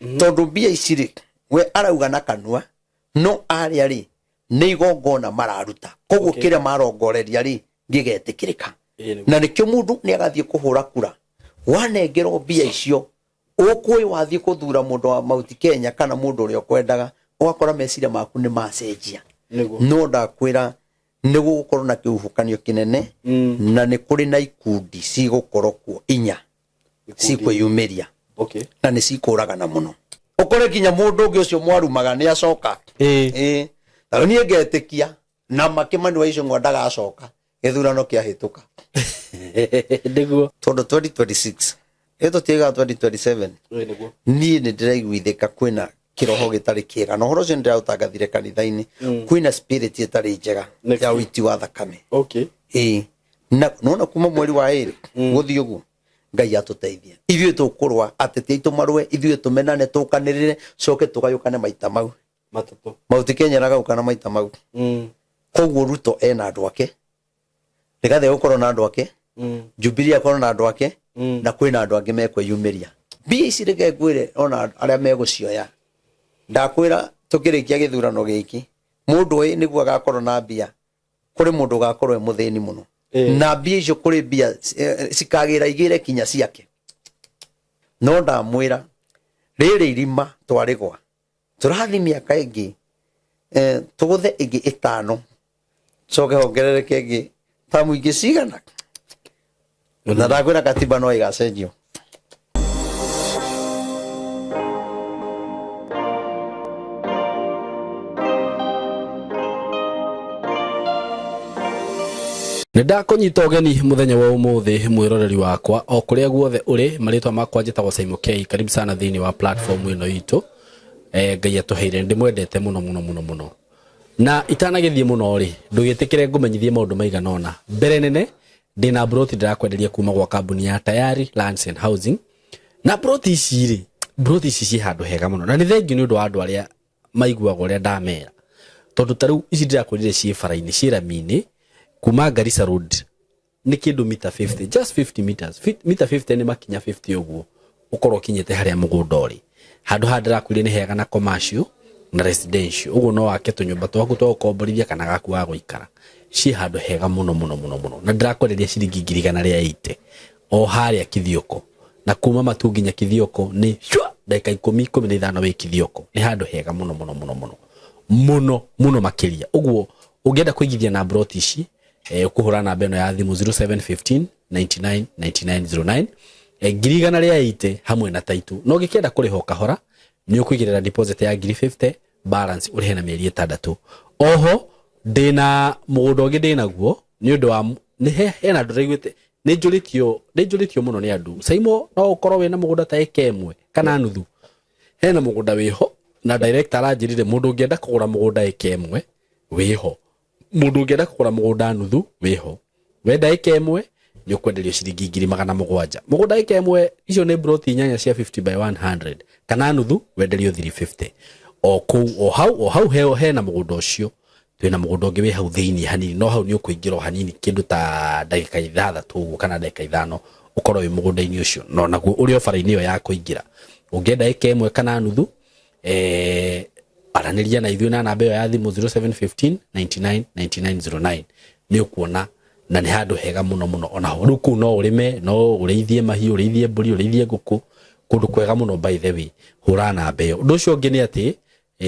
Tondũ mbia ici rĩ, we arauga na kanua, no arĩa rĩ nĩ igongona mararuta, koguo kĩrĩa marongoreria rĩ gĩgetĩkĩrĩka. Ĩĩ, nĩguo. Na nĩkĩo mũndũ nĩ agathiĩ kũhũra kura, wanengerwo mbia icio ũkũĩ wathiĩ kũthura mũndũ wa Mount Kenya kana mũndũ ũrĩa ũkwendaga, ũgakora meciria maku nĩ macenjia. No ndakwĩra nĩ gũgũkorwo na kĩhuhũkanio kĩnene, na nĩ kũrĩ na ikundi cigũkorwo kuo inya cikwĩyumĩria, na nĩ cikũragana mũno, ũkore nginya mũndũ ũngĩ ũcio mwarumaga nĩ acoka. Ĩĩ. Na niĩ ngetĩkia na makĩmani wa Icũng'wa ndagacoka gĩthurano kĩahĩtũka. Tondũ 2026 ĩ tũtiaigaga 2027. Ĩĩ, nĩguo. Niĩ nĩ ndĩraiguithĩka kwĩna kĩroho gĩtarĩ kĩega, na ũhoro ũcio nĩ ndĩraũtangathire kanitha-inĩ, kwĩna spirit ĩtarĩ njega Next ya week. ũiti wa thakame. Ĩĩ, na nona kuma mweri wa 2 gũthiĩ ũguo, Ngai atũteithie. Ithuĩ tũkũrũa, ateti aitũ marũe, ithuĩ tũmenane, tũkanĩrĩre, coke tũgayũkane maita mau 3. Mauti Kenya ĩragayũkana maita mau. Koguo Ruto ena andũ ake, Rigathĩ gũkorwo na andũ ake, Jubilee akorwo na andũ ake, na kwĩna andũ angĩ mekwĩyumĩria. Mbia ici reke ngwĩre, ona arĩa megũcioya, ndakwĩra tũkĩrĩkia gĩthurano gĩkĩ, mũndũ ũyũ nĩguo agakorwo na mbia, kũrĩ mũndũ ũgakorwo e mũthĩni mũno. Na mbia icio kũrĩ mbia cikagĩra igĩre kinya ciake. No ndamwĩra rĩrĩ irima twarĩgwa, tũrathiĩ mĩaka ĩngĩ, tũgũthe ĩngĩ 5, coke hongerereke ĩngĩ tamu ingĩ cigana, na ndakwĩra katiba no ĩgacenjio. Nĩ ndakũnyita ũgeni mũthenya wa ũmũthĩ, mwĩroreri wakwa o kũrĩa guothe ũrĩ. Marĩtwa makwa njĩtagwo Simon K. Karibu sana thĩinĩ wa platform ĩno itũ. Ngai atũheire, ndĩmwendete mũno mũno mũno mũno. Na itanagĩthiĩ mũno rĩ, ndũgĩtĩkĩre ngũmenyithie maũndũ maigana ũna. Mbere nene ndĩna broti ndĩrakwenderia kuma gwa kambuni ya Tayari Lands and Housing. Na broti ici rĩ, broti ici ciĩ handũ hega mũno, na nĩ thengiũ nĩ ũndũ wa andũ arĩa maiguaga ũrĩa ndamera, tondũ ta rĩu ici ndĩrakwĩrire ciĩ bara-inĩ, ciĩ rami-inĩ kuma Garissa Road, nĩ kĩndũ mita 50, just 50 meters. Mita 50 nĩ makinya 50 ũguo ũkorwo ũkinyĩte harĩa mũgũnda ũrĩ. Handũ haha ndĩrakwĩrire nĩ hega na commercial na residential, ũguo no wake tũnyũmba twaku twa gũkomborithia kana gaku ga gũikara. Ciĩ handũ hega mũno mũno mũno mũno, na ndĩrakwenderia ciringi ngiri igana rĩa 80 o harĩa Kithioko, na kuma Matu nginya Kithioko nĩ shwa, ndagĩka ikũmi, 15 wĩ Kithioko. Nĩ handũ hega mũno mũno mũno mũno mũno mũno makĩria. Ũguo ũngĩenda kũigithia na broti ici, ũkũhũra namba ĩno ya thimũ 0715 99 99 09, 180,000 hamwe na taitũ. Na ũngĩkĩenda kũrĩha o kahora, nĩ ũkũigĩrĩra deposit ya ngiri 50, balance ũrĩhe na mĩeri 6. Oho ndĩna mũgũnda ũngĩ ndĩnaguo, nĩ ũndũ wa nĩ hena andũ ndaiguĩte nĩ njũrĩtio mũno nĩ andũ, Saimo, no ũkorwo wĩna mũgũnda ta ĩka 1 kana nuthu? Hena mũgũnda wĩho, na director aranjĩrire mũndũ ũngĩenda kũgũra mũgũnda ĩka 1 wĩho, mũndũ ũngĩenda kũgũra mũgũnda nuthu wĩho. Wenda ĩka 1 nĩ ũkwenderio ciringi ngiri magana mũgwanja. Mũgũnda ĩka 1, icio nĩ broti 8 cia 50 by 100, kana nuthu wenderio 350 o kũu o hau o hau hena mũgũnda ũcio. Twĩna mũgũnda ũngĩ wĩ hau thĩinĩ hanini, no hau nĩ ũkũingĩra o hanini, kĩndũ ta ndagĩka 6 ũguo kana ndagĩka 5 ũkorwo wĩ mũgũnda-inĩ ũcio, no naguo ũrĩ o bara-inĩ ĩyo ya kũingĩra. Ũngĩenda ĩka 1 kana nuthu, aranĩria na ithuĩ na namba ĩyo ya thimũ 0715 99 99 09, nĩ ũkuona na nĩ handũ hega mũno mũno. Onaho rĩu kũu no ũrĩme, no ũrĩithie mahiũ, ũrĩithie mbũri, ũrĩithie ngũkũ, kũndũ kwega mũno. By the way, hũra namba ĩyo. Ũndũ ũcio ũngĩ nĩ atĩ,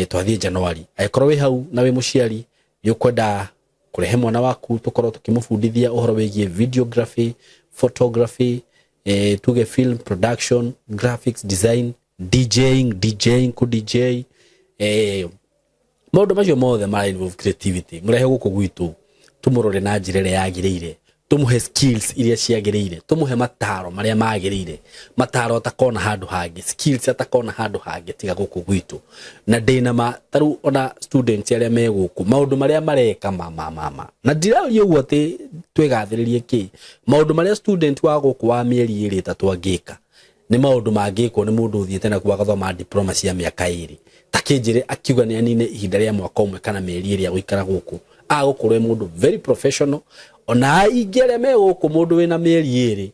twathiĩ January, angĩkorwo wĩ hau na wĩ mũciari nĩ ũkwenda kũrehe mwana waku tũkorwo tũkĩmũbundithia ũhoro wĩgiĩ videography, photography, tuge film production, graphics design, DJing, ku DJ, maũndũ macio mothe mara involve creativity, mũrehe gũkũ gwitũ tũmũrore na njĩra ĩrĩa yagĩrĩire, tũmũhe skills iria ciagĩrĩire, tũmũhe mataro marĩa magĩrĩire, mataro atakona handũ hangĩ, skills atakona handũ hangĩ tiga gũkũ gwitũ. Na ndĩna ma ta rĩu ona students arĩa me gũkũ, maũndũ marĩa mareka ma ma ma ma, na ndiraria ũguo atĩ twĩgathĩrĩrie kĩ, maũndũ marĩa student wa gũkũ wa mĩeri 2 3 angĩka nĩ maũndũ mangĩkwo nĩ mũndũ ũthiĩte na kuo agathoma diploma cia mĩaka 2. Ta kĩnjĩre akiuga nĩ anine ihinda rĩa mwaka ũmwe kana mĩeri 2 agũikara gũkũ, agũkorwo e mũndũ very professional. Ona aingĩ arĩa me gũkũ, mũndũ wĩna mĩeri 2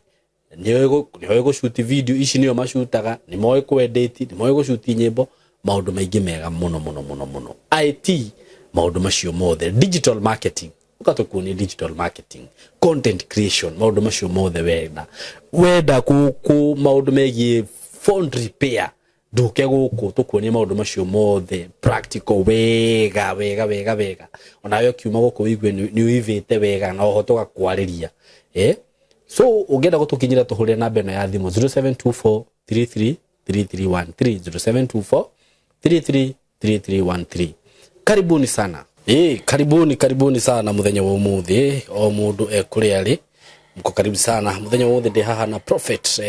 Nĩoĩ gũcuti video ici, nĩo macutaga, nĩ moĩ kwendeti, nĩ moĩ gũcuti nyĩmbo, maũndũ maingĩ mega mũno mũno mũno mũno, IT, maũndũ macio mothe, digital marketing, ũgatũkuonia digital marketing, content creation, maũndũ macio mothe wenda wenda ku maũndũ megiĩ phone repair, nduke gũkũ tũkuonie maũndũ macio mothe practical wega wega wega wega. Onawe ũkiuma gũkũ wĩigue nĩ ũivĩte wega na oho tũgakwarĩria. So ũngĩenda gũtũkinyĩra, tũhũrĩre namba ĩno ya thimũ, 0724 33 3313, 0724 33 3313. Karibuni sana. Karibuni, karibuni sana muthenya wa umuthi. O mundu ekuria ari, mko karibu sana muthenya wa umuthi. Ndi haha na Prophet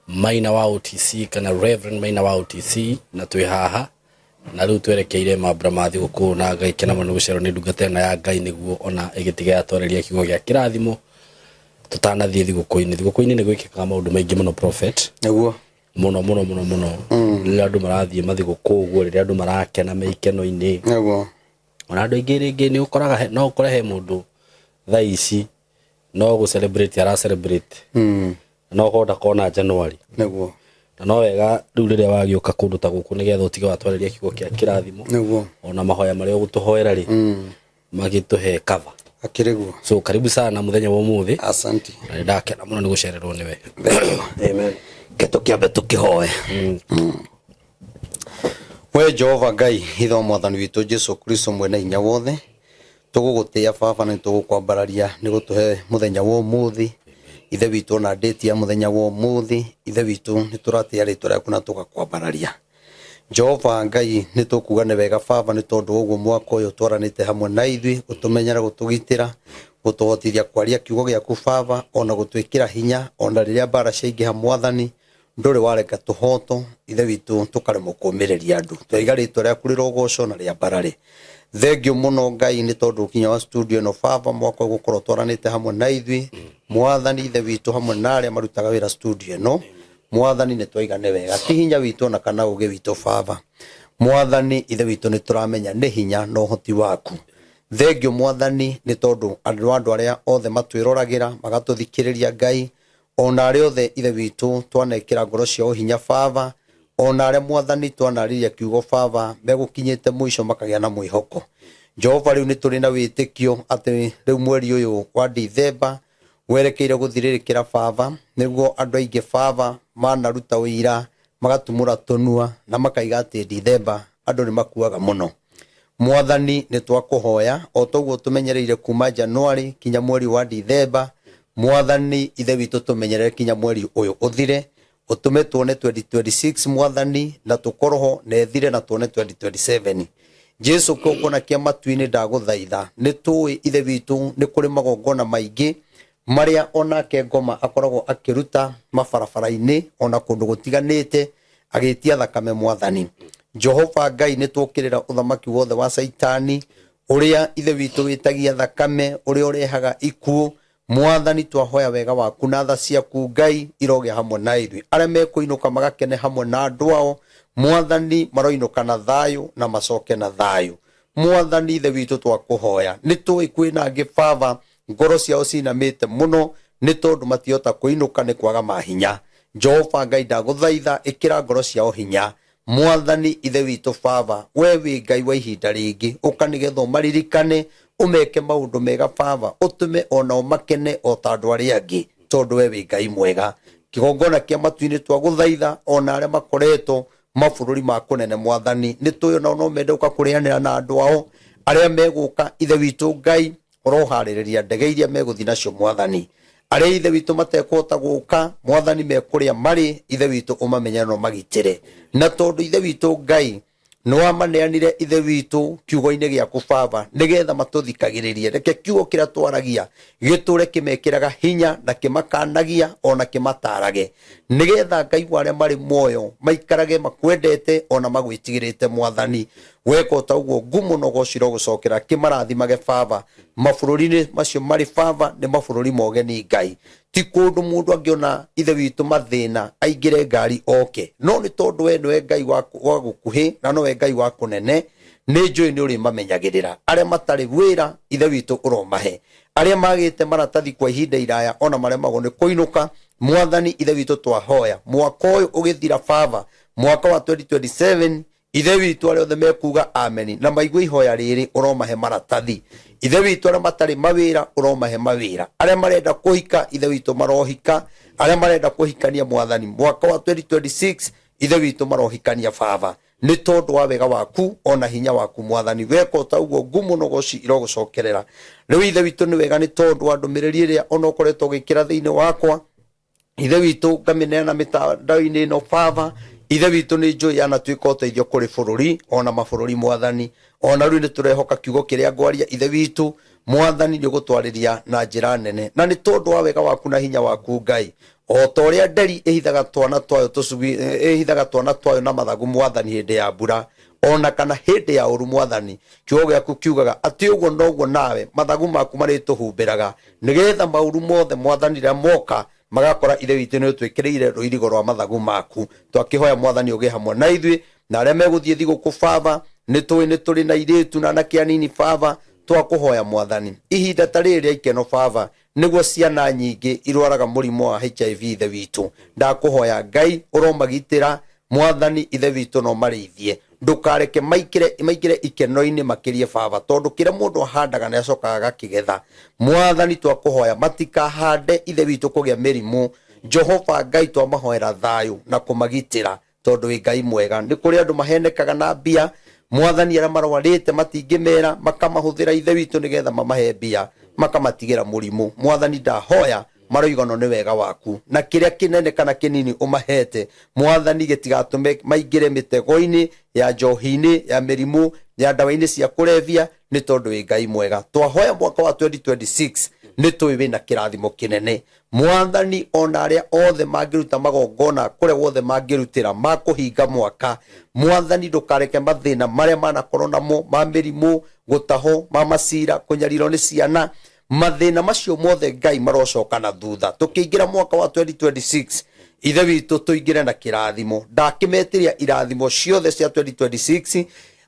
Maina wa OTC, kana Reverend Maina wa OTC, na twi haha na riu twerekeire mambura ma thigũkũ, na Ngai kena mũno gũcerwo nĩ ndungata ĩno ya Ngai, nĩguo ona ĩgĩtiga yatwarĩria kiugo gĩa kĩrathimo tũtanathiĩ thigũkũ-inĩ. Thigũkũ-inĩ nĩ gwĩkĩkaga maũndũ maingĩ mũno, Prophet. Nĩguo. Mũno mũno mũno mũno, rĩrĩa andũ marathiĩ mathigũkũ ũguo, rĩrĩa andũ marakena me ikeno-inĩ. Ona andũ aingĩ rĩngĩ nĩ ũkoraga no ũkore he mũndũ thaa ici no gũ celebrate ara celebrate, no ũkorwo ndakona January. Na no wega rĩu rĩrĩa wagĩũka kũndũ ta gũkũ, nĩgetha ũtige watwarĩria kiugo kĩa kĩrathimo. Ona mahoya marĩa ũgũtũhoera rĩ, magĩtũhe cover. Akĩrĩ guo. So karibu sana mũthenya wa ũmũthĩ. Asante. Na nĩ ndakena mũno nĩ gũcererwo nĩwe. Amen. Ke tũkĩambe tũkĩhoe. We Jehova Ngai, ithe wa Mwathani witũ Jesu Kristo, mwene hinya wothe, tũgũgũtĩĩa Baba, na nĩtũgũkwambararia nĩ gũtũhe mũthenya wa ũmũthĩ, Ithe witũ, ona ndĩti ya mũthenya wa ũmũthĩ. Ithe witũ, nĩ tũratĩĩa rĩtwa rĩaku na tũgakwambararia. Jehova Ngai, nĩ tũkuga nĩ wega Baba, nĩ tondũ wa ũguo mwaka ũyũ twaranĩte hamwe na ithuĩ, gũtũmenyera, gũtũgitĩra, gũtũhotithia kwaria kiugo gĩaku Baba, ona gũtwĩkĩra hinya ona rĩrĩa mbara ciaingĩha. Mwathani, ndũrĩ wareka tũhoto, Ithe witũ, tũkaremwo kũmĩrĩria andũ. Twaiga rĩtwa rĩaku rĩrogocwo na rĩambarare. Thengio mũno Ngai, nĩ tondũ kinya wa studio ĩno Baba, mwaka ũyũ gũkorwo twaranĩte hamwe na ithuĩ, Mwathani Ithe witũ, hamwe na arĩa marutaga wĩra studio ĩno. Mwathani, nĩ twaiga nĩ wega, ti hinya witũ ona kana ũgĩ witũ Baba. Mwathani Ithe witũ, nĩ tũramenya nĩ hinya na ũhoti waku. Thengio Mwathani, nĩ tondũ andũ arĩa othe matwĩroragĩra, magatũthikĩrĩria, Ngai, ona arĩa othe, Ithe witũ, twanekĩra ngoro ciao hinya Baba, ona arĩa, Mwathani, twanarĩria kiugo Baba, megũkinyĩte mũico makagĩa na mwĩhoko. Jehova, rĩu nĩ tũrĩ na wĩtĩkio atĩ rĩu mweri ũyũ wa Dithemba werekeire gũthirĩrĩkĩra Baba, nĩguo andũ aingĩ Baba manaruta ũira, magatumũra tũnua na makaiga atĩ Dithemba andũ nĩ makuaga mũno. Mwathani, nĩ twakũhoya, o toguo tũmenyereire kuma January kinya mweri wa Dithemba, Mwathani Ithe witũ, tũmenyerere kinya mweri ũyũ ũthire, ũtũme tuone 2026, Mwathani, na tũkorwo ho na ĩthire na tuone 2027. Jesu, kĩgongona kĩa matu-inĩ, ndagũthaitha, nĩ tũĩ, Ithe witũ, nĩ kũrĩ magongona maingĩ marĩa onake ngoma akoragwo akĩruta mabarabara-inĩ ona kũndũ gũtiganĩte agĩtia thakame. Mwathani Jehova Ngai, nĩ twokĩrĩra ũthamaki wothe wa Caitani, ũrĩa, Ithe witũ, wĩtagia thakame, ũrĩa ũrehaga ikuũ. Mwathani, twahoya wega waku na tha ciaku, Ngai, irogĩa hamwe na ithuĩ. Arĩa mekũinũka magakene hamwe na andũ ao, Mwathani, maroinũka na thayũ na macoke na thayũ. Mwathani Ithe witũ, twakũhoya, nĩ tũĩ kwĩna angĩ Baba ngoro ciao cinamĩte mũno, nĩ tondũ matihota kũinũka nĩ kwaga mahinya. Jehova Ngai, ndagũthaitha, ĩkĩra ngoro ciao hinya. Mwathani Ithe witũ Baba, we wĩ Ngai wa ihinda rĩngĩ, ũka nĩgetha ũmaririkane, ũmeke maũndũ mega Baba, ũtũme onao makene o ta andũ arĩa angĩ, tondũ we wĩ Ngai mwega. Kĩgongona kĩa matu-inĩ, twagũthaitha, ona arĩa makoretwo mabũrũri ma kũnene, Mwathani, nĩ tũĩ onao no mende gũka kũrĩanĩra na andũ ao arĩa megũka. Ithe witũ Ngai, ũroharĩrĩria ndege iria megũthiĩ nacio. Mwathani, arĩa, Ithe witũ, matekũhota gũka, Mwathani, mekũrĩa marĩ, Ithe witũ, ũmamenyere na ũmagitĩre. Na tondũ, Ithe witũ Ngai, nĩwamaneanire, Ithe witũ, kiugo-inĩ gĩaku Baba, nĩgetha matũthikagĩrĩrie, reke kiugo kĩrĩa twaragia gĩtũre kĩmekĩraga hinya na kĩmakanagia ona kĩmatarage, nĩgetha Ngai wa arĩa marĩ muoyo maikarage makwendete ona magwĩtigĩrĩte. Mwathani, weka o ta ũguo, ngumo na ũgociro gũcokera. Kĩmarathimage Baba mabũrũri-inĩ macio marĩ. Baba, nĩ mabũrũri mogeni, Ngai, ti kũndũ mũndũ angĩona, Ithe witũ, mathĩna aingĩre ngari oke, no nĩ tondũ we nĩwe Ngai wa gũkuhĩ na nowe Ngai wa kũnene. Nĩ njũĩ nĩ ũrĩmamenyagĩrĩra. Arĩa matarĩ wĩra, Ithe witũ, ũromahe. Arĩa magĩte maratathi kwa ihinda iraya ona maremagwo nĩ kũinũka, Mwathani Ithe witũ, twahoya mwaka ũyũ ũgĩthira, Baba, mwaka wa 2027, Ithe witũ, arĩa othe mekuga ameni na maigue ihoya rĩrĩ, ũromahe maratathi. Ithe witũ, arĩa matarĩ mawĩra, ũromahe mawĩra. Arĩa marenda kũhika, Ithe witũ, marohika. Arĩa marenda kũhikania, Mwathani, mwaka wa 2026, Ithe witũ, marohikania, Baba, nĩ tondũ wa wega waku ona hinya waku. Mwathani, weka o ta ũguo, ngumo na ũgoci irogũcokerera. Rĩu, Ithe witũ, nĩ wega nĩ tondũ wa ndũmĩrĩri ĩrĩa ona ũkoretwo ũgĩkĩra thĩinĩ wakwa, Ithe witũ, ngamĩneana mĩtandao-inĩ ĩno. Baba, Ithe witũ, nĩ njũĩ yanatuĩka ũteithio kũrĩ bũrũri ona mabũrũri. Mwathani, ona rĩu nĩ tũrehoka kiugo kĩrĩa ngwaria, Ithe witũ, Mwathani, nĩ ũgũtwarĩria na njĩra nene, na nĩ tondũ wa wega waku na hinya waku. Ngai, o ta ũrĩa nderi ĩhithaga twana twayo tũcui, ĩhithaga twana twayo na mathagu, Mwathani, hĩndĩ ya mbura ona kana hĩndĩ ya ũru, Mwathani, kiugo gĩaku kiugaga atĩ ũguo noguo nawe mathagu maku marĩtũhumbĩraga, nĩgetha maũru mothe, Mwathani, rĩrĩa moka magakora, Ithe witũ, nĩ ũtwĩkĩrĩire rũirigo rwa mathagu maku. Twakĩhoya, Mwathani, ũgĩe hamwe na ithuĩ na arĩa megũthiĩ thigũkũ. Baba, nĩ tũĩ nĩ tũrĩ na irĩtu na anake anini. Baba, twakũhoya, Mwathani, ihinda ta rĩrĩ rĩa ikeno, Baba, nĩguo ciana nyingĩ irwaraga mũrimũ wa HIV. Ithe witũ, ndakũhoya, Ngai, ũromagitĩra, Mwathani Ithe witũ, no marĩithie. Ndũkareke maingĩre ikeno-inĩ makĩrie, Baba, tondũ kĩrĩa mũndũ ahandaga nĩ acokaga agakĩgetha. Mwathani, twakũhoya matikahande, Ithe witũ, kũgĩa mĩrimũ. Jehova Ngai, twamahoera thayũ na kũmagitĩra, tondũ wĩ Ngai mwega. Nĩ kũrĩ andũ mahenekaga na mbia, Mwathani, arĩa marwarĩte matingĩmera, makamahũthĩra, Ithe witũ, nĩgetha mamahe mbia, makamatigĩra mũrimũ. Mwathani, ndahoya maroigano nĩ wega waku na kĩrĩa kĩnene kana kĩnini ũmahete, Mwathani, gĩtigatũme maingĩre mĩtego-inĩ ya njohi-inĩ, ya mĩrimũ, ya ndawa-inĩ cia kũrebia, nĩ tondũ wĩ Ngai mwega. Twahoya mwaka wa 2026 nĩ tũĩ wĩna kĩrathimo kĩnene. Mwathani, ona arĩa othe mangĩruta magongona kũrĩa guothe mangĩrutĩra ma kũhinga mwaka, Mwathani, ndũkareke mathĩna marĩa manakorwo namo ma mĩrimũ, gũtahwo, ma macira, kũnyarirwo nĩ ciana, mathĩna macio mothe, Ngai, marocoka na thutha. Tũkĩingĩra mwaka wa 2026, Ithe witũ, tũingĩre na kĩrathimo. Ndakĩmetĩria irathimo ciothe cia 2026.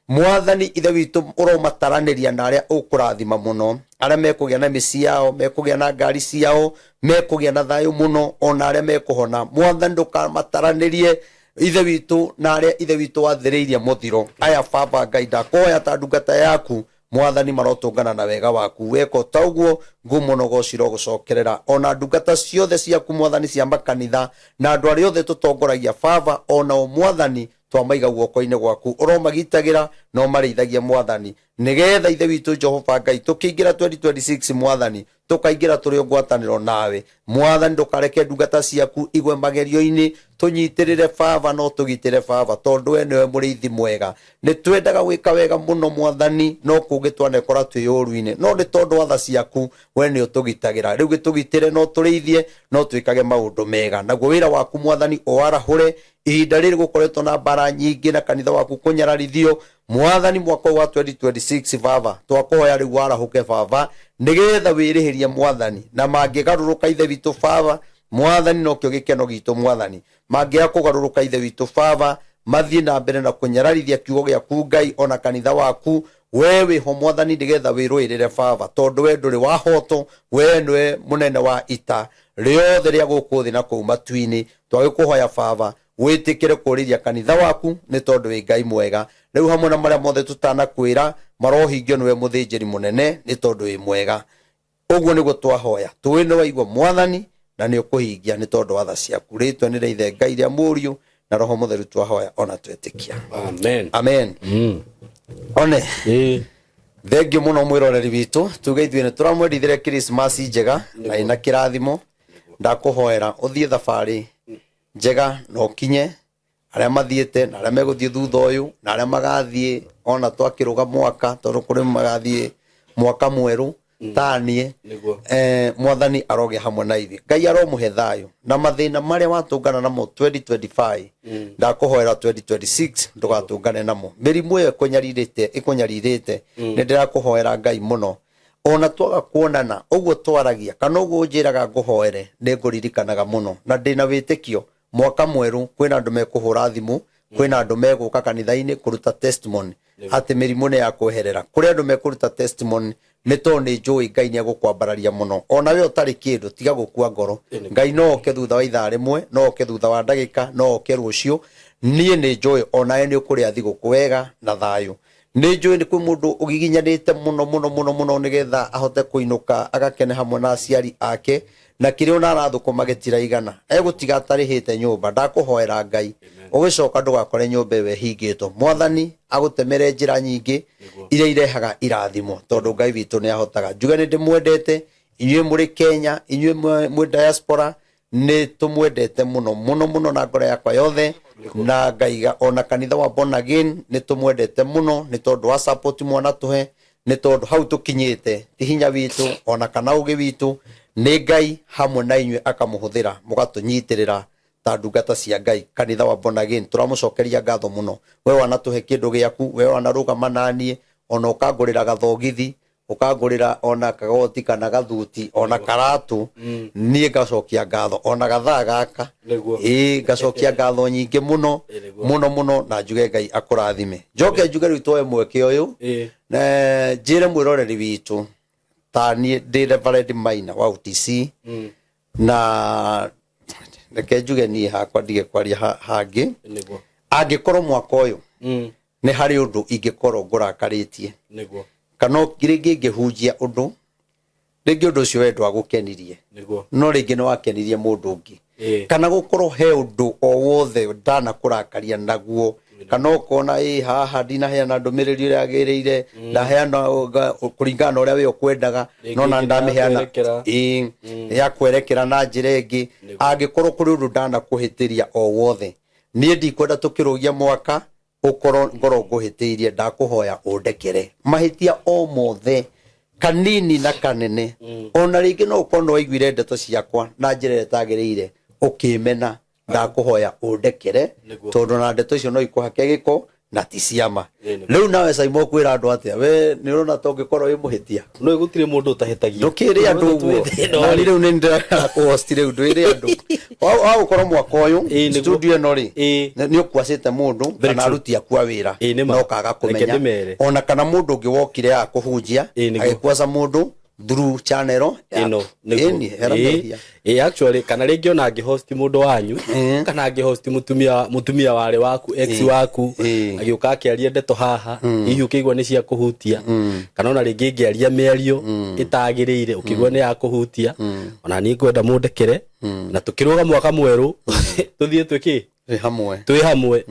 Mwathani Ithe witũ, ũromataranĩria na arĩa ũkũrathima mũno, arĩa mekũgĩa na mĩciĩ yao, mekũgĩa na ngari ciao, mekũgĩa na thayũ mũno, ona arĩa mekũhona. Mwathani, ndũkamataranĩrie, Ithe witũ, na arĩa, Ithe witũ, wathĩrĩirie mũthiro aya. Baba Ngai, ndakoya ta ndungata yaku, Mwathani, marotũngana na wega waku. Weka ta ũguo, ngumo na ũgoci irogũcokerera, ona ndungata ciothe ciaku, Mwathani, cia makanitha na andũ arĩa othe tũtongoragia. Baba, onao, Mwathani, twamaiga guoko-inĩ gwaku. Ũromagitagĩra na ũmarĩithagie, Mwathani, nĩgetha, Ithe witũ, Jehova Ngai, tũkĩingĩra 2026, Mwathani, tũkaingĩra tũrĩ o ngwatanĩro nawe. Mwathani, ndũkareke ndungata ciaku igwe magerio-inĩ. Tũnyitĩrĩre, Baba, no tũgitĩre, Baba, tondũ we nĩwe mũrĩithi mwega. Nĩ twendaga gwĩka wega mũno, Mwathani, no kũngĩ twanekora twĩ ũru-inĩ, no nĩ tondũ wa tha ciaku we nĩ ũtũgitagĩra. Rĩu gĩtũgitĩre no tũrĩithie, no twĩkage maũndũ mega, naguo wĩra waku, Mwathani, ũwarahũre. Ihinda rĩrĩ gũkoretwo na mbara nyingĩ na kanitha waku kũnyararithio, Mwathani, mwaka ũyũ wa 2026, Baba, twakũhoya rĩu warahũke, Baba, nĩgetha wĩrĩhĩrie, Mwathani, na mangĩgarũrũka, Ithe witũ, Baba, Mwathani, nokĩo gĩkeno gitũ. Mwathani, mangĩaga kũgarũrũka, Ithe witũ, Baba, mathiĩ na mbere na kũnyararithia kiugo gĩaku, Ngai, ona kanitha waku, we wĩho, Mwathani, nĩgetha wĩrũĩrĩre, Baba, tondũ we ndũrĩ wahoto. We nĩwe mũnene wa ita rĩothe rĩa gũkũ thĩ na kũu matu-inĩ. Twagĩkũhoya, Baba, wĩtĩkĩre kũrĩria kanitha waku, nĩ tondũ wĩ Ngai mwega. Rĩu hamwe na marĩa mothe tũtanakwĩra marohingio nĩwe mũthĩnjĩri mũnene, nĩ tondũ wĩ mwega. Ũguo nĩguo twahoya, tũĩ nĩ waigua, Mwathani, na nĩ ũkũhingia nĩ tondũ wa tha ciaku. Rĩtwa nĩ rĩa Ithe Ngai, rĩa Mũriũ na Roho Mũtheru twahoya ona twetĩkia. Amen. Amen. One. Thengio mũno, mwĩroreri witũ. Tuge ithuĩ nĩ tũramwendithĩria Krismasi njega na ĩna kĩrathimo. Ndakũhoera ũthiĩ thabarĩ njega na ũkinye. Arĩa mathiĩte na arĩa megũthiĩ thutha ũyũ na arĩa magathiĩ ona twakĩrũga mwaka, tondũ kũrĩ magathiĩ mwaka mwerũ taniĩ. Mwathani arogĩa hamwe na ithuĩ. Ngai aromũhe thayũ na mathĩna marĩa watũngana namo 2025, ndakũhoera 2026 ndũgatũngane namo. Mĩrimũ ĩyo ĩkũnyarirĩte, nĩ ndĩrakũhoera Ngai mũno. Ona twaga kuonana, ũguo twaragia kana ũguo ũnjĩraga ngũhoere, nĩ ngũririkanaga mũno, na ndĩna wĩtĩkio mwaka mwerũ kwĩna andũ mekũhũra thimũ, kwĩna andũ megũka kanitha-inĩ kũruta testimony. Atĩ mĩrimũ nĩ yakweherera. Kũrĩ andũ mekũruta testimony nĩ tondũ nĩ njũĩ Ngai nĩ egũkwambararia mũno. Ona we ũtarĩ kĩndũ, tiga gũkua ngoro. Ngai no oke thutha wa ithaa rĩmwe, no oke thutha wa ndagĩka, no oke rũciũ. Niĩ nĩ njũĩ onawe nĩ ũkũrĩa thigũkũ wega na thayũ. Nĩ njũĩ nĩ kwĩ mũndũ ũgiginyanĩte mũno mũno mũno mũno nĩgetha ahote kũinũka agakene hamwe na aciari ake, na kĩrĩa ona arathũkũma gĩtiraigana. Egũtiga atarĩhĩte nyũmba. Ndakũhoera Ngai ũgĩcoka ndũgakore nyũmba ĩyo ĩhingĩtwo. Mwathani agũtemere njĩra nyingĩ iria irehaga irathimo, tondũ Ngai witũ nĩ ahotaga. Njuge nĩ ndĩmwendete inyuĩ mũrĩ Kenya, inyuĩ mwĩ diaspora, nĩ tũmwendete mũno mũno mũno na ngoro yakwa yothe, na ngaiga ona kanitha wa Born Again nĩ tũmwendete mũno nĩ tondũ wa support mwanatũhe, nĩ tondũ hau tũkinyĩte ti hinya witũ ona kana ũgĩ witũ, nĩ Ngai hamwe na inyuĩ akamũhũthĩra mũgatũnyitĩrĩra ta ndungata cia Ngai. Kanitha wa Born Again tũramũcokeria ngatho mũno. We wanatũhe kĩndũ gĩaku, we wanarũgama naniĩ, ona ũkangũrĩra gathogithi, ũkangũrĩra ona kagoti kana gathuti ona karatũ, niĩ ngacokia ngatho ona gathaa gaka. Ĩĩ, ngacokia ngatho nyingĩ mũno mũno mũno, na njuge Ngai akũrathime. Njoke njuge rĩu tuoe mweke ũyũ na njĩre mwĩroreri witũ, ta niĩ ndĩ Reverend Maina wa UTC, na reke njuge niĩ hakwa ndige kwaria hangĩ. Angĩkorwo mwaka ũyũ nĩ harĩ ũndũ ingĩkorwo ngũrakarĩtie, kana rĩngĩ ngĩhunjia ũndũ, rĩngĩ ũndũ ũcio we ndwagũkenirie, no rĩngĩ nĩ wakenirie mũndũ ũngĩ, kana gũkorwo he ũndũ o wothe ndanakũrakaria naguo, kana ũkona ĩ haha ndinaheana ndũmĩrĩri ũrĩa yagĩrĩire, ndaheana kũringana na ũrĩa we ũkwendaga, no na ndamĩheana ĩ ya kwerekera na njĩra ĩngĩ. Angĩkorwo kũrĩ ũndũ ndanakũhĩtĩria o wothe, niĩ ndikwenda tũkĩrũgia mwaka ũkorwo ngorwo ngũhĩtĩirie. Ndakũhoya ũndekere mahĩtia o mothe, kanini na kanene. Ona rĩngĩ no ũkorwo nĩ waiguire ndeto ciakwa na njĩra ĩrĩa ĩtagĩrĩire, ũkĩmena, ndakũhoya ũndekere, tondũ na ndeto icio no ikũhake gĩko na ti ciama. Rĩu nawe Saimo ũkwĩra andũ atĩa? We nĩ ũrona ta ũngĩkorwo wĩ mũhĩtia? No gũtirĩ mũndũ ũtahĩtagia. Ndũkĩrĩ andũ ũguo. Na rĩu nĩ ndĩrakũhost, rĩu ndwĩre andũ wa gũkorwo mwaka ũyũ studio ĩno rĩ, nĩ ũkwacĩte mũndũ kana aruti aku a wĩra na ũkaga kũmenya, ona kana mũndũ ũngĩ wokire ya kũhunjia agĩkwaca mũndũ through channel ĩno. Ĩni hera mehia. Ĩ, actually, kana rĩngĩ ona angĩhost mũndũ wanyu, kana angĩhost mũtumia warĩ waku, ex waku, agĩũka akĩaria ndeto haha, hihi ũkĩigua nĩ cia kũhutia, kana ona rĩngĩ ngĩaria mĩario ĩtagĩrĩire, ũkĩigua nĩ ya kũhutia, ona niĩ ngwenda mũndekere, na tũkĩrũga mwaka mwerũ tũthiĩ twĩkĩ Twĩ hamwe. Twĩ hamwe,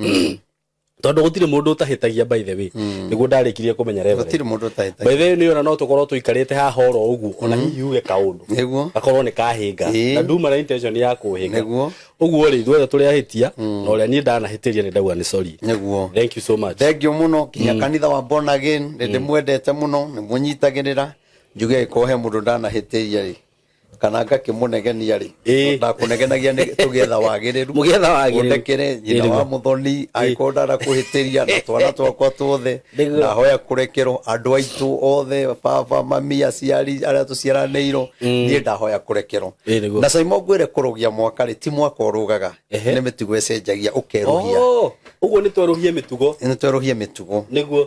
tondũ gũtirĩ mũndũ ũtahĩtagia. By the way, nĩguo ndarĩkirie kũmenya, Reverend. Gũtirĩ mũndũ ũtahĩtagia. By the way, nĩ ona no tũkorwo tũikarĩte haha oro ũguo, ona hihi uge kaũndũ gakorwo nĩ kahĩnga, na nduma na intention ya kũhĩnga. Ũguo rĩ, ithuothe tũrĩ ahĩtia, na ũrĩa niĩ ndanahĩtĩria nĩ ndauga nĩ sorry. Thank you so much. Thank you mũno nginya kanitha wa Born Again, nĩ ndĩmwendete mũno, nĩ mũnyitagĩrĩra. Njuge ĩkorwo he mũndũ ndanahĩtĩria rĩ, kana ngakĩmũnegenia rĩ, ndakũnegenagia nĩ tũgĩetha wagĩrĩru. Mũgĩetha wagĩrĩru. Ũndekere, nyina wa mũthoni, angĩkorwo ndanakũhĩtĩria, na twana twakwa tuothe, ndahoya kũrekerwo, andũ aitũ othe, baba, mami, aciari arĩa tũciaranĩirwo, niĩ ndahoya kũrekerwo. Na Saimo, ngwĩre, kũrũgia mwaka rĩ, ti mwaka ũrũgaga, nĩ mĩtugo ĩcenjagia, ũkerũhia. Oh, ũguo nĩ twerũhie mĩtugo. Nĩ twerũhie mĩtugo.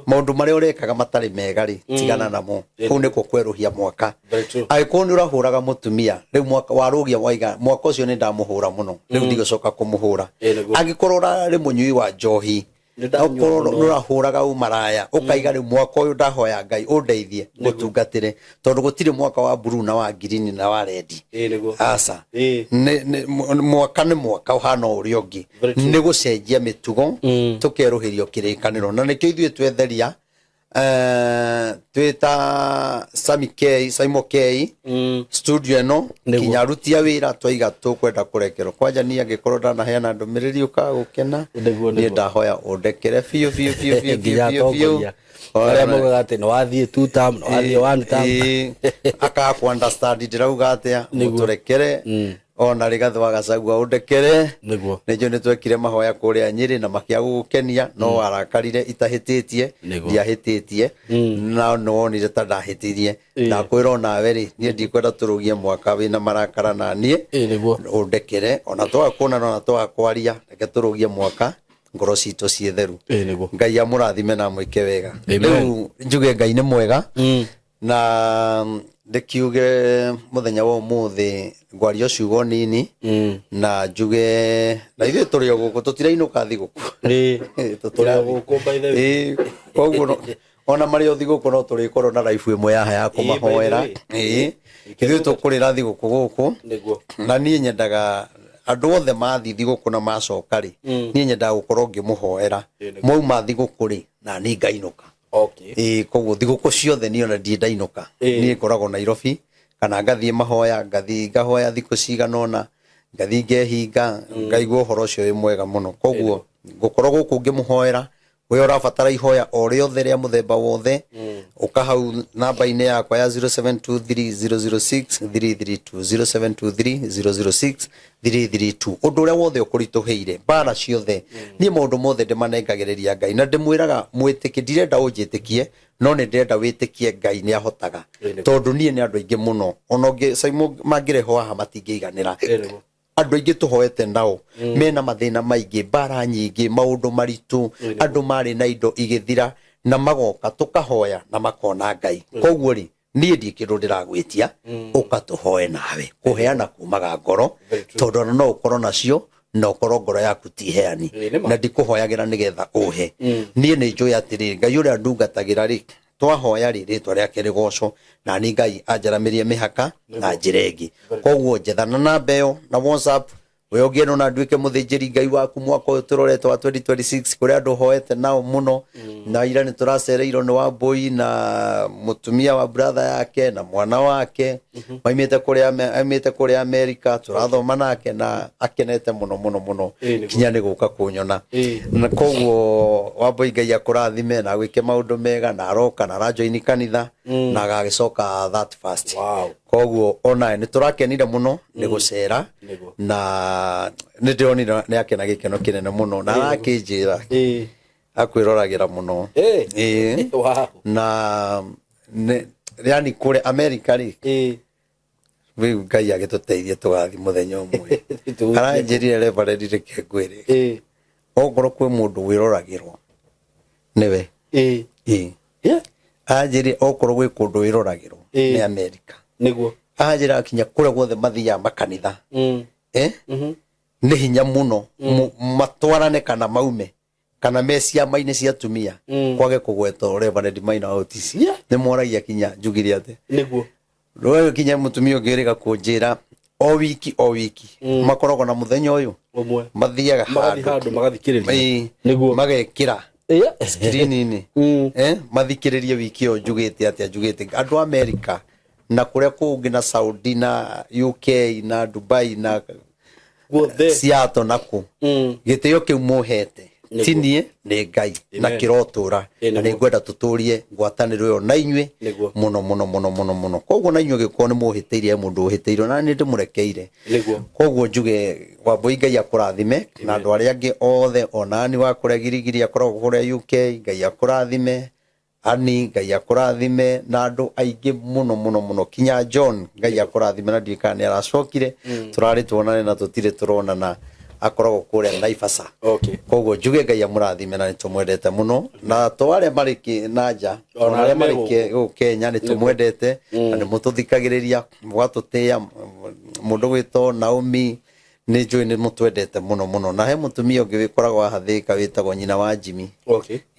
Maũndũ marĩa ũrekaga matarĩ mega rĩ, tigana namo. Kũu nĩkuo kwerũhia mwaka. Very true. Angĩkorwo nĩ ũrahũraga mũtumia, rĩu mwaka warũgia waiga mwaka ũcio nĩ ndamũhũra mũno, rĩu ndigũcoka kũmũhũra. Angĩkorwo ũrarĩ mũnyui wa njohi, Nĩ ndanyua okorwo mũno. nĩ ũrahũraga ũmaraya, ũkaiga rĩu mwaka ũyũ ndahoya Ngai ũndeithie ngũtungatĩre, tondũ gũtirĩ mwaka wa blue na wa green na wa red. Aca. Mwaka nĩ mwaka ũhana o ũrĩa ũngĩ. Very true. Nĩ gũcenjia mĩtugo, tũkerũhĩrio kĩrĩkanĩro, na nĩkĩo ithuĩ twetheria twĩta Sami K, Saimo K, studio ĩno, nginya aruti a wĩra twaiga tũkwenda kũrekerwo. Kwanja niĩ angĩkorwo ndanaheana ndũmĩrĩri ũkaga gũkena, niĩ ndahoya ũndekere biũ biũ biũ biũ biũ Nginya biũ biũ. Atongoria arĩa maugaga atĩ nĩ wathiĩ two term, nĩ wathiĩ one term. Akaga ku understand ndĩrauga atĩa. Mũtũrekere, ona Rigathĩ wa Gachagua, ũndekere. Nĩ njũĩ nĩ twekire mahoya kũrĩa Nyĩrĩ na makĩaga gũgũkenia, no warakarire itahĩtĩtie. Ndiahĩtĩtie, no nĩ wonire ta ndahĩtirie. Ndakwĩra onawe rĩ, niĩ ndikwenda tũrũgie mwaka wĩna marakara na niĩ. Ũndekere, ona twaga kuonana, ona twaga kwaria, reke tũrũgie mwaka. Ngoro citũ ciĩ theru. Ĩĩ nĩguo. Ngai amũrathime na amwĩke wega. Amen. Rĩu njuge Ngai nĩ mwega. Na ndĩkiuge mũthenya wa ũmũthĩ ngwaria o ciugo nini na njuge na ithuĩ tũrĩ o gũkũ, tũtirainũka thigũkũ. Ĩĩ. Tũtirathi- Tũrĩ o gũkũ, by the way. Ĩĩ, koguo ona marĩ o thigũkũ no tũrĩkorwo na live ĩmwe yaha ya kũmahoera. By the way. Ĩĩ, ithuĩ tũkũrĩra thigũkũ gũkũ. Nĩguo. Na niĩ nyendaga andũ othe mathiĩ thigũkũ na macoka rĩ, niĩ nyendaga gũkorwo ngĩmũhoera. Ĩĩ, nĩguo. Mwauma thigũkũ rĩ, na niĩ ngainũka. Ĩĩ, koguo thigũkũ ciothe niĩ ona ndirĩ ndainũka. Niĩ ngoragwo Nairobi kana ngathiĩ mahoya, ngathiĩ ngahoya thikũ cigana ũna, ngathiĩ ngehinga, ngaigua ũhoro ũcio wĩ mwega mũno. Koguo ngũkorwo gũkũ ngĩmũhoera. We ũrabatara ihoya o rĩothe rĩa mũthemba wothe, ũka hau namba-inĩ yakwa ya 0723006332, 0723006332. Ũndũ ũrĩa wothe ũkũritũhĩire, mbara ciothe, niĩ maũndũ mothe ndĩmanengagĩrĩria Ngai na ndĩmwĩraga mwĩtĩkie. Ndirenda ũnjĩtĩkie, no nĩ ndĩrenda wĩtĩkie Ngai nĩ ahotaga, tondũ niĩ nĩ andũ aingĩ mũno ona ũngĩ Simon mangĩrehwo haha matingĩiganĩra. Ĩĩ nĩguo. Andũ aingĩ tũhoete nao mena mathĩna maingĩ, mbara nyingĩ, maũndũ maritũ, andũ marĩ na indo igĩthira na magoka tũkahoya na makona Ngai. Koguo rĩ, niĩ ndiĩ kĩndũ ndĩragwĩtia, ũka tũhoe nawe. Kũheana kumaga ngoro, tondũ ona no ũkorwo nacio na ũkorwo ngoro yaku ti heani. Ĩĩ, nĩ ma. Na ndikũhoyagĩra nĩgetha ũhe. Niĩ nĩ njũĩ atĩrĩrĩ, Ngai ũrĩa ndungatagĩra rĩ, twahoya rĩ, rĩtwa rĩake rĩgocwo, na ni Ngai anjaramĩrie mĩhaka na njĩra ĩngĩ. Koguo njetha na namba ĩyo na WhatsApp, we ũngĩenda ona nduĩke mũthĩnjĩri Ngai waku mwaka ũyũ tũrorete wa 2026, kũrĩ andũ hoete nao mũno. Na ira nĩ tũracereirwo nĩ Wambũi na mũtumia wa brother yake na mwana wake, maimĩte kũrĩa aimĩte kũrĩa Amerika, tũrathoma nake na akenete mũno mũno mũno. Ĩĩ, nĩguo. Kinya nĩ gũka kũnyona. Ĩĩ. Na koguo Wambũi, Ngai akũrathime na agwĩke maũndũ mega, na aroka na arajoini kanitha na agagĩcoka that fast. Koguo onawe nĩ tũrakenire mũno nĩ gũcera. Nĩguo. Na nĩ ndĩronire nĩ akena gĩkeno kĩnene mũno na arakĩnjĩra akwĩroragĩra mũno. Ĩĩ. Na nĩ yani kũrĩa Amerika rĩ, rĩu Ngai agĩtũteithie tũgathiĩ mũthenya ũmwe. Aranjĩrire, "Reverend, reke ngwĩre, okorwo kwĩ mũndũ wĩroragĩrwo nĩwe." Ĩĩ. Anjĩrire okorwo gwĩ kũndũ wĩroragĩrwo nĩ Amerika. Anjĩra kinya kũrĩa guothe mathiaga makanitha, nĩ hinya mũno matwarane kana maume kana me ciama-inĩ cia atumia kwage kũgwetwo Reverend Maina wa Otisi. Nĩ moragia kinya njugire atĩ rũĩ kinya mũtumia ũngĩ ũrĩga kũnjĩra o wiki o wiki makoragwo na mũthenya ũyũ ũmwe mathiaga magathiĩ handũ handũ magathikĩrĩria. Ĩĩ. Magekĩra screen-inĩ, mathikĩrĩrie wiki ĩyo njugĩte atĩa, njugĩte andũ a Amerika na kũrĩa kũngĩ na Saudi na UK na Dubai na guothe, Seattle na kũ. Gĩtĩo kĩu mũhete ti niĩ, nĩ Ngai na Amen. kĩrotũra. Na nĩ ngwenda tũtũrie ngwatanĩro ĩyo na inyuĩ Nĩguo. mũno mũno mũno mũno mũno. Koguo na inyuĩ gĩkorwo nĩ mũhĩtĩirie mũndũ ũhĩtĩirio, na nĩ ndĩmũrekeire. Koguo njuge Wambũi, Ngai akũrathime na andũ arĩa angĩ othe, onani wa kũrĩa Girigiri akoragwo kũrĩa UK, Ngai akũrathime. Ani, Ngai akũrathime na andũ aingĩ mũno mũno mũno, kinya John, Ngai akũrathime. Na ndiũĩ kana nĩ aracokire, tũrarĩ tuonane na tũtirĩ tũronana, akoragwo kũrĩa Naivasha. Koguo njuge Ngai amũrathime na nĩ tũmwendete mũno, na to arĩa marĩ na nja, ona ona arĩa arĩa me marĩ gũkũ Kenya nĩ tũmwendete na nĩ mũtũthikagĩrĩria mũgatũtĩĩa. Mũndũ gwĩtwo Naomi, nĩ njũĩ nĩ mũtwendete mũno mũno. Na he mũtumia ũngĩ wĩkoragwo haha Thĩka wĩtagwo nyina wa Jimmy.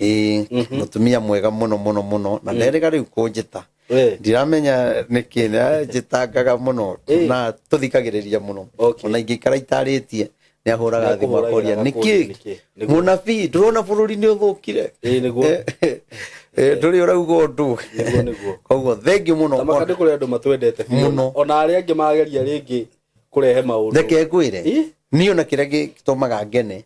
Ĩĩ, mũtumia mwega mũno mũno mũno, na nderĩga rĩu kũnjĩta. Ndiramenya nĩkĩ nĩanjĩtangaga mũno na tũthikagĩrĩria mũno. Ona ingĩikara itarĩtie nĩ ahũraga thimũ Nĩakũhũragĩra akoria agakũria nĩkĩ nĩkĩ? Nĩguo. Mũnabii, ndũrona bũrũri nĩ ũthũkire? Ĩĩ, nĩguo. Ndũrĩ ũrauga ũndũ. Nĩguo, nĩguo. Koguo thengiũ mũno. Ta maka nĩ kũrĩ andũ matwendete biũ. Mũno. Ona arĩa angĩ mageria rĩngĩ kũrehe maũndũ. Reke ngwĩre, niĩ ona kĩrĩa gĩtũmaga ngene,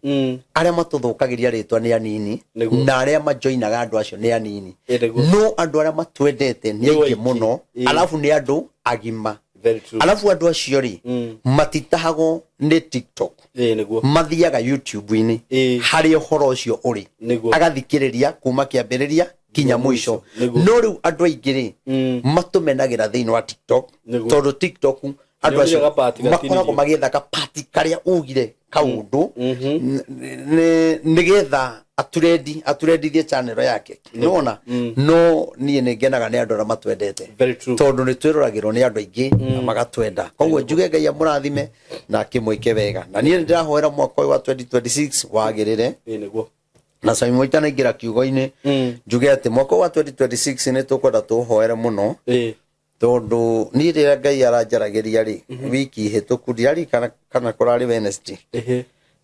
arĩa matũthũkagĩria rĩtwa nĩ anini Nĩguo. na arĩa majoinaga andũ acio nĩ anini. Ĩĩ, nĩguo. No andũ arĩa matwendete nĩ Nĩ aingĩ aingĩ. mũno. Alafu nĩ andũ agima. Very true. Alafu andũ acio rĩ, matitahagwo nĩ TikTok. Ĩĩ, nĩguo. Mathiaga YouTube-inĩ harĩa ũhoro ũcio ũrĩ, agathikĩrĩria kuma kĩambĩrĩria kinya mũico. Nĩguo. No rĩu andũ aingĩ rĩ, matũmenagĩra thĩinĩ wa TikTok, Nĩguo. tondũ TikTok Andũ Nĩonire acio gapati gatinirio. makoragwo magĩetha kapati karĩa ugire kaũndũ nĩgetha aturendi aturendithie channel yake, nĩwona? No niĩ nĩ ngenaga nĩ andũ arĩa matwendete. Very true. Tondũ nĩ twĩroragĩrwo nĩ andũ aingĩ na magatwenda. Koguo njuge Ngai amũrathime na akĩmwĩke wega, na niĩ nĩ ndĩrahoera mwaka ũyũ wa 2026 wagĩrĩre. Ĩĩ nĩguo. Na Simon, itanaingĩra kiugo-inĩ, njuge atĩ mwaka ũyũ wa 2026 nĩ tũkwenda tũhoere mũno, tondũ niĩ rĩrĩa Ngai aranjaragĩria rĩ, wiki hĩtũku, ndirarikana kana kũrarĩ Wednesday,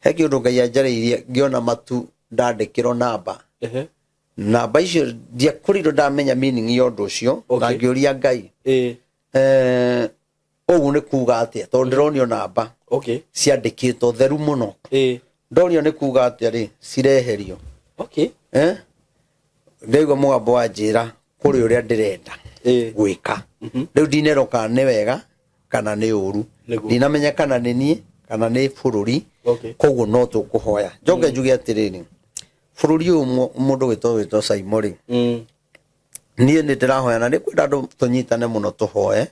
he kĩũndũ Ngai anjarĩirie, ngĩona matu ndandĩkĩrwo namba. Namba icio ndiakorirwo ndamenya meaning ya ũndũ ũcio. Na ngĩũria Ngai, ũguo nĩ kuga atĩa, tondũ ndĩronio namba ciandĩkĩtwo theru mũno. Ndorio nĩ kuga atĩa rĩ, cireherio. Eh? Ndaigua mũgambo wa njĩra kũrĩ ũrĩa ndĩrenda gwĩka. Rĩu ndinerwo kana nĩ wega kana nĩ ũru. Ndinamenya kana nĩ niĩ kana nĩ bũrũri. Koguo no tũkũhoya. Njoke njuge atĩrĩrĩ, bũrũri ũyũ, mũndũ wĩtwo Saimo rĩ, niĩ nĩ ndĩrahoya na nĩ kwenda andũ tũnyitane mũno tũhoe,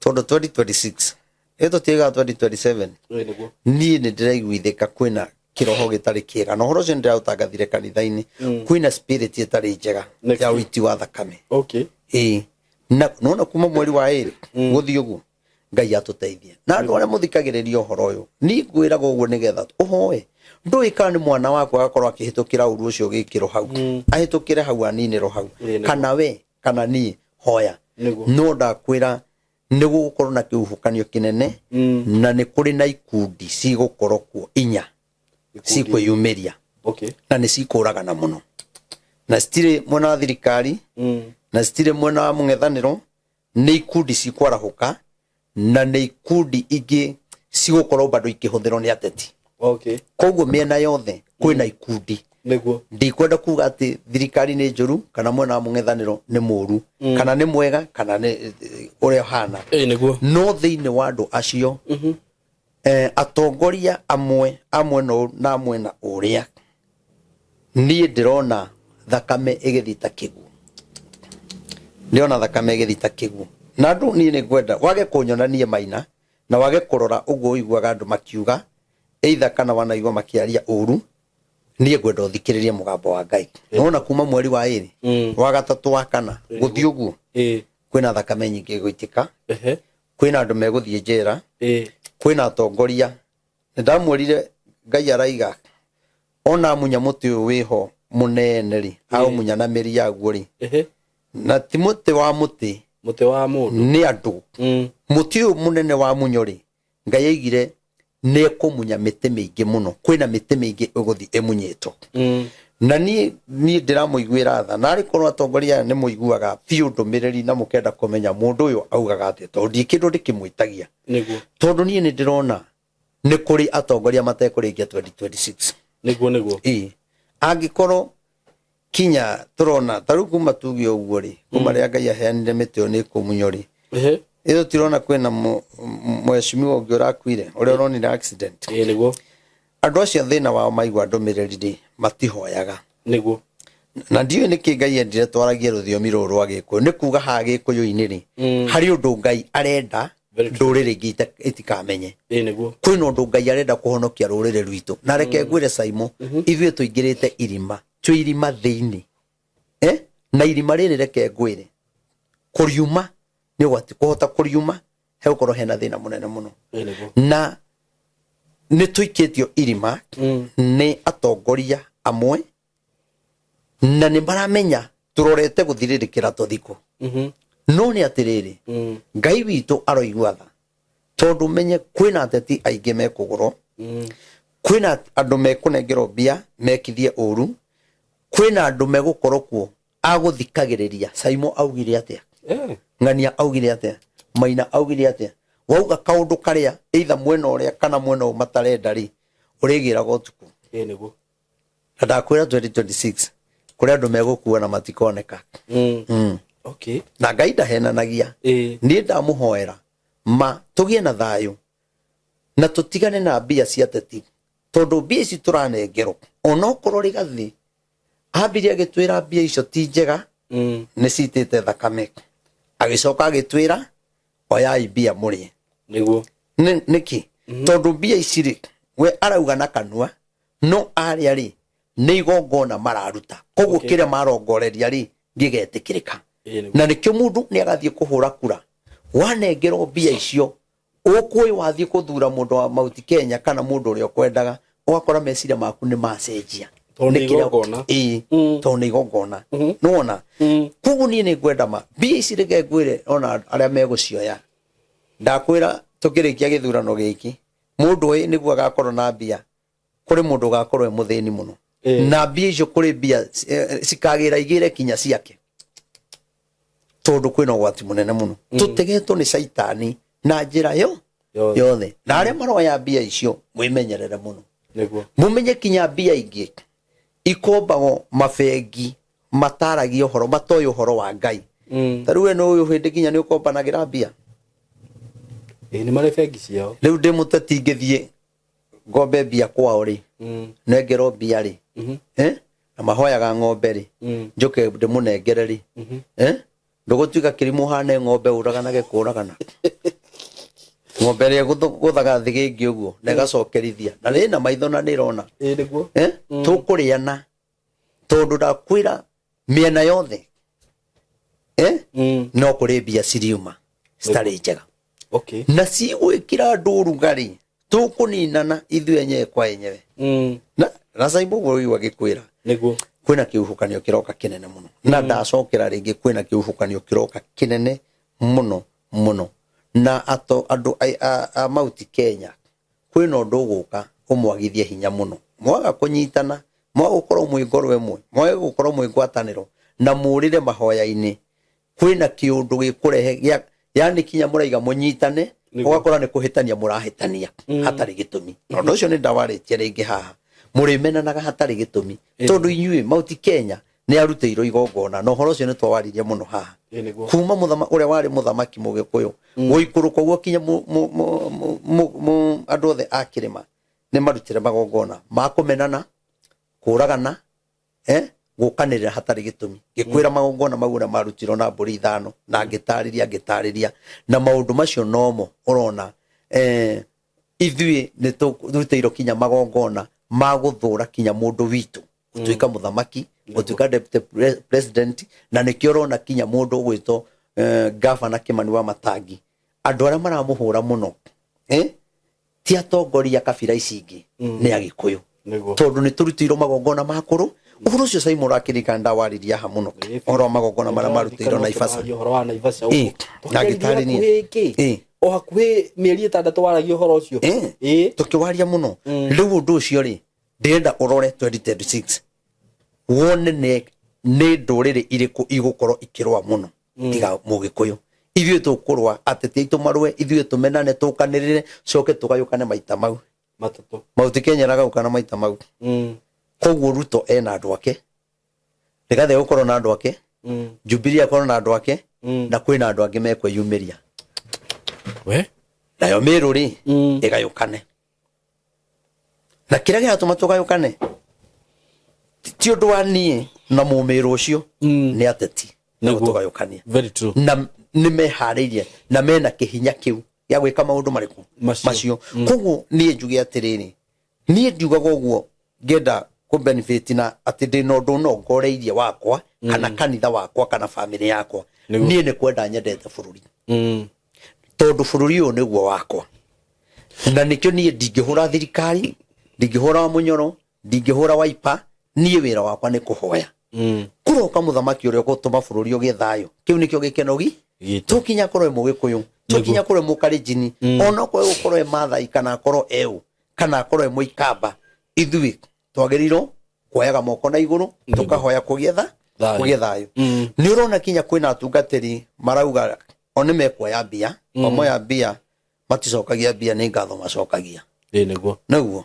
tondũ 2026 ĩ tũtiĩgaga 2027. Ĩĩ nĩguo. Niĩ nĩ ndĩraiguithĩka kwĩna kĩroho gĩtarĩ kĩega, na ũhoro ũcio nĩ ndĩraũtangathire kanitha-inĩ. Kwĩna spirit ĩtarĩ njega Next ya year. ũiti wa thakame. Ĩĩ, na nona kuma mweri wa 2 gũthiĩ ũguo, Ngai atũteithie. Na andũ arĩa mũthikagĩrĩria ũhoro ũyũ, niĩ ngwĩraga ũguo nĩgetha ũhoe. Ndũĩ kana nĩ mwana waku agakorwo akĩhĩtũkĩra ũru ũcio ũgĩkĩrwo hau, ahĩtũkĩre hau, aninĩrwo hau. Ĩĩ, nĩguo. Kana we kana niĩ, hoya. No ndakwĩra nĩ gũgũkorwo na kĩhuhũkanio kĩnene, na nĩ kũrĩ na ikundi cigũkorwo kuo inya cikwĩyumĩria, na nĩ cikũragana mũno, na citirĩ mwena wa thirikari, na citirĩ mwena wa mũng'ethanĩro. Nĩ ikundi cikwarahũka, na nĩ ikundi ingĩ cigũkorwo bado ikĩhũthĩrwo nĩ ateti. Koguo mĩena yothe kwĩna ikundi. Ndikwenda kuga atĩ thirikari nĩ njũru kana mwena wa mũng'ethanĩro nĩ mũru kana nĩ mwega kana nĩ ũrĩa ũhana. Ĩĩ nĩguo. No thĩinĩ wa andũ acio, atongoria amwe a mwena ũyũ na mwena ũrĩa, niĩ ndĩrona thakame ĩgĩthiĩ ta kĩguũ. Ndĩrona thakame ĩgĩthiĩ ta kĩguũ. Na andũ, niĩ nĩ ngwenda wage kũnyona niĩ Maina, na wage kũrora ũguo ũiguaga andũ makiuga either kana wanaigua makĩaria ũru, niĩ ngwenda ũthikĩrĩrie mũgambo wa Ngai. Nona kuma mweri wa 2, wa 3, wa 4, gũthiĩ ũguo, kwĩna thakame nyingĩ ĩgũitĩka. Kwĩna andũ megũthiĩ njera. Kwĩna atongoria. Nĩ ndamwĩrire Ngai araiga ona amunya mũtĩ ũyũ wĩho mũnene rĩ, aũmunya na mĩri yaguo rĩ, na ti mũtĩ wa mũtĩ. Mũtĩ wa mũndũ. Nĩ andũ. Mũtĩ ũyũ mũnene wa munyo rĩ, Ngai aigire nĩ ekũmunya mĩtĩ mĩingĩ mũno. Kwĩna mĩtĩ mĩingĩ ĩgũthiĩ ĩmunyĩtwo. Na niĩ ndĩramũiguĩra tha, na arĩ korwo atongoria aya nĩ mũiguaga biũ ndũmĩrĩri na mũkenda kũmenya mũndũ ũyũ augaga atĩa, tondũ ndirĩ kĩndũ ndĩkĩmwĩtagia. Tondũ niĩ nĩ ndĩrona nĩ kũrĩ atongoria matekũrĩkia 2026. Nĩguo nĩguo. Ĩĩ, angĩkorwo kinya tũrona ta rĩu kuma tuge ũguo rĩ, kuma rĩrĩa Ngai aheanire mĩtĩ ĩyo nĩ ĩkũmunywo rĩ, ĩyo tirona kwĩna mheshimiwa ũngĩ ũrakuire, ũrĩa ũronire accident. Ĩĩ nĩguo. Andũ acio thĩna wao, maigua ndũmĩrĩri rĩ, matihoyaga. Na ndiũĩ nĩkĩ Ngai endire twaragie rũthiomi rũrũ rwa Gĩkũyũ. Nĩ kuga haha Gĩkũyũ-inĩ rĩ, harĩ ũndũ Ngai arenda Very true. ndũrĩrĩ ingĩ itikamenye. Ĩĩ nĩguo. Kwĩna ũndũ Ngai arenda kũhonokia rũrĩrĩ rwitũ. Na reke ngwĩre Saimo, ithuĩ tũingĩrĩte irima, twĩ irima thĩinĩ, eh? Na irima rĩrĩ, reke ngwĩre, kũriuma nĩ ũgwati. Kũhota kũriuma hegũkorwo hena thĩna mũnene mũno. Ĩĩ nĩguo. Na nĩ tũikĩtio irima nĩ atongoria amwe, na nĩ maramenya tũrorete gũthirĩrĩkĩra tũthikũ. No nĩ atĩrĩrĩ, Ngai witũ aroigua tha, tondũ menye kwĩna ateti aingĩ mekũgũrwo, kwĩna andũ mekũnengerwo mbia mekithie ũru, kwĩna andũ megũkorwo kuo agũthikagĩrĩria Saimo augire atĩa, ng'ania augire atĩa, Maina augire atĩa. Wauga kaũndũ karĩa either mwena ũrĩa kana mwena ũyũ matarenda rĩ, ũrĩgĩraga ũtukũ. Ĩĩ nĩguo. Na ndakwĩra 2026 kũrĩ andũ megũkua na matikoneka. Na Ngai ndahenanagia. Niĩ ndamũhoera ma tũgĩe na thayũ na tũtigane na mbia cia teti, tondũ mbia ici tũranengerwo, onokorwo Rigathĩ ambirie agĩtwĩra mbia icio ti njega, nĩ citĩte thakame, agĩcoka agĩtwĩra oyai mbia mũrĩe. Nĩguo. Nĩkĩ? Tondũ mbia ici rĩ, we arauga na kanua, no arĩa rĩ nĩ igongona mararuta, koguo kĩrĩa marongoreria rĩ gĩgetĩkĩrĩka. Ĩĩ, nĩguo. Na nĩkĩo mũndũ nĩ agathiĩ kũhũra kura, wanengerwo mbia icio ũkũĩ wathiĩ kũthura mũndũ wa Mount Kenya kana mũndũ ũrĩa ũkwendaga, ũgakora meciria maku nĩ macenjia. Tondũ nĩ Nĩ kĩrĩa- igongona. Ĩĩ, tondũ nĩ igongona. Nĩwona? Koguo niĩ nĩ ngwenda ma mbia ici, reke ngwĩre, ona arĩa megũcioya, ndakwĩra tũkĩrĩkia gĩthurano gĩkĩ, mũndũ ũyũ nĩguo agakorwo na mbia, kũrĩ mũndũ ũgakorwo e mũthĩni mũno. Na mbia icio, kũrĩ mbia cikagĩra igĩre kinya ciake, tondũ kwĩna ũgwati mũnene mũno tũtegetwo nĩ caitani na njĩra yo Yothe. Yothe. Na arĩa maroya mbia icio, mwĩmenyerere mũno. Nĩguo. Mũmenye kinya mbia ingĩ ikombagwo mabengi mataragia ũhoro, matoĩ ũhoro wa Ngai. Ta rĩu we nĩ ũyũ hĩndĩ kinya nĩ ũkombanagĩra mbia. Ĩĩ, nĩ marĩ bengi ciao. Rĩu ndĩ mũteti ngĩthiĩ ngombe mbia kwao rĩ, nengerwo mbia rĩ, eh? Na mahoyaga ng'ombe rĩ, njoke ndĩmũnengere rĩ, eh? Ndũgũtuĩka kĩrimũ hane ng'ombe ũraganage kũragana ng'ombe ĩrĩa ĩgũthaga thĩgĩngĩ ũguo na ĩgacokerithia na rĩna maitho na nĩrona. Ĩĩ, nĩguo. Eh? Tũkũrĩana tondũ ndakwĩra mĩena yothe, eh? No kũrĩ mbia ciriuma citarĩ njega na cigwĩkĩra andũ ũrugarĩ, tũkũninana ithuĩ enyewe kwa enyewe. Na caimbo ũguo ũigua gĩkwĩra Nĩguo. Kwĩna kĩhuhũkanio kĩroka kĩnene mũno, na ndacokera rĩngĩ, kwĩna kĩhuhũkanio kĩroka kĩnene mũno mũno, na ato andũ a Mount Kenya, kwĩna ũndũ ũgũka ũmwagithie hinya mũno mwaga kũnyitana, mwaga gũkorwo mwĩ ngoro ĩmwe, mwaga gũkorwo mwĩ ngwatanĩro na mũrĩre mahoya-inĩ. Kwĩna kĩũndũ gĩkũrehe gĩa yani kinya mũraiga mũnyitane, ũgakora nĩ kũhĩtania mũrahĩtania hatarĩ gĩtũmi. Na ũndũ ũcio nĩ ndawarĩtie rĩngĩ haha, mũrĩmenanaga hatarĩ gĩtũmi, tondũ inyuĩ Mount Kenya nĩ arutĩirwo igongona, na ũhoro ũcio nĩ twawaririe mũno haha. Ĩĩ, nĩguo. Kuma mũthama ũrĩa warĩ mũthamaki mũgĩkũyũ gũikũrũka ũguo kinya andũ othe a kĩrĩma nĩ marutire magongona ma kũmenana, kũragana, gũkanĩrĩra hatarĩ gĩtũmi. Ngĩkwĩra magongona mau ũrĩa marutirwo na mbũri 5, na ngĩtarĩria na maũndũ macio nomo ũrona, ithuĩ nĩ tũrutĩirwo kinya magongona ma gũthũra kinya mũndũ witũ gũtuĩka mũthamaki, gũtuĩka deputy president. Na nĩkĩo ũrona kinya mũndũ ũgwĩtwo gavana Kimani wa Matangi, andũ arĩa maramũhũra mũno, ti atongoria kabira ici ingĩ, nĩ Agĩkũyũ. Nĩguo. Tondũ nĩ tũrutĩirwo magongona ma kũrũ. Ũhoro ũcio Simon ũrakĩririkana ndawaririe haha mũno, ũhoro wa magongona marĩa marutĩirwo Naivasha. Ũhoro wa Naivasha. Ĩĩ, na ngĩtarĩria. Ĩĩ. O hakuhĩ mĩeri 6 waragia ũhoro ũcio. Ĩĩ. Tũkĩwaria mũno. Rĩu ũndũ ũcio rĩ, ndĩrenda ũrore 2026 wone nĩ ndũrĩrĩ irĩkũ igũkorwo ikĩrũa mũno tiga mũgĩkũyũ. Ithuĩ tũkũrũa, ateti aitũ marũe, ithuĩ tũmenane, tũkanĩrĩre, coke tũgayũkane maita mau 3. Mount Kenya ĩragayũkana maita mau. Koguo Ruto ena andũ ake, Rigathĩ gũkorwo na andũ ake, Jubilee akorwo na andũ ake, na kwĩna andũ angĩ mekwĩyumĩria. We. Nayo Mĩrũ rĩ, ĩgayũkane, na kĩrĩa kĩratũma tũgayũkane ti ũndũ wa niĩ na mũmĩrũ ũcio, nĩ ateti Nĩguo. tũgayũkania. Very true. Na nĩ meharĩirie na mena kĩhinya kĩu gĩa gwĩka maũndũ marĩkũ? Macio. Macio. Koguo niĩ njuge atĩrĩrĩ, niĩ ndiugaga ũguo ngĩenda kũ benefit na atĩ ndĩna ũndũ no ngoreirie wakwa kana kanitha wakwa kana bamĩrĩ yakwa. Nĩguo. Niĩ nĩ kwenda nyendete bũrũri, tondũ bũrũri ũyũ nĩguo wakwa, na nĩkĩo niĩ ndingĩhũra thirikari, ndingĩhũra wa mũnyoro, ndingĩhũra waipa. Niĩ wĩra wakwa nĩ kũhoya kũroka mũthamaki ũrĩa ũgũtũma bũrũri ũgĩe thayũ. Kĩu nĩkĩo gĩkeno gi Gitũ. Tũkinya korwo e mũgĩkũyũ, tũkinya korwo e mũkarenjini, ona okorwo egũkorwo e Mathai, kana akorwo eũ, kana akorwo e mũikamba, ithuĩ twagĩrĩirwo kuoyaga moko na igũrũ, tũkahoya kũgĩe tha Thayũ. Kũgĩe thayũ. Nĩ ũrona kinya kwĩna atungatĩri marauga o nĩ mekuoya mbia, o moya mbia maticokagia mbia, nĩ ngatho macokagia. Ĩĩ, nĩguo. Nĩguo.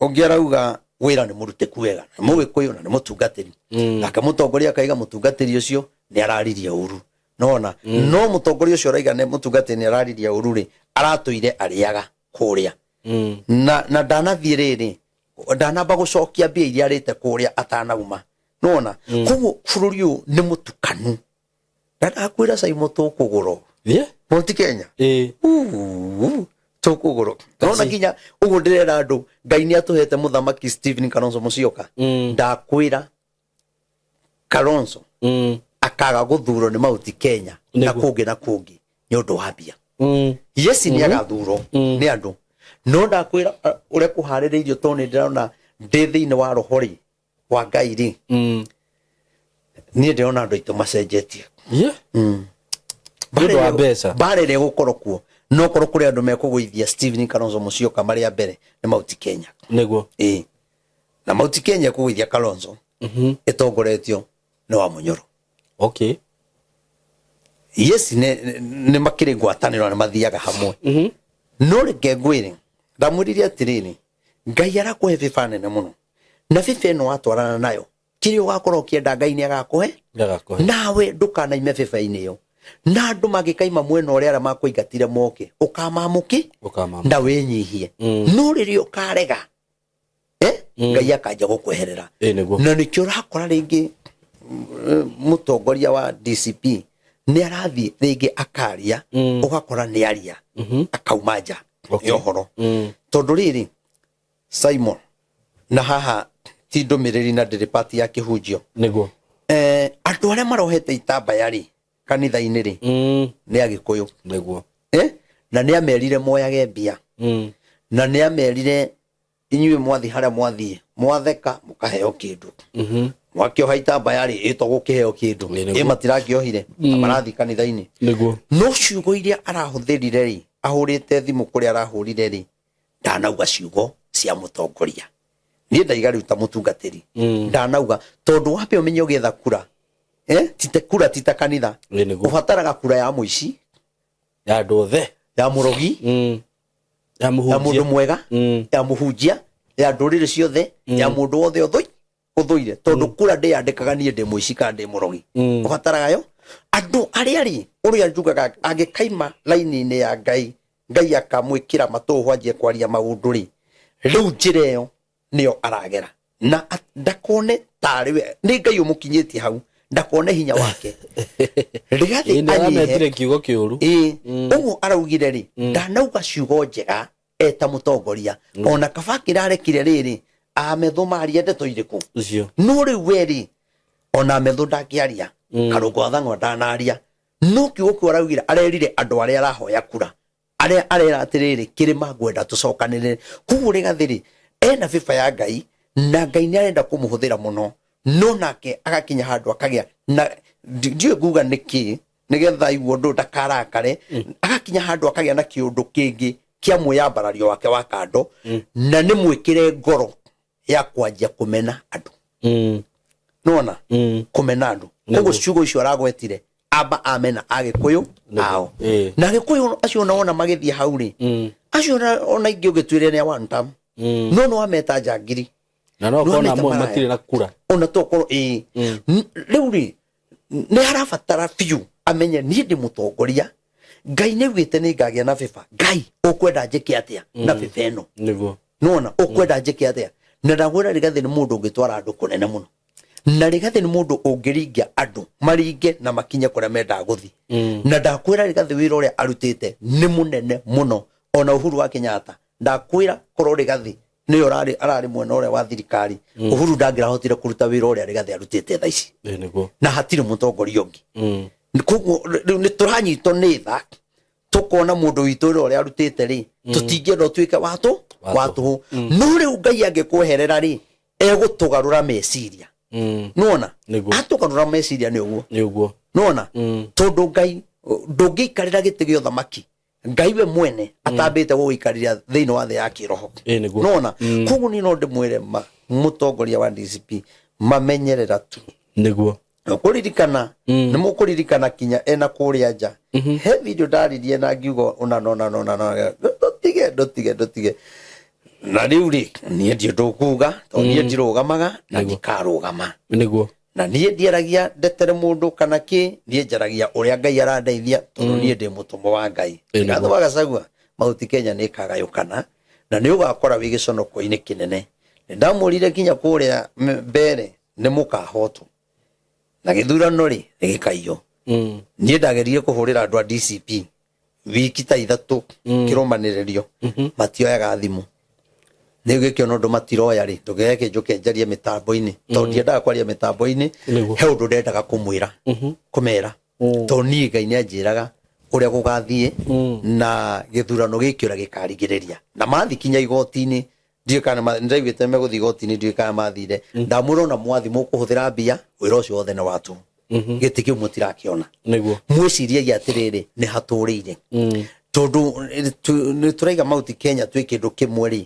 Ũngĩ arauga wĩra nĩ mũrutĩku wega, nĩ mũgĩkũyũ na nĩ mũtungatĩri. Nake mũtongoria akaiga mũtungatĩri ũcio nĩ araririe ũru. Nona no mũtongoria ũcio araiga nĩ mũtungatĩri nĩ araririe ũru rĩ, aratũire arĩaga kũrĩa na ndanathiĩ rĩrĩ, ndanamba gũcokia mbia iria arĩte kũrĩa atanauma. Nona koguo bũrũri ũyũ nĩ mũtukanu, na ndakwĩra Caimo tũkũgũrwo. Yeah. Mount Kenya. Ĩĩ. Tũkũgũrũ nona nginya ũguo ndĩrera andũ, Ngai nĩ atũhete mũthamaki Stephen Kalonzo Musyoka. Ndakwĩra Kalonzo akaga gũthurwo nĩ Mount Kenya na kũngĩ na kũngĩ nĩ ũndũ wa mbia. Yes, nĩ agathurwo nĩ andũ, no ndakwĩra ũrĩa kũharĩrĩirio, tondũ nĩ ndĩrona ndĩ thĩinĩ wa roho rĩ wa Ngai rĩ, niĩ ndĩrona andũ aitũ macenjetie. Nĩ ũndũ wa mbeca. Mbara ĩrĩa ĩgũkorwo kuo, no korwo kũrĩ andũ mekũgũithia Stephen Kalonzo Musyoka marĩ a mbere nĩ Mount Kenya. Ĩĩ, na Mount Kenya ĩkũgũithia Kalonzo ĩtongoretio nĩ wa Munyoro. Yes, nĩ makĩrĩ ngwatanĩro na nĩ mathiaga hamwe, no reke ngwĩre, ndamwĩrire atĩrĩrĩ, Ngai arakũhe bĩba nene mũno, na bĩba ĩno watwarana nayo, kĩrĩa ũgakorwo ũkĩenda Ngai nĩ agakũhe. Nĩagakũhe. Nawe ndũkanaime bĩba-inĩ ĩyo, na andũ mangĩkaima mwena ũrĩa arĩa makũingatire moke, ũkamamũki. Ũkamamũkĩ. Na wĩnyihie. No rĩrĩa ũkarega, Ngai akanja gũkweherera. Ĩĩ nĩguo. Na nĩkĩo ũrakora rĩngĩ mũtongoria wa DCP nĩ arathiĩ rĩngĩ akaria, ũgakora nĩ aria akauma nja ya ũhoro, tondũ rĩrĩ, Simon, na haha ti ndũmĩrĩri na ndĩrĩ pati ya kĩhunjio. Andũ arĩa marohete itambaya rĩ kanitha-inĩ rĩ, nĩ Agĩkũyũ. Na nĩ amerire moyage mbia, na nĩ amerire inyuĩ mwathi harĩa mwathiĩ mwatheka mũkaheo kĩndũ, mwakĩoha itambaya rĩ ĩto gũkĩheo kĩndũ. Ĩ, nĩguo. Ĩ matirakĩohire na marathiĩ kanitha-inĩ. No ciugo iria arahũthĩrire rĩ, ahũrĩte thimũ kũrĩa arahũrire rĩ, ndanauga ciugo cia mũtongoria. Niĩ ndaiga rĩu ta mũtungatĩri, ndanauga tondũ wambe ũmenye ũgĩetha kura, tite kura tita kanitha. Ĩ, nĩguo. Ũbataraga kura ya mũici, Ya andũ othe, ya mũrogi, ya ya mũndũ mũhunjia, mwega, ya mũhunjia, ya ndũrĩrĩ ciothe, ya mũndũ wothe ũthũire, tondũ kura ndĩyandĩkaga niĩ ndĩ mũici kana ndĩ mũrogi. Ũbataraga yo andũ arĩa rĩ, ũrĩa njugaga angĩkaima raini-inĩ ya Ngai, Ngai akamwĩkĩra matũhũ anjie kwaria maũndũ rĩ, rĩu njĩra ĩyo nĩyo aragera, na ndakone tarĩ we nĩ Ngai ũmũkinyĩtie hau, ndakone hinya wake. Rigathi Ĩ, nĩ anyihe. ametire kiugo kĩũru. Ĩĩ, ũguo araugire rĩ, ndanauga ciugo njega eta mũtongoria, ona kaba kĩrarekire rĩrĩ amethũ maria ndeto irĩkũ. Ũcio. No rĩu we rĩ, ona methũ ndangĩaria, Karũngo wa Thang'wa ndanaria, no kiugo kĩu araugire arerire andũ arĩa arahoya kura, arĩa arera atĩrĩrĩ, kĩrĩma ngwenda tũcokanĩrĩre. Koguo Rĩgathĩ rĩ ena bĩba ya Ngai, na Ngai nĩ arenda kũmũhũthĩra mũno, no nake agakinya handũ akagĩa na ndiũĩ nguga nĩkĩ, nĩgetha igua ũndũ ndakarakare, agakinya handũ akagĩa na kĩũndũ kĩngĩ kĩa mwĩyambarario wake wa kando, na nĩ mwĩkĩre ngoro ya kwanjia kũmena andũ. Nona kũmena andũ. Koguo ciugo icio aragwetire amba amena Agĩkũyũ ao. Na Agĩkũyũ acio ona wona magĩthiĩ hau rĩ, acio ona ingĩ ũngĩtuĩre nĩ a one term, no nĩ wameta njangiri. Na no Nĩ kona wameta amwe maraya. matirĩ na kura. Ona tokorwo ĩĩ. Rĩu rĩ, nĩ harabatara biũ amenye niĩ ndĩ mũtongoria, Ngai nĩ augĩte nĩ ngagĩa na bĩba. Ngai ũkwenda njĩke atĩa na bĩba ĩno? Nona ũkwenda njĩke atĩa? Na ndagwĩra Rigathĩ nĩ mũndũ ũngĩtwara andũ kũnene mũno, na Rigathĩ nĩ mũndũ ũngĩringia andũ maringe na makinye kũrĩa mendaga gũthiĩ. Na ndakwĩra Rigathĩ wĩra ũrĩa arutĩte nĩ mũnene mũno, ona Uhuru wa Kenyatta, ndakwĩra korwo Rigathĩ nĩyo ararĩ mwena ũrĩa wa thirikari, Uhuru ndangĩrahotire kũruta wĩra ũrĩa Rigathĩ arutĩte thaa ici. Ĩ, nĩguo. Na hatirĩ mũtongoria ũngĩ. Koguo rĩu nĩ tũranyitwo nĩ tha, tũkona mũndũ witũ ũrĩa arutĩte rĩ, tũtingĩenda ũtuĩke watũ Wa wa tũhũ. No rĩu Ngai angĩkweherera rĩ, egũtũgarũra meciria. Nĩwona? Atũgarũra meciria nĩ ũguo. Nĩ ũguo. Nĩwona? Tondũ Ngai ndũngĩikarĩra gĩtĩ gĩa ũthamaki Ngai we mwene atambĩte gũgũikarĩra thĩinĩ wa thĩ ya kĩroho. Ĩ, nĩguo. Nĩwona? Koguo niĩ no ndĩmwĩre mũtongoria wa DCP mamenyerera tu. Ũkũririkana, nĩ mũkũririkana kinya ena kũrĩa nja he video ndaririe na ngiuga ũna nona nona nona, ndũtige ndũtige ndũtige. Na rĩu rĩ, niĩ ndiũ ndũkuga tondũ niĩ ndirũgamaga na ndikarũgama. Na niĩ ndiaragia ndetere mũndũ kana kĩ, niĩ njaragia ũrĩa Ngai arandeithia, tondũ niĩ ndĩ mũtũmwo wa Ngai. Ĩ, nĩguo. Rigathĩ wa Gachagua, Mount Kenya nĩ ĩkagayũkana na nĩ ũgakora wĩ gĩconoko-inĩ kĩnene. Nĩ ndamũrire kinya kũrĩa mbere nĩ mũkahotwo na gĩthurano rĩ gĩkaiywo. Niĩ ndageririe kũhũrĩra andũ a DCP wiki ta 3 kĩrũmanĩrĩrio, matioyaga thimũ. Nĩ gĩkĩona ũndũ matiroya rĩ, ndũgeke njũke njarie mĩtambo-inĩ, tondũ ndiendaga kwaria mĩtambo-inĩ. He ũndũ ndendaga kũmwĩra, kũmera, tondũ niĩ Ngai nĩ anjĩraga ũrĩa gũgathiĩ na gĩthurano gĩkĩ ũrĩa gĩkarigĩrĩria. Na mathi kinya igoti-inĩ, ndiũĩ kana nĩndaiguĩte megũthiĩ igoti-inĩ, ndiũĩ kana mathire. Ndamwĩra ona mwathi mũkũhũthĩra mbia, wĩra ũcio wothe nĩ wa tũhũ, gĩtĩ kĩu mũtirakĩona. Mwĩciriai atĩrĩrĩ, nĩ hatũrĩire, tondũ nĩ tũraiga Mount Kenya twĩ kĩndũ kĩmwe rĩ,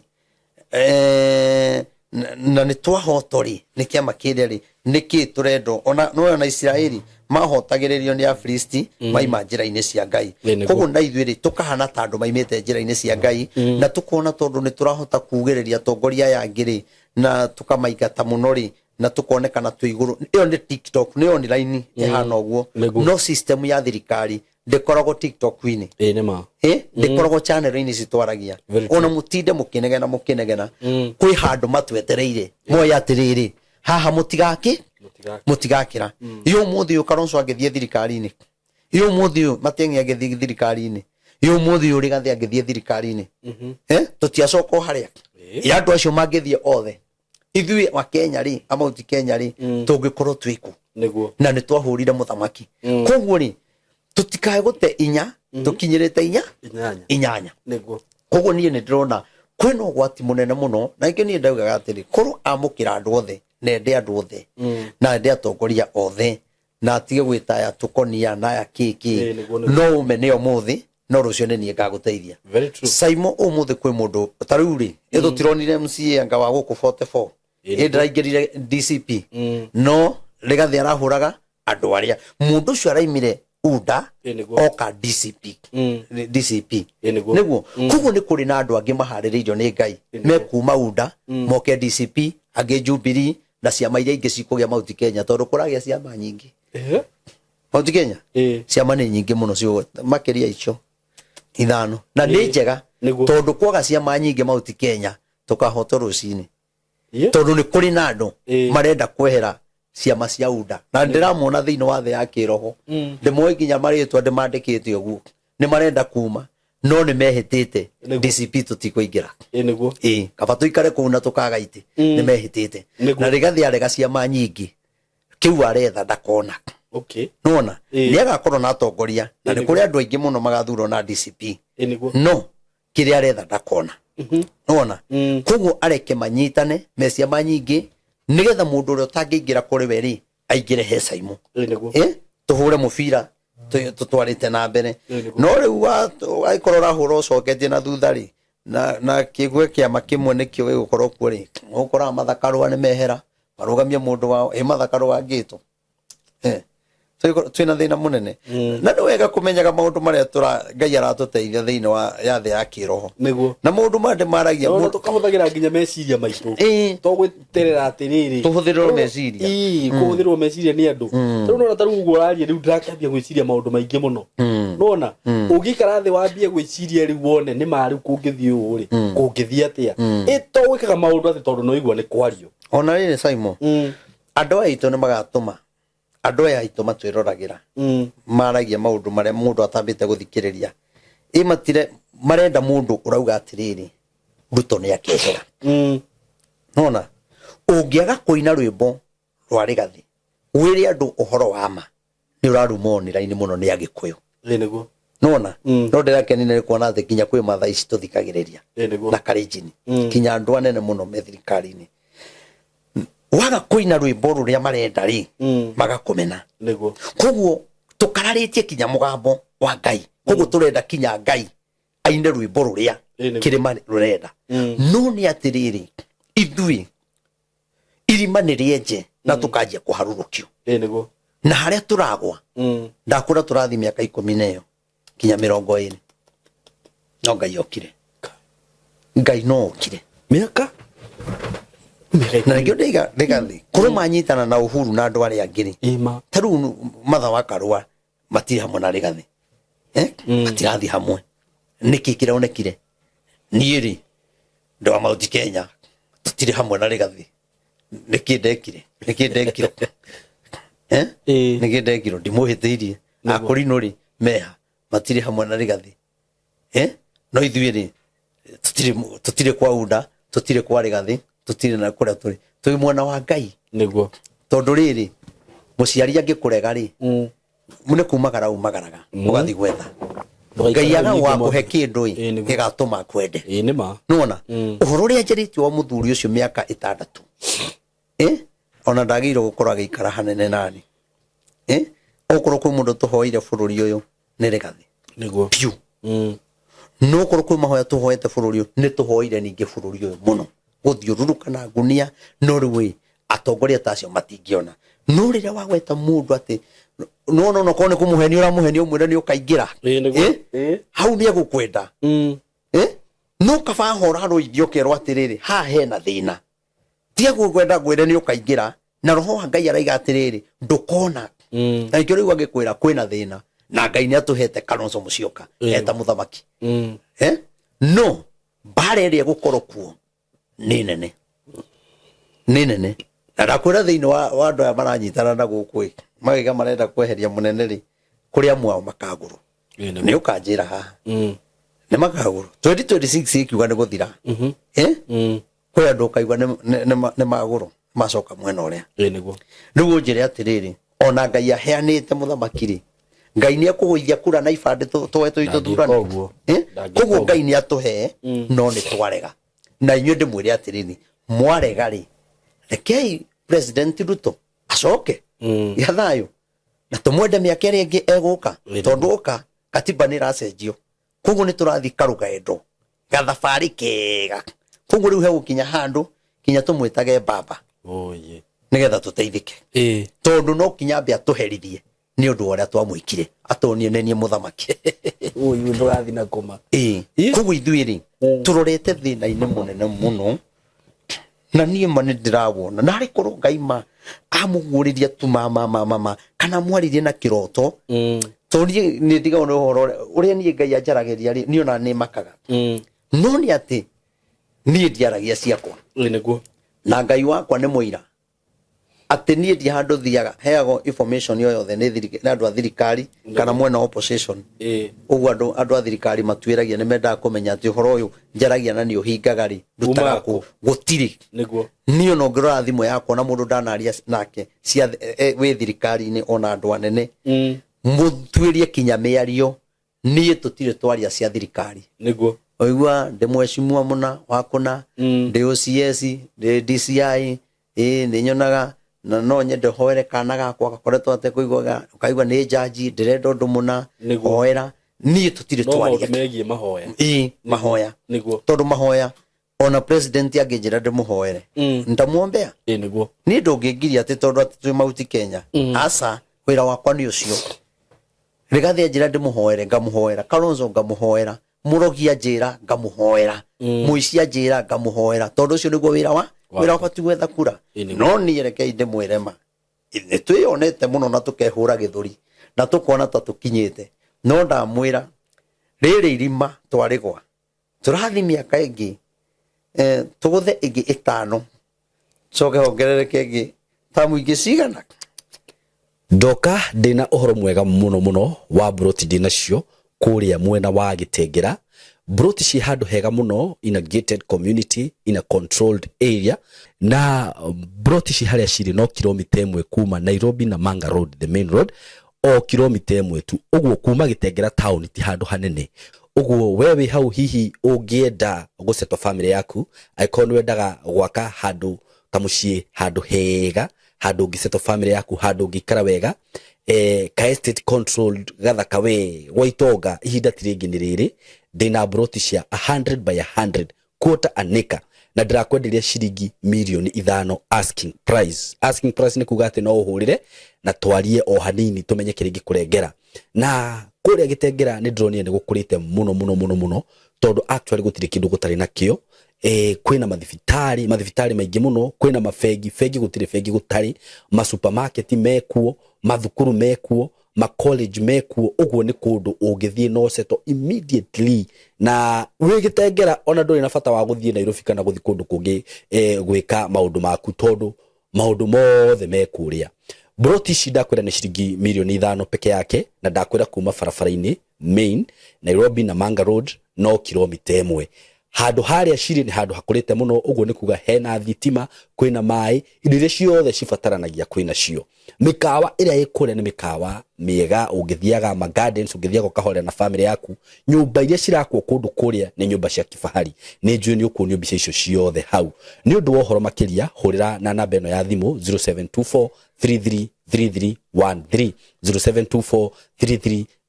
na nĩ twahoto rĩ, nĩ kĩama kĩrĩa rĩ, nĩkĩ tũrendwo? Ona nĩwona na Isiraeli mahotagĩrĩrio nĩ Afilisti, maima njĩra-inĩ cia Ngai. Koguo na ithuĩ rĩ, tũkahana ta andũ maimĩte njĩra-inĩ cia Ngai, na tũkona tondũ nĩ tũrahota kugĩrĩria atongoria aya angĩ rĩ, na tũkamaingata mũno rĩ, na tũkonekana twĩ igũrũ. Ĩyo nĩ TikTok, nĩ online ĩhana ũguo. No system ya thirikari ndĩkoragwo TikTok-inĩ. Ĩĩ nĩ ma. Ndĩkoragwo channel-inĩ ici twaragia. Very true. Ona mũtinde mũkĩnegena mũkĩnegena, kwĩ handũ matwetereire moĩ atĩrĩrĩ, haha mũtigakĩ mũtigakĩra. Ĩ ũmũthĩ ũyũ Kalonzo angĩthiĩ thirikari-inĩ, ĩ ũmũthĩ ũyũ Matiang'i angĩthiĩ thirikari-inĩ, ĩ ũmũthĩ ũyũ Rigathĩ angĩthiĩ thirikari-inĩ, tũtiacoka o harĩa. Ĩ andũ acio mangĩthiĩ othe, ithuĩ wa Kenya rĩ, a Mount Kenya rĩ, tũngĩkorwo twĩkũ? Na nĩ twahũrire mũthamaki. Koguo rĩ, tũtikae gũte inya, tũkinyĩrĩte inya. 8. 8. Koguo niĩ nĩ ndĩrona kwĩna ũgwati mũnene mũno, na nĩkĩo niĩ ndaugaga atĩrĩ, korwo amũkĩra andũ othe, na ende andũ othe, na ende atongoria othe, na atige gwĩta aya tũkonia na aya kĩkĩ. Ĩĩ, nĩguo. No ũme nĩ ũmũthĩ, no rũciũ nĩ niĩ ngagũteithia. Very true. Saimo, ũmũthĩ kwĩ mũndũ ta rĩu rĩ, ĩ tũtironire MCA anga wa gũkũ 44? Ĩĩ. Ĩ ndĩraingĩrire DCP, no Rigathĩ arahũraga andũ arĩa mũndũ ũcio araimire UDA, oka DCP. DCP. Ĩĩ, nĩguo. Nĩguo. Koguo nĩ kũrĩ na andũ angĩ maharĩrĩirio nĩ Ngai mekuma UDA moke DCP, angĩ Jubilee, na ciama iria ingĩ cikũgĩa Mount Kenya, tondũ kũragĩa ciama nyingĩ Mount Kenya. Ciama nĩ nyingĩ mũno, cio makĩria icio 5, na nĩ njega, tondũ kwaga ciama nyingĩ Mount Kenya tũkahotwo rũcinĩ, tondũ nĩ kũrĩ na andũ marenda kwehera ciama cia UDA, na ndĩramona thĩinĩ wa thĩ ya kĩroho. Ndĩmoĩ nginya marĩtwa, ndĩmandĩkĩte ũguo. Nĩ marenda kuma, no nĩ mehĩtĩte. DCP tũtikũingĩra. Ĩĩ, nĩguo. Ĩĩ, kaba tũikare kũu na tũkaga itĩ. Nĩ mehĩtĩte. Na Rigathĩ arega ciama nyingĩ, kĩu aretha ndakona. Nona nĩ agakorwo na atongoria, na nĩ kũrĩ andũ aingĩ mũno magathurwo na DCP, Ĩĩ, nĩguo. no kĩrĩa aretha ndakona. Nona koguo areke manyitane me ciama nyingĩ, nĩgetha mũndũ ũrĩa ũtangĩingĩra kũrĩ we rĩ, aingĩre he Saimo. Ĩĩ, nĩguo. Tũhũre mũbira tũtwarĩte na mbere. Ĩĩ, nĩguo. No rĩu angĩkorwo ũrahũra ũcoketie na thutha rĩ, na kĩgue kĩama kĩmwe nĩkĩo gĩgũkorwo kuo rĩ, ũkoraga mathakarũa nĩ mehera marũgamie mũndũ wao. Ĩ mathakarũa angĩtwo, twĩna thĩna mũnene. Na nĩ wega kũmenyaga maũndũ marĩa tũra Ngai aratũteithia thĩinĩ wa ya thĩ ya kĩroho, na maũndũ maya ndĩmaragia. No tũkahũthagĩra nginya meciria maitũ, to gwĩterera atĩrĩrĩ. Tũhũthĩrwo meciria. Ĩĩ, kũhũthĩrwo meciria nĩ andũ. Rĩu nona ta rĩu ũguo ũraria, rĩu ndĩrakĩambia gwĩciria maũndũ maingĩ mũno. Nona ũngĩikara thĩ wambie gwĩciria rĩu, wone nĩ ma rĩu kũngĩthiĩ ũũ rĩ, kũngĩthiĩ atĩa? Ĩ to gwĩkaga maũndũ atĩ tondũ no igua nĩ kwario. Ona rĩrĩ, Simon, andũ aya aitũ nĩ magatũma andũ aya aitũ matwĩroragĩra maragia maũndũ marĩa mũndũ atambĩte gũthikĩrĩria. Ĩ matire marenda mũndũ ũrauga atĩrĩrĩ, Ruto nĩ akehera. Nona ũngĩaga kũina rwĩmbo rwa Rigathĩ, wĩre andũ ũhoro wa ma, nĩ ũraruma online mũno nĩ Agĩkũyũ. Ĩĩ, nĩguo. Nona no ndĩrakenire nĩ kuona atĩ nginya kwĩ mathaa ici tũthikagĩrĩria Ĩĩ, nĩguo. na Kalenjin, nginya andũ anene mũno me thirikari-inĩ, waga kũina rwĩmbo rũrĩa marenda rĩ, magakũmena. Koguo tũkararĩtie kinya mũgambo wa Ngai. Koguo tũrenda kinya Ngai aine rwĩmbo rũrĩa Ĩĩ, nĩguo. kĩrĩma rũrenda. No nĩ atĩrĩrĩ, ithuĩ irima nĩ rĩenje na tũkanjia kũharũrũkio, Ĩĩ, nĩguo. na harĩa tũragwa, ndakũra tũrathi mĩaka 10 na ĩyo kinya 20, no Ngai okire, Ngai no okire. Mĩaka Na nĩkĩo ndĩiga Rigathĩ kũrĩ manyitana na Uhuru na andũ arĩa angĩ rĩ, Ĩma. Ta rĩu Matha wa Karũa matirĩ hamwe na Rigathĩ, eh? Matirathiĩ hamwe nĩkĩ kĩronekire? Niĩ rĩ, ndĩ wa Mount Kenya, tũtirĩ hamwe na Rigathĩ nĩkĩ? Ndekire nĩkĩ? Ndekirwo, eh? Ĩĩ. Nĩkĩ ndekirwo? Ndimũhĩtĩirie. Akũrinũ rĩ meha matirĩ hamwe na Rigathi, eh? No ithuĩ rĩ tũtirĩ kwa unda, tũtirĩ kwa Rigathi, tũtirĩ na kũrĩa tũrĩ, twĩ mwena wa Ngai. Tondũ rĩrĩ, mũciari angĩkũrega rĩ, nĩ kumagara umagaraga ũgathiĩ gwetha. Ngai aga wakũhe kĩndũ ĩ gĩgatũma akwende. Ĩĩ nĩ ma. Nĩwona ũhoro ũrĩa njarĩtie wa mũthuri ũcio mĩaka 6, eh? Ona ndagĩrĩirwo gũkorwo agĩikara hanene nani, eh? Okorwo kwĩ mũndũ tũhoeire bũrũri ũyũ nĩ Rigathi. Piũ. No korwo kwĩ mahoya tũhoete bũrũri ũyũ, nĩ tũhoeire ningĩ bũrũri ũyũ mũno gũthiũrũrũka na ngunia, no rĩu ĩ atongoria ta acio matingĩona. No rĩrĩa wagweta mũndũ atĩ nona onakorwo nĩ kũmũhenia ũramũhenia ũmwĩre nĩ ũkaingĩra, Ĩĩ nĩguo. Eh? Hau nĩ egũkwenda. Eh? No kaba hora rũithio ũkerwo atĩrĩrĩ, haha hena thĩna, tiga gwenda ngwĩre nĩ ũkaingĩra, na roho wa Ngai araiga atĩrĩrĩ, ndũkona. Na nĩkĩo rĩu angĩkwĩra kwĩna thĩna, na Ngai nĩ atũhete Kalonzo Musyoka eta mũthamaki. Eh? No mbara ĩrĩa ĩgũkorwo kuo nĩ nene, nĩ nene, na ndakwĩra thĩinĩ wa andũ aya maranyitana na gũkũ ĩ magaiga marenda kweheria mũnene rĩ, kũrĩ amwe ao makagũrwo. Ĩĩ nĩguo. Nĩ ũkanjĩra haha nĩ makagũrwo 2026 ĩkiuga nĩ gũthira. Eh? Kwĩ andũ ũkaigua nĩ magũrwo macoka mwena ũrĩa. Ĩĩ nĩguo. Rĩu ũnjĩre atĩrĩrĩ, ona Ngai aheanĩte mũthamaki rĩ, Ngai nĩ ekũgũithia kura na ibandĩ twoe tũthiĩ Ndangĩka tũthurane? ũguo. Eh? Ndangĩka Koguo ũguo. Ngai nĩ atũhe, no nĩ twarega. Na inyuĩ ndĩmwĩre atĩrĩrĩ, mwarega rĩ, rekei President Ruto acoke ya thayũ na tũmwende mĩaka ĩrĩa ĩngĩ egũka, tondũ oka katiba nĩ ĩracenjio, koguo nĩ tũrathiĩ karũgendo gathabarĩ kega, koguo rĩu hegũkinya handũ kinya tũmwĩtage baba. Oye. Nĩgetha tũteithĩke. Tondũ no kinya ambe atũherithie nĩ ũndũ wa ũrĩa twamwĩkire, atonie nĩ niĩ mũthamaki. Ũyũ ndũrathiĩ na kũma. Ĩĩ. Koguo ithuĩ rĩ tũrorete thĩna-inĩ mũnene mũno, na niĩ ma nĩ ndĩrawona, na arĩ korwo Ngai ma amũguũrĩria tu ma ma ma ma ma kana mwarĩrie na kĩroto, tondũ niĩ nĩ ndigagwo nĩ ũhoro ũrĩa niĩ Ngai anjaragĩria rĩ, niĩ ona nĩ makaga. No nĩ atĩ niĩ ndiaragia ciakwa. Ĩĩ nĩguo. Na Ngai wakwa nĩ mũira atĩ niĩ ndi handũ thiaga heagwo information o yothe nĩ andũ a thirikari kana mwena wa opposition. Ũguo andũ a thirikari matuĩragia nĩ mendaga kũmenya atĩ ũhoro ũyũ njaragia na nĩ ũhingaga rĩ, ndutaga Umaga kũ? Gũtirĩ. Nĩguo. Niĩ ona ũngĩrora thimũ yakwa na mũndũ ndanaria nake cia wĩ thirikari-inĩ, ona andũ anene mũtuĩrie kinya mĩario, niĩ tũtirĩ twaria cia thirikari. Ũigua ndĩ mheshimiwa mũna wa kũna, ndĩ OCS, ndĩ DCI, ĩĩ nĩ nyonaga na no nyende hoere kana gakwa gakoretwo atekũigua, ũkaigua nĩ njanji ndĩrenda ũndũ mũna. Hoera, niĩ tũtirĩ No maũndũ twaria. megiĩ mahoya. Ĩĩ, mahoya. Tondũ mahoya ona president angĩnjĩra ndĩmũhoere, ndamuombea. Ĩĩ nĩguo. Niĩ ndũngĩngiria atĩ tondũ atĩ twĩ Mauti Kenya, aca, wĩra wakwa nĩ ũcio. Rigathi anjĩra ndĩmũhoere, ngamũhoera. Kalonzo ngamũhoera, mũrogi anjĩra ngamũhoera, mũici anjĩra ngamũhoera, tondũ ũcio nĩguo wĩra wa wĩra wakwa, ti gwetha kura. Ĩĩ nĩguo. No niĩ rekei ndĩmwĩre ma, nĩ twĩyonete mũno na tũkehũra gĩthũri na tũkona ta tũkinyĩte, no ndamwĩra rĩrĩ irima twarĩgwa, tũrathiĩ mĩaka ĩngĩ, tũgũthe ĩngĩ 5, coke hongerereke ĩngĩ tamu ingĩ cigana. Ndoka ndĩna ũhoro mwega mũno mũno wa mburoti ndĩnacio kũrĩa mwena wa Gĩtengera. Mburoti ciĩ handũ hega mũno, in a gated community, in a controlled area, na mburoti ci harĩa cirĩ no kilomita 1 kuma Nairobi na Manga Road, the main road, o kilomita 1 tu. Ũguo kuma Gĩtengera town ti handũ hanene. Ũguo we wĩ hau hihi ũngĩenda gũsettle family yaku, angĩkorwo nĩ wendaga gwaka handũ kamũciĩ, handũ hega, handũ ũngĩsettle family yaku, handũ ũngĩikara wega, ka estate controlled gathaka we gwa itonga, ihinda ti rĩngĩ nĩ rĩrĩ. Ndĩna mburoti cia 100 by 100 quarter an acre, na ndĩrakwenderia ciringi mirioni 5 asking price. Asking price nĩ kuga atĩ no ũhũrĩre na twarie o hanini tũmenye kĩrĩa ingĩkũrengera. Na kũrĩa Gĩtengera nĩ ndĩronire nĩ gũkũrĩte mũno mũno mũno mũno, tondũ actually gũtirĩ kĩndũ gũtarĩ nakĩo. Kwĩna mathibitarĩ, mathibitarĩ maingĩ mũno, kwĩna mabengi, bengi gũtirĩ bengi gũtarĩ, masupermarket mekuo, mathukuru mekuo, ma college mekuo. Ũguo nĩ kũndũ ũngĩthiĩ no settle immediately na wĩ Gĩtengera, ona ndũrĩ na bata wa gũthiĩ Nairobi kana gũthiĩ kũndũ kũngĩ gwĩka maũndũ maku, tondũ maũndũ mothe me kũrĩa. Mburoti ici ndakwĩra nĩ ciringi mirioni 5 peke yake, na ndakwĩra kuma barabara-inĩ main Nairobi na Manga Road no kilomita 1. Handũ harĩa cirĩ nĩ handũ hakũrĩte mũno, ũguo nĩ kuga hena thitima, kwĩna maĩ, indo iria ciothe cibataranagia kwĩna cio. Mĩkawa ĩrĩa ĩ kũrĩa nĩ mĩkawa mĩega, ũngĩthiaga ma gardens, ũngĩthiaga ũkahorera na family yaku. Nyũmba iria cirakwo kũndũ kũrĩa nĩ nyũmba cia kifahari. Nĩ njũĩ nĩ ũkuonio mbica icio ciothe hau. Nĩ ũndũ wa ũhoro makĩria, hũrĩra na namba ĩno ya thimũ 0724 333313, 0724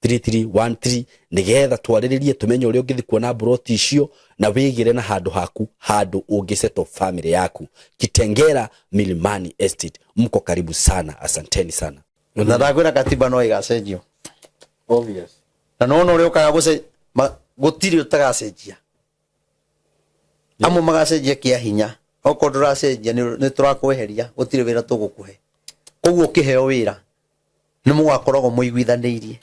333313, nĩgetha twarĩrĩrie tũmenye ũrĩa ũngĩthiĩ kuona mburoti icio na wĩgĩre na handũ haku, handũ ũngĩsettle family yaku. Kitengela Milimani Estate, mko karibu sana, asanteni sana. Na ndakwĩra katiba no ĩgacenjio. Obvious. Na nona ũrĩa ũkaga gũce gũtirĩ ũtagacenjia. Amwe magacenjia kĩa hinya, okorwo ndũracenjia nĩ tũrakweheria, gũtirĩ wĩra tũgũkũhe. Koguo ũkĩheo wĩra nĩ mũgakoragwo mũiguithanĩirie.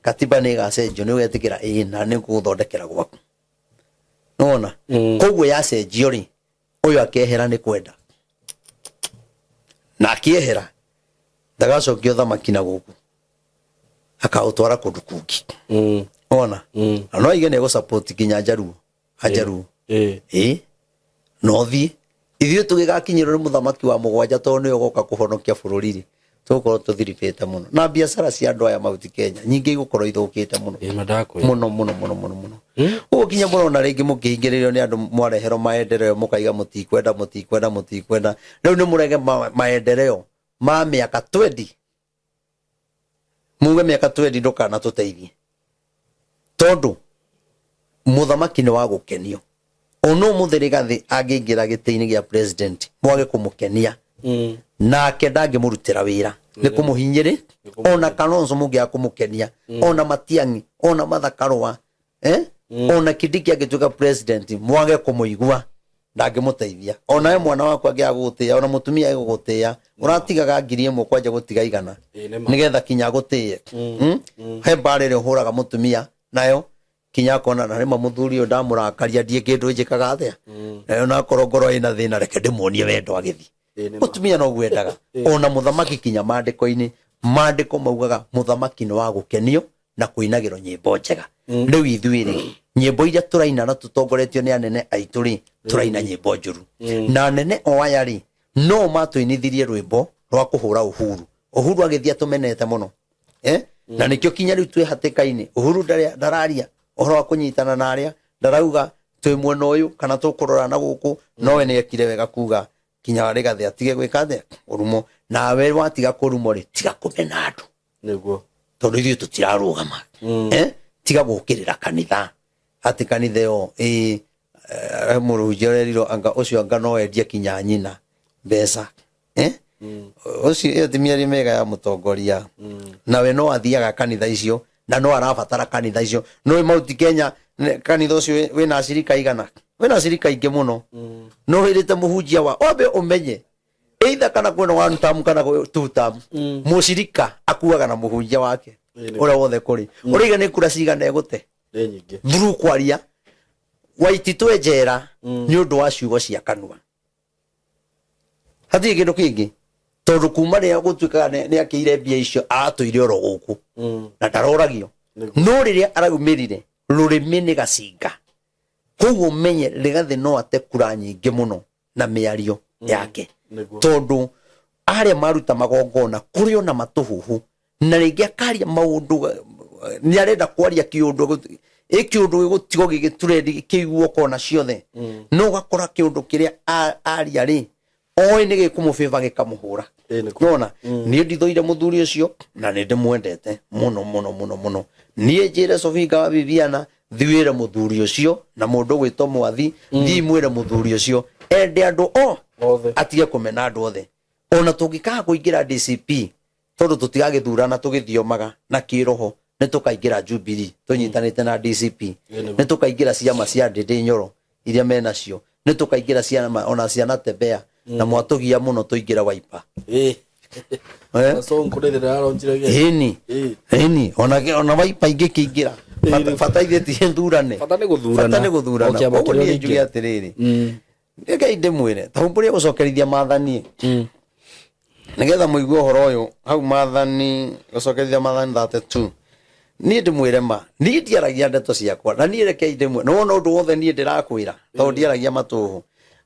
Katiba nĩ ĩgacenjio, nĩ ũgetĩkĩra ĩĩ na nĩ ngũgũthondekera gwaku. Nĩwona? Koguo yacenjio rĩ, ũyũ akehera nĩ kwenda. Na akĩehera ndagacokia ũthamaki na gũkũ, akaũtwara kũndũ kũngĩ. Ona? Na no aige nĩ egũ-support nginya Njaruo, Anjaruo. Ĩĩ. No thiĩ. Ithuĩ tũgĩgakinyĩrwo nĩ mũthamaki wa mũgwanja tondũ nĩwe ũgoka kũhonokia bũrũri rĩ, tũgũkorwo tũthiribĩte mũno. Na biacara cia andũ aya Mount Kenya nyingĩ igũkorwo ithũkĩte mũno. Ĩĩ, ma ndakwĩra. Mũno, mũno, mũno, mũno, mũno. Ũguo nginya mũrona rĩngĩ mũkĩhingĩrĩrio nĩ andũ mwareherwo maendeleo mũkaiga mũtikwenda, mũtikwenda, mũtikwenda. Rĩu nĩ mũrege maendeleo ma mĩaka 20. Muge mĩaka 20 ndũkanatũteithie. Tondũ mũthamaki nĩ wa gũkenio. Ona ũmũthĩ Rigathĩ angĩingĩra gĩtĩ-inĩ gĩa president, mwage kũmũkenia. Nake ndangĩmũrutĩra wĩra. Nĩ kũmũhinyĩrĩ, ona Kalonzo mũngĩaga kũmũkenia, ona Matiang'i, ona Martha Karũa, Ona Kindiki angĩtuĩka president, mwage kũmũigua, ndangĩmũteithia. Ona we mwana waku angĩaga gũgũtĩĩa, ona mũtumia agũgũtĩĩa, ũratigaga ngiri ĩmwe kwanja gũtiga igana, Ĩĩ, nĩ ma. nĩgetha kinya agũtĩĩe. He mbara ĩrĩa ũhũraga mũtumia nayo kinya akona na rĩmwe mũthuri ũyũ ndamũrakaria ndiĩ kĩndũ njĩkaga atĩa. Nayo nakorwo ngoro ĩna thĩna reke ndĩmuonie wendo agĩthiĩ. Ĩĩ, nĩ ma. Mũtumia noguo endaga. Ona mũthamaki kinya maandĩko-inĩ, maandĩko maugaga mũthamaki nĩ wa gũkenio na kũinagĩrwo nyĩmbo njega. Rĩu ithuĩ rĩ, nyĩmbo iria tũraina na tũtongoretio nĩ anene aitũ rĩ, tũraina nyĩmbo njũru. Na anene o aya rĩ, no matũinithirie rwĩmbo rwa kũhũra Uhuru. Uhuru agĩthiĩ atũmenete mũno. Na nĩkĩo kinya rĩu twĩ hatĩka-inĩ. Uhuru ndararia ũhoro wa kũnyitana na arĩa, ndarauga twĩ mwena ũyũ kana tũkũrora na gũkũ, nowe nĩ ekire wega kuga kinya Rigathĩ atige gwĩka atĩa? Ũrumo. Nawe watiga kũrumwo rĩ, tiga kũmena andũ. Nĩguo. Tondũ ithuĩ tũtirarũgama. Tiga gũkĩrĩra kanitha. Atĩ kanitha ĩyo, mũrũnjia ũrerirwo anga ũcio anga no endie kinya nyina mbeca. Ũcio ĩyo ti mĩario mĩega ya mũtongoria. Nawe no athiaga kanitha icio na no arabatara kanitha icio. No Mount Kenya kanitha ũcio wĩna acirika igana, wĩna acirika aingĩ mũno. No wĩrĩte mũhunjia wa wambe ũmenye either kana kwĩna one term kana kwĩ two term. Mũcirika akuaga na mũhunjia wake ũrĩa wothe kũrĩ. Ũraiga nĩ kura cigana egũte? Nĩ nyingĩ. Through kwaria waititwe njera nĩ ũndũ wa ciugo cia kanua. Hatirĩ kĩndũ kĩngĩ. Tondũ kuma rĩrĩa gũtuĩkaga nĩ akĩire mbia icio aratũire oro gũkũ. Na ndaroragio. No rĩrĩa araumĩrire rũrĩmĩ nĩ gacinga. Koguo ũmenye Rigathĩ no ate kura nyingĩ mũno na mĩario yake. Tondũ arĩa maruta magongona kũrĩ ona matũhũhũ na rĩngĩ akaria maũndũ nĩ arenda kwaria kĩũndũ ĩ kĩũndũ gĩgũtigwo gĩgĩturendi kĩiguo kona ciothe. No ũgakora kĩũndũ kĩrĩa aria rĩ, oĩ nĩ gĩkũmũbĩba gĩkamũhũra. Ĩĩ, nĩ kuo. Nona? Niĩ ndithũire mũthuri ũcio na nĩ ndĩmwendete mũno mũno mũno mũno. Niĩ njĩre Sofinga wa Bibiana thiwĩre mũthuri ũcio na mũndũ gwĩtwo Mwathi, thiĩ mwĩre mũthuri ũcio ende andũ o Othe. atige kũmena andũ othe. Ona tũngĩkaga kũingĩra DCP tondũ tũtigagĩthurana tũgĩthiomaga na kĩroho, nĩ tũkaingĩra Jubilee tũnyitanĩte na DCP, nĩ tũkaingĩra ciama cia Ndĩndĩ Nyoro iria menacio, nĩ tũkaingĩra ciama ona ciana Tembea na mwatũgia mũno tũingĩre Wiper. Sonko rĩrĩ rĩraronjire gĩ. Ĩni. Ĩni, ona Wiper ingĩkĩingĩra. Bata ithe ti thurane. Bata nĩ gũthurana. Bata nĩ gũthurana. O kĩama Koguo kĩrĩa niĩ njuge kĩingĩra. atĩrĩrĩ. Reke ndĩmwĩre, ta humbũria gũcokerithia maathani. Nĩgetha mũigue ũhoro ũyũ hau Maathani, gũcokerithia Maathani 32. Niĩ ndĩmwĩre ma, niĩ ndiaragia ndeto ciakwa, na niĩ rekei ndĩmwĩre, nĩwona ũndũ wothe niĩ ndĩrakwĩra, tondũ ndiaragia matũhũ.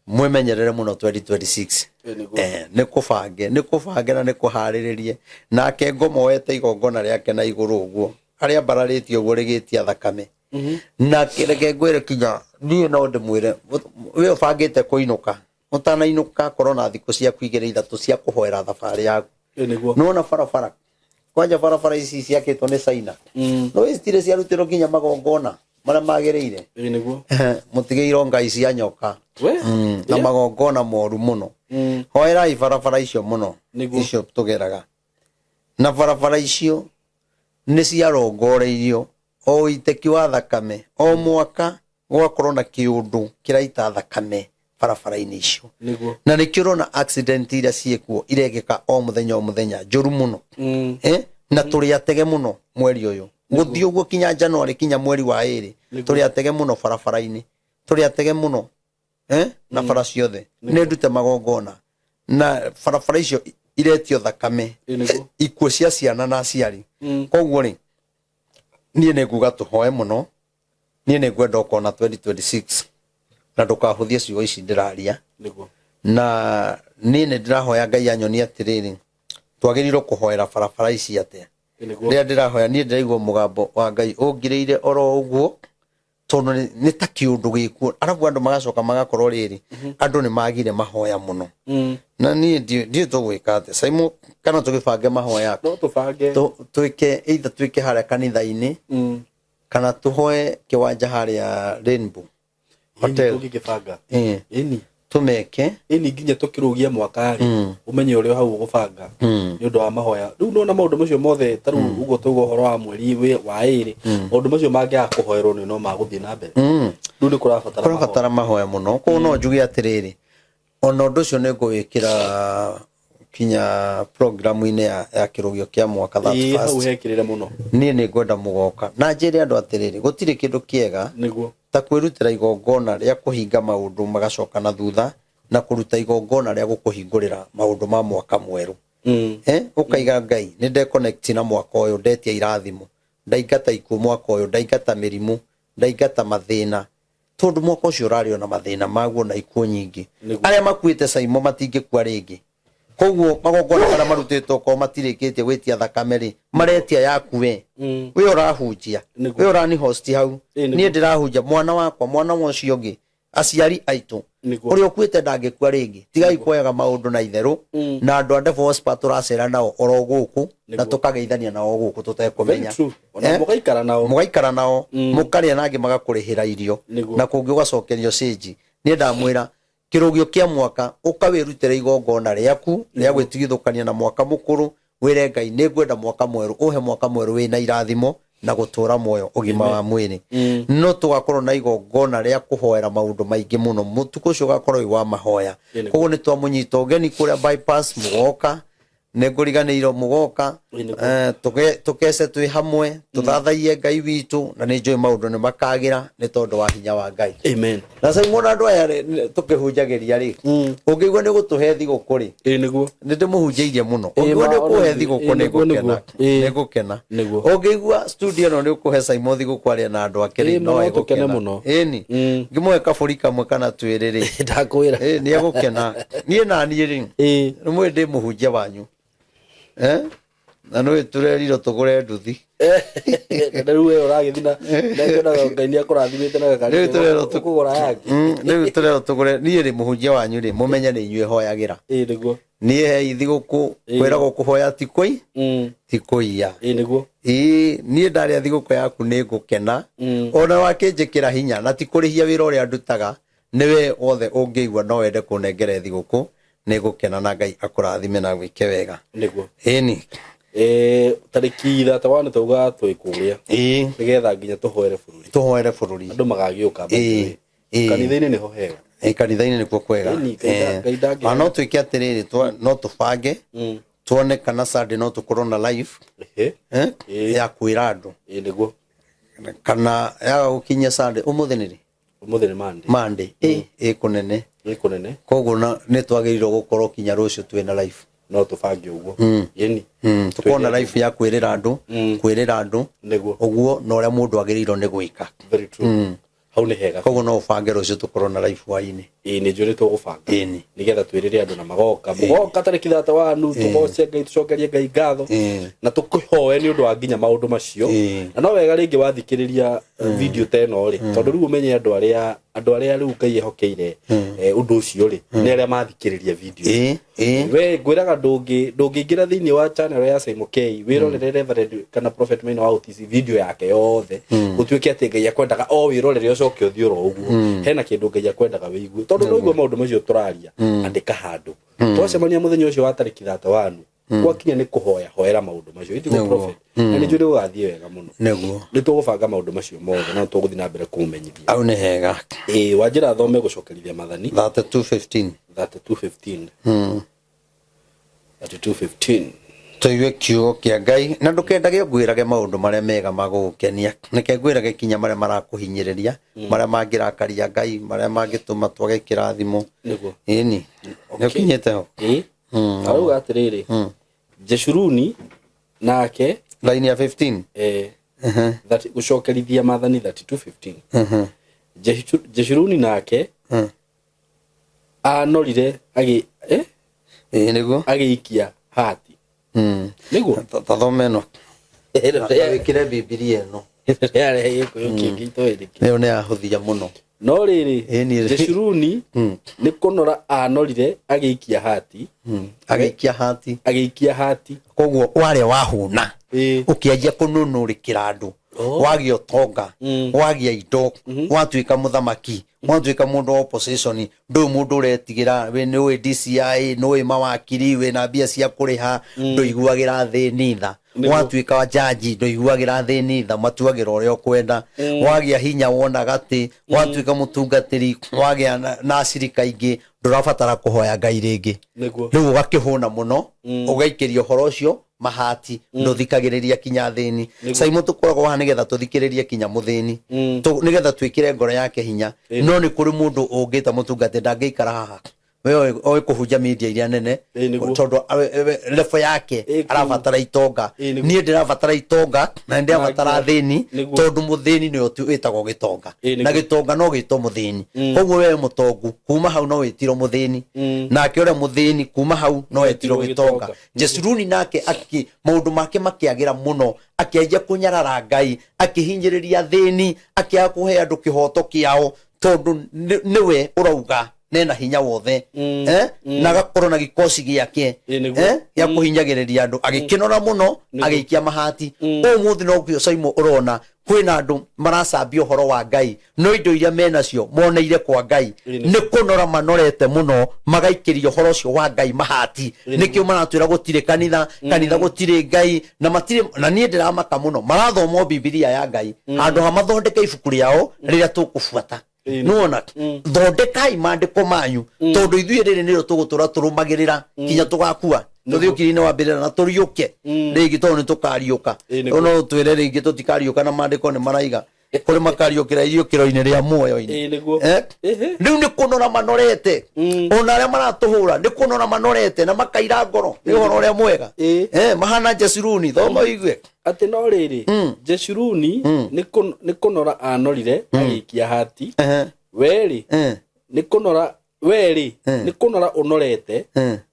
Mwĩmenyerere mũno 2026. Nĩ kũbange, nĩ kũbange na nĩ kũharĩrĩrie. Nake ngoma oete igongona rĩake na igũrũ ũguo, harĩa mbararĩtie ũguo rĩgĩtia thakame. Na reke ngwĩre kinya niĩ no ndĩmwĩre, we ũbangĩte kũinũka, ũtanainũka korwo na thikũ ciaku igĩrĩ ithatũ cia kũhoera thabarĩ yaku. Nĩguo. Nĩwona barabara, kwanja barabara ici ciakĩtwo nĩ China, no citirĩ ciarutĩrwo nginya magongona marĩa magĩrĩire. Nĩguo. Mũtigĩirwo ngai cia nyoka. We. Na magongona moru mũno. Hoerai barabara icio mũno. Nĩguo. Icio tũgeraga na barabara icio nĩ ciarongoreirio o ũitĩki wa thakame o mwaka, gũgakorwo na kĩũndũ kĩraita thakame barabara-inĩ icio. Nĩguo. Na nĩkĩo ũrona accident iria ciĩkuo irekĩka o mũthenya o mũthenya njũru mũno. Na tũrĩ atege mũno mweri ũyũ gũthiĩ ũguo kinya January, kinya mweri wa 2. Tũrĩ atege mũno barabara-inĩ, tũrĩ atege mũno, na bara ciothe nĩ ndute magongona na barabara icio iretio thakame. Nĩguo. Ikuũ cia ciana na aciari. Koguo rĩ, niĩ nĩ nguga tũhoe mũno. Niĩ nĩ ngwenda ũkona 2026 na ndũkahũthie ciugo ici ndĩraria. Nĩguo. Na niĩ nĩ ndĩrahoya Ngai anyonie atĩrĩrĩ, twagĩrĩirwo kũhoera barabara ici atĩa. Nĩguo. Rĩrĩa ndĩrahoya niĩ ndĩraigua mũgambo wa Ngai ũngirĩire oro ũguo, tondũ nĩ ta kĩũndũ gĩkuo, arabu andũ magacoka magakorwo rĩrĩ, andũ nĩ magire mahoya mũno. Na niĩ ndiũĩ tũgwĩka atĩa, Simon, kana tũgĩbange mahoya. No tũbange. Twĩke either twĩke harĩa kanitha-inĩ kana tũhoe kĩwanja harĩa Rainbow Hotel. Tũngĩgĩbanga. Ĩni. Tũmeke. Ĩni, nginya tũkĩrũgia mwaka rĩ, ũmenye ũrĩa hau ũgũbanga nĩ ũndũ wa mahoya. Rĩu nona maũndũ macio mothe, ta rĩu ũguo tauga ũhoro wa mweri wa 2, maũndũ macio mangĩaga kũhoerwo nĩ no magũthiĩ na mbere. Rĩu nĩ kũrabatara mahoya. Kũrabatara mahoya mũno. Koguo no njuge atĩrĩrĩ, ona ũndũ ũcio nĩ ngũwĩkĩra kinya programu-inĩ ya kĩrũgio kĩa mwaka that Ĩĩ, hau first. hekĩrĩre mũno. Niĩ nĩ ngwenda mũgoka na njĩre andũ atĩrĩrĩ, gũtirĩ kĩndũ kĩega ta kwĩrutĩra igongona rĩa kũhinga maũndũ magacoka na thutha, na kũruta igongona rĩa gũkũhingũrĩra maũndũ ma mwaka mwerũ. Ũkaiga Ngai nĩ ndeconnect na mwaka ũyũ, ndetia irathimo, ndaingata ikuũ mwaka ũyũ, ndaingata mĩrimũ, ndaingata mathĩna, tondũ mwaka ũcio ũrarĩ ona mathĩna maguo na ikuũ nyingĩ. Arĩa makuĩte, Saimo, matingĩkua rĩngĩ. Koguo magongona marĩa marutĩtwo, korwo matirĩkĩtie gwĩtia thakame rĩ, maretia yaku we. We ũrahunjia, we ũrani host hau. Nĩguo. Niĩ ndĩrahunjia, mwana wakwa, mwana wa ũcio ũngĩ, aciari aitũ. Ũrĩa ũkuĩte ndangĩkua rĩngĩ. Tigai kuoyaga maũndũ na itherũ. Na andũ a Devil Whisperer tũracera nao oro gũkũ na tũkageithania nao gũkũ Very tũtekũmenya. true. Ona mũgaikara nao. Mũgaikara nao, mũkarĩa na angĩ magakũrĩhĩra irio. Na kũngĩ ũgacokerio cĩnji. Niĩ ndamwĩra kĩrũgio kĩa mwaka, ũkawĩrutĩra igongona rĩaku rĩa gwĩtigithũkania na mwaka mũkũrũ, wĩre Ngai, nĩ ngwenda mwaka mwerũ, ũhe mwaka mwerũ wĩna irathimo na gũtũra muoyo ũgima wa mwĩrĩ. No tũgakorwo na igongona rĩa kũhoera maũndũ maingĩ mũno. Mũtukũ ũcio ũgakorwo wĩ wa mahoya. Koguo nĩ twamũnyita ũgeni kũrĩa bypass, mũgoka, nĩ ngũriganĩirwo mũgoka. Tũkece twĩ hamwe, tũthathaiye Ngai witũ, na nĩ njũĩ maũndũ nĩ makagĩra nĩ tondũ wa hinya wa Ngai. Amen. Na Simon, andũ aya rĩ, tũkĩhunjagĩria rĩ, ũngĩigua nĩ ũgũtũhe thigũkũ rĩ, Ĩĩ nĩguo. Nĩ ndĩmũhunjĩirie mũno. Ũngĩigua nĩ ũkũhe thigũkũ, nĩ ngũkena. Nĩ ngũkena. Ũngĩigua studio ĩno nĩ ũkũhe Simon thigũkũ aria na andũ ake rĩ, Ĩĩ, no no tũkene egũkena. mũno. Ĩni ngĩmũhe kabũri kamwe kana twĩrĩ rĩ, Ndakwĩra. Nĩ egũkena. Niĩ na niĩ rĩ, nĩ mwĩ ndĩ mũhunjia wanyu, eh? Na nĩ tũrerirwo tũgũre nduthi. Na rĩu we ũragĩthiĩ na nyonaga Ngai nĩ akũrathimĩte na gakari. Rĩu tũrerwo Ũkũgũra yake. Rĩu tũrerwo tũgũre. Niĩ rĩ, mũhunjia wanyu rĩ, mũmenye nĩ inyuĩ hoyagĩra. Ĩĩ nĩguo. Niĩ hei thigũkũ. Kwĩragwo kũhoya ti kũi ti kũiya. Ĩĩ nĩguo. Ĩĩ, niĩ ndarĩa thigũkũ yaku nĩ ngũkena. Ona wakĩnjĩkĩra hinya na ti kũrĩhia wĩra ũrĩa ndutaga, nĩwe wothe ũngĩigua no wende kũnengere thigũkũ, nĩ ngũkena, na Ngai akũrathime na gwĩke wega. Nĩguo. Ĩni. Tarĩki 31 tauga twĩ kũrĩa nĩgetha nginya tũhoere bũrũri. Tũhoere bũrũri. Andũ magagĩũka. Kanitha-inĩ nĩho hega. Ĩĩ, kanitha-inĩ nĩkuo kwega. Ĩni, Ngai Na no twĩke atĩrĩrĩ, no tũbange tuone kana Sunday no tũkorwo na live, ya kwĩra andũ. Ĩĩ nĩguo. Kana yaga gũkinyia Sunday, ũmũthĩ nĩ rĩ? Ũmũthĩ nĩ Monday. Monday. Ĩ kũnene. Nĩ kũnene. Koguo na nĩ twagĩrĩirwo gũkorwo kinya rũciũ twĩna live. No tũbange ũguo. Ĩni. Tũkorwo na live ya kwĩrĩra andũ, kwĩrĩra andũ Nĩguo. Ũguo na ũrĩa mũndũ agĩrĩirwo nĩ gwĩka. Very true. Hau nĩ hega. Koguo no ũbange rũciũ tũkorwo na live hwainĩ. Ĩĩ, nĩ njũĩ nĩ tũgũbanga. Ĩni. Nĩgetha twĩrĩre andũ na magoka mũgoka tarĩki thate wanu, tũgoce Ngai, tũcokerie Ngai ngatho na tũkĩhoe nĩ ũndũ wa nginya maũndũ macio. Na no wega rĩngĩ wathikĩrĩria video ta ĩno rĩ, tondũ rĩu ũmenye andũ arĩa rĩu Ngai ehokeire ũndũ ũcio rĩ, nĩ arĩa mathikĩrĩria video. Ĩĩ ĩĩ We ngwĩraga ndũngĩingĩra thĩinĩ wa channel ya Simon K wĩrorere Reverend kana Prophet Maina wa OTC video yake yothe, gũtuĩke atĩ Ngai akwendaga o wĩrorere ũcoke ũthiĩ oro ũguo. Hena kĩndũ Ngai akwendaga wĩigue, tondũ no igua maũndũ macio tũraria. Andĩka handũ, twacemania mũthenya ũcio wa tarĩki thate wanu, gwakinya nĩ kũhoya, hoera maũndũ macio itigo. Prophet, na nĩ njũĩ nĩ gũgathiĩ wega mũno. Nĩ tũgũbanga maũndũ macio mothe na tũgũthiĩ na mbere kũmenyithia. Au nĩ hega. Ĩĩ, wanjĩra thome gũcokerithia mathani. 32:15. 32:15. 32:15. Tũigue kiugo kĩa Ngai, na ndũkendage ngwĩrage maũndũ marĩa mega ma gũgũkenia, reke ngwĩrage kinya marĩa marakũhinyĩrĩria, marĩa mangĩrakaria Ngai, marĩa mangĩtũma twage kĩrathimo. Ĩni, nĩ ũkinyĩte ho. Ĩĩ, arauga atĩrĩrĩ, Jeshuruni nake Line ya 15. Gũcokerithia mathani 32:15. Jeshuruni nake anorire agĩ Ĩĩ, nĩguo. Agĩikia hati. Nĩguo. Tathome ĩno na wĩkĩre Bibilia ĩno. Yarehe gĩkũyũ kĩngĩ itoĩ nĩkĩ. Ĩyo nĩ yahũthia mũno. No rĩrĩ, Ĩni. Jeshuruni nĩ kũnora anorire agĩikia hati. Agĩikia hati. Agĩikia hati. Koguo warĩa wahũna, ũkĩanjia kũnũnũrĩkĩra andũ, wagĩa ũtonga, wagĩa indo, watuĩka mũthamaki, watuĩka mũndũ wa opposition, ndũĩ mũndũ ũretigĩra, we nĩũĩ DCI, nĩũĩ mawakiri, wĩna mbia cia kũrĩha, ndũiguagĩra thĩni tha. Watuĩka jaji, ndũiguagĩra thĩni tha, matuagĩra ũrĩa ũkwenda. Wagĩa hinya, wona gatĩ watuĩka mũtungatĩri, wagĩa na acirika aingĩ, ndũrabatara kũhoya Ngai rĩngĩ. Rĩu ũgakĩhũna mũno, ũgaikĩria ũhoro ũcio mahati, ndũthikagĩrĩria kinya thĩni. Caimũ, tũkoragwo haha nĩgetha tũthikĩrĩrie kinya mũthĩni, nĩgetha twĩkĩre ngoro yake hinya. No nĩ kũrĩ mũndũ ũngĩta mũtungatĩri ndangĩikara haha, we oĩ kũhunja media iria nene. Ĩĩ, nĩguo. Tondũ level yake arabatara itonga. Ĩĩ, nĩguo. Niĩ ndĩrabatara itonga na nĩ ndĩrabatara thĩni, tondũ mũthĩni nĩwe wĩtagwo gĩtonga. Na gĩtonga no gĩtwo mũthĩni. Koguo we mũtongu kuma hau no wĩtirwo mũthĩni, nake ũrĩa mũthĩni kuma hau no etirwo etirwo gĩtonga. Gĩtonga. Jesuruni nake akĩ maũndũ make makĩagĩra mũno, akĩanjia kũnyarara Ngai, akĩhinyĩrĩria thĩni, akĩaga kũhe andũ kĩhoto kĩao, tondũ nĩwe ũrauga nena hinya wothe, na agakorwo na gĩkoci gĩake Ĩĩ, nĩguo. Gĩa kũhinyagĩrĩria andũ. Agĩkĩnora mũno, agĩikia mahati. Ũmũthĩ no kĩo Caimo ũrona kwĩna andũ maracambia ũhoro wa Ngai, no indo iria menacio moneire kwa Ngai. Ĩĩ, nĩguo. Nĩ kũnora manorete mũno, magaikĩria ũhoro ũcio wa Ngai mahati. Nĩkĩo maratwĩra gũtirĩ kanitha, kanitha gũtirĩ Ngai, na matirĩ. Na niĩ ndĩramaka mũno, marathoma o Bibilia ya Ngai handũ ha mathondeke ibuku rĩao rĩrĩa tũkũbuata. Nĩwona, thondekai maandĩko manyu, tondũ ithuĩ rĩrĩ nĩrĩo tũgũtũra tũrũmagĩrĩra kinya tũgakua, tũthiĩ ũkiri-inĩ wa mbĩrĩra na tũriũke rĩngĩ, tondũ nĩ tũkariũka. Nĩguo. No twĩre rĩngĩ tũtikariũka, na maandĩko nĩ maraiga kũrĩ makariũkĩra iriũkĩro-inĩ rĩa muoyo-inĩ. Ĩĩ, nĩguo. Rĩu nĩ kũnora manorete, ona arĩa maratũhũra nĩ kũnora manorete na makaira ngoro nĩ ũhoro ũrĩa mwega. Mahana Jesuruni, thoma ũigue. Atĩ no rĩrĩ, Jeshuruni nĩ kũnora anorire agĩikia hati. Werĩ nĩ kũnora, werĩ nĩ kũnora ũnorete,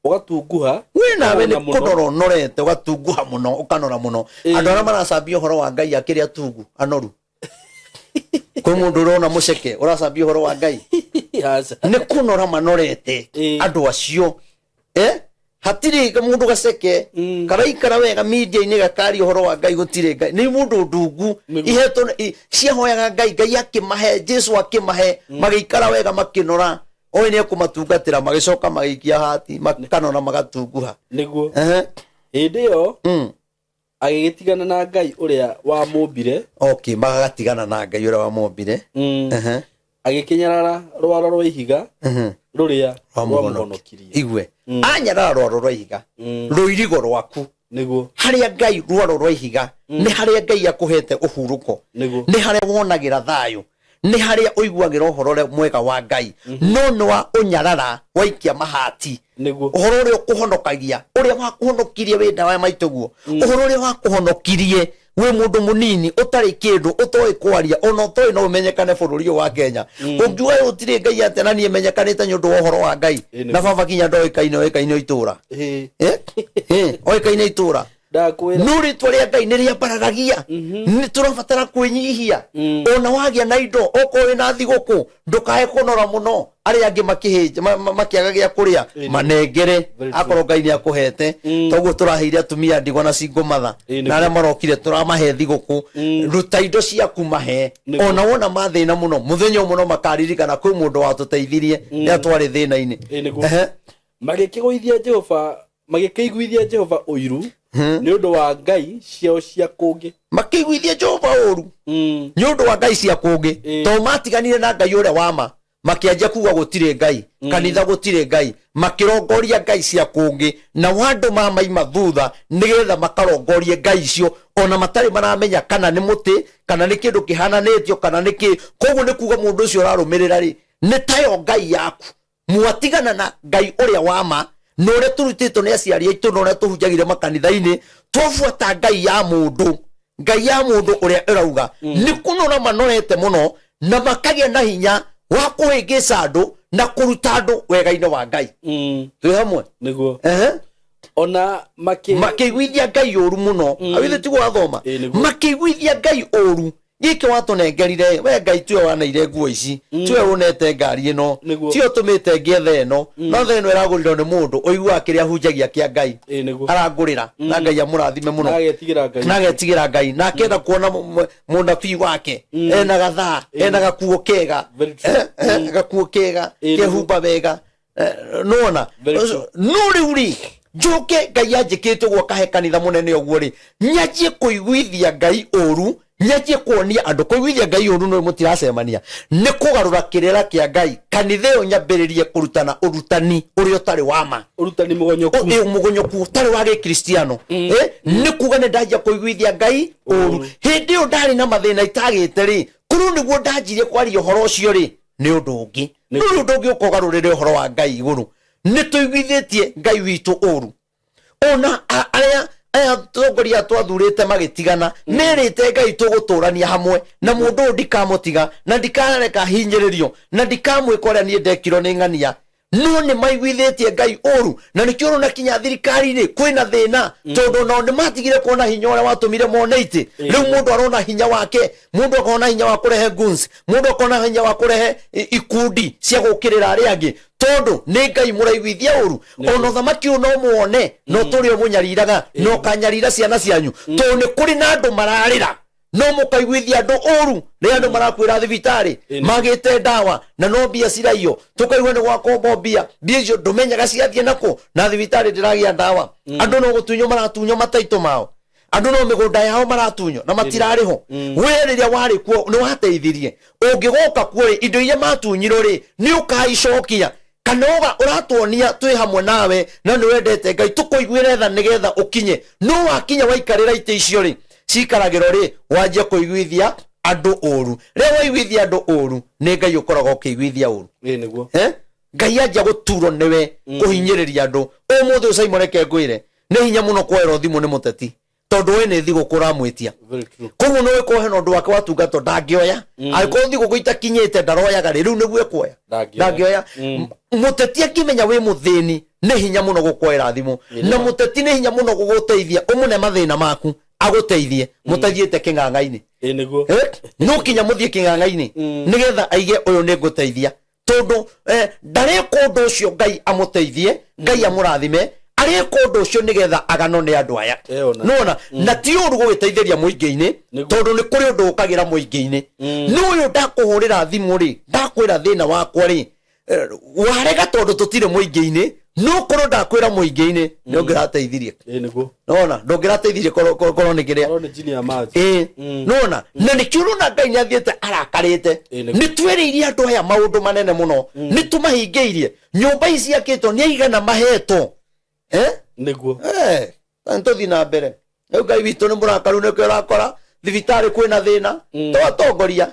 ũgatunguha. We nawe nĩ ũkahũna mũno. Kũnora ũnorete, ũgatunguha mũno, ũkanora mũno. Andũ arĩa maracambia ũhoro wa Ngai akĩrĩ atungu anoru. Kwĩ mũndũ ũrona mũceke ũracambia ũhoro wa Ngai? Aca. Nĩ kũnora manorete. Andũ acio, hatirĩ mũndũ gaceke karaikara wega media-inĩ gakaria ũhoro wa Ngai, gũtirĩ Ngai, nĩ mũndũ ndungu. Ihetwo ciahoyaga Ngai, Ngai akĩmahe Jesu, akĩmahe, magĩikara wega, makĩnora, oĩ nĩ ekũmatungatĩra, magĩcoka magĩikia hati, makanora, magatunguha. Hĩndĩ ĩyo agĩgĩtigana na Ngai ũrĩa wamũmbire. Okay, magatigana na Ngai ũrĩa wamombire. Agĩkĩnyarara rwaro rwa ihiga rũrĩa rwamũhonokirie. Igue, anyarara rwaro rwa ihiga, rũirigo rwaku, harĩa Ngai, rwaro rwa ihiga nĩ harĩa Ngai akũhete ũhurũko, nĩ harĩa wonagĩra thayũ. Nĩ harĩa ũiguagĩra ũhoro ũrĩa mwega wa Ngai, no nĩ wa ũnyarara waikia mahati. Ũhoro ũrĩa ũkũhonokagia, ũrĩa wakũhonokirie wĩ ndawa ya maitũguo, ũhoro ũrĩa wakũhonokirie wĩ mũndũ mũnini ũtarĩ kĩndũ, ũtoĩ kwaria, ona ũtoĩ no ũmenyekane bũrũri ũyũ wa Kenya. Ũngiuga gũtirĩ Ngai atĩa na niĩ menyekanĩte nĩ ũndũ wa ũhoro wa Ngai? Na baba kinya ndoĩkaine, oĩkaine o itũra. Oĩkaine itũra. Ndakwĩra. No rĩtwa rĩa Ngai nĩ rĩambararagia. Nĩ tũrabatara kwĩnyihia. Ona wagĩa na indo, okorwo wĩna thigũkũ, ndũkae kũnora mũno arĩa angĩ makĩaga gĩa kũrĩa, manengere. Very true. Akorwo Ngai nĩ akũhete. Toguo tũraheire atumia ndigwa na single mother, na arĩa marokire tũramahe thigũkũ. Ruta indo ciaku mahe. Ona wona mathĩna mũno, mũthenya ũmwe no makaririkana kwĩ mũndũ watũteithirie rĩrĩa twarĩ thĩna-inĩ. Magĩkĩgũithia Jehova, magĩkĩiguithia Jehova ũiru nĩ ũndũ wa ngai ciao cia kũngĩ. Makĩiguithia Jehova ũru nĩ ũndũ wa ngai cia kũngĩ. Tondũ matiganire na Ngai ũrĩa wa ma, makĩanjia kuga gũtirĩ Ngai, kanitha gũtirĩ Ngai, makĩrongoria ngai cia kũngĩ, na andũ mamaima thutha nĩgetha makarongorie ngai icio, ona matarĩ maramenya kana nĩ mũtĩ, kana nĩ kĩndũ kĩhananĩtio, kana nĩ kĩ. Koguo nĩ kuga mũndũ ũcio ũrarũmĩrĩra rĩ, nĩ tayo ngai yaku. Mwatigana na Ngai ũrĩa wa ma na ũrĩa tũrutĩtwo nĩ aciari aitũ na ũrĩa tũhunjagire makanitha-inĩ, twabuata ngai ya mũndũ, ngai ya mũndũ ũrĩa ĩrauga nĩ kũnora manorete mũno na makagĩa na hinya wa kũhĩngĩca andũ na kũruta andũ wega-inĩ wa Ngai. Twĩ hamwe? Nĩguo. Ona makĩiguithia Ngai ũru mũno. Awithe tiguo wathoma? Nĩguo. Makĩiguithia Ngai ũru. Gĩkĩ watũnengerire we Ngai, tiwe waneire nguo ici, tiwe ũnete ngari ĩno, tiwe ũtũmĩte ngĩethe ĩno, no the ĩno ĩragũrirwo nĩ mũndũ ũiguaga kĩrĩa ahunjagia kĩa Ngai. Nĩguo. Arangũrĩra na Ngai amũrathime mũno. Na agetigĩra Ngai. Na agetigĩra Ngai, na akenda kuona mũnabii wake ena gathaa, ena gakuo kega. Very true. Gakuo kega, kehumba wega. Nona Very true. No rĩu rĩ, njoke Ngai anjĩkĩte ũguo, akahe kanitha mũnene ũguo rĩ, nyanjie kũiguithia Ngai ũru, nyanjie kuonia andũ kũiguithia Ngai ũru? Nĩ mũtiracemania nĩ kũgarũra kĩrĩra kĩa Ngai. Kanitha ĩyo nyambĩrĩrie kũrutana ũrutani ũrĩa ũtarĩ wa ma. Ũrutani mũgonyoku. Mũgonyoku ũtarĩ wa gĩkristiano. Nĩ kuga nĩ ndanjia kũiguithia Ngai ũru. Hĩndĩ ĩyo ndarĩ na mathĩna itagĩte rĩ, korwo nĩguo ndanjirie kwaria ũhoro ũcio rĩ, nĩ ũndũ ũngĩ. Ndũrĩ ũndũ ũngĩ ũka ũgarũrĩre ũhoro wa Ngai igũrũ. Nĩ tũiguithĩtie Ngai witũ ũru. Ona arĩa aya atongoria twathurĩte magĩtigana, merĩte Ngai tũgũtũrania hamwe na mũndũ ũyũ, ndikamũtiga na ndikareka hinyĩrĩrio na ndikamwĩka ũrĩa niĩ ndekirwo nĩ ng'ania. No nĩ maiguithĩtie Ngai ũru, na nĩkĩo ũrona kinya thirikari-rĩ kwĩna thĩna, tondũ nao nĩ matigire kuona hinya ũrĩa watũmire mone itĩ. Rĩu mũndũ arona hinya wake, mũndũ akona hinya wa kũrehe guns, mũndũ akona hinya wa kũrehe ikundi cia gũkĩrĩra arĩa angĩ, tondũ nĩ Ngai mũraiguithia ũru. Ona ũthamaki ũyũ no muone no tũrĩ o mũnyariraga na ũkanyarira ciana cianyu, tondũ nĩ kũrĩ na andũ mararĩra no mũkaiguithia andũ ũru. Rĩrĩa andũ marakwĩra thibitarĩ magĩte ndawa na no mbia ciraiyo, tũkaigua nĩ gwakombo mbia, mbia icio ndũmenyaga ciathiĩ nakũ, na thibitarĩ ndĩragĩa ndawa. Andũ no gũtunywo maratunywo mataitũ mao, andũ no mĩgũnda yao maratunywo na matirarĩho. We rĩrĩa warĩ kuo nĩ wateithirie. Ũngĩgoka kuo rĩ, indo iria matunyirwo rĩ, nĩ ũkaicokia kana uga ũratuonia twĩ hamwe nawe na nĩ wendete Ngai, tũkũiguĩre tha nĩgetha ũkinye? No wakinya waikarĩra itĩ icio rĩ, cikaragĩrwo rĩ, wanjie kũiguithia andũ ũru. Rĩrĩa waiguithia andũ ũru, nĩ Ngai ũkoragwo ũkĩiguithia ũru. Nĩguo. Ngai anjia gũturwo nĩwe kũhinyĩrĩria andũ. Ũmũthĩ ũcaimo, reke ngwĩre, nĩ hinya mũno kuoerwo thimũ nĩ mũteti, tondũ we nĩ thigũkũ ũramwĩtia. Very true. Koguo nĩ ũgĩkorwo hena ũndũ wake watungatwo ndangĩoya. Angĩkorwo thigũkũ itakinyĩte ndaroyaga rĩ, rĩu nĩguo ekuoya? Ndangĩoya. Ndangĩoya. Mũteti akĩmenya wĩ mũthĩni, nĩ hinya mũno gũkuoera thimũ, na mũteti nĩ hinya mũno gũgũteithia. Ũmũne mathĩna maku agũteithie mũtathiĩte kĩng'ang'a-inĩ. Nĩguo. No kinya mũthiĩ kĩng'ang'a-inĩ nĩgetha aige ũyũ nĩ ngũteithia, tondũ ndareka ũndũ ũcio Ngai amũteithie, Ngai amũrathime. Areka ũndũ ũcio nĩgetha agano nĩ andũ aya. Ona. Nona na ti ũru gũgĩteithĩria mũingĩ-inĩ, tondũ nĩ kũrĩ ũndũ ũkagĩra mũingĩ-inĩ. No ũyũ ndakũhũrĩra thimũ rĩ, ndakwĩra thĩna wakwa rĩ, warega tondũ tũtirĩ mũingĩ-inĩ. No korwo ndakwĩra mũingĩ-inĩ, nĩ ũngĩrateithirie. Nĩguo. Nona ndũngĩrateithirie korwo nĩ kĩrĩa. Korwo nĩ chini ya maji. Nona na nĩkĩo ũrona Ngai nĩ athiĩte arakarĩte. Nĩguo. Nĩ twĩrĩire andũ aya maũndũ manene mũno, nĩ tũmahingĩirie. Nyũmba ici ciakĩtwo nĩ aigana mahetwo? Nĩguo. Na nĩ tũthiĩ na mbere. Rĩu Ngai witũ nĩ mũrakaru, nĩkĩo ũrakora Thibitarĩ kwĩna thĩna to atongoria,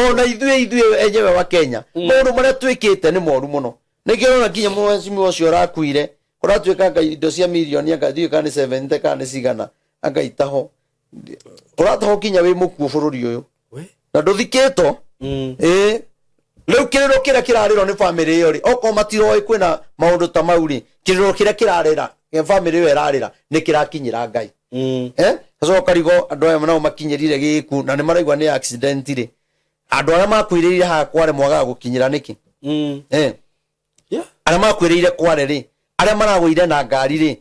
ona ithuĩ enyewe wa Kenya, maũndũ marĩa twĩkĩte nĩ moru mũno. Nĩkĩo ũrona nginya mheshimiwa ũcio ũrakuire, kũratuĩka anga indo cia mirioni, anga ndiũĩ kana nĩ 70 kana nĩ cigana, anga itaho ũrataho nginya wĩ mũkuũ bũrũri ũyũ na ndũthikĩtwo. Ĩĩ, rĩu kĩrĩro kĩrĩa kĩrarĩrwo nĩ bamĩrĩ ĩyo rĩ, okorwo matiroĩ kwĩna maũndũ ta mau rĩ, kĩrĩro kĩrĩa kĩrarĩra bamĩrĩ ĩyo ĩrarĩra nĩ kĩrakinyĩra Ngai. Eh, gacoka karigo andũ aya nao makinyĩrire gĩku na nĩ maraigua nĩ accident rĩ, andũ arĩa makuĩrĩire haha Kware mwagaga gũkinyĩra nĩkĩ? Eh, arĩa makuĩrĩire Kware rĩ, arĩa maragũire na ngari rĩ,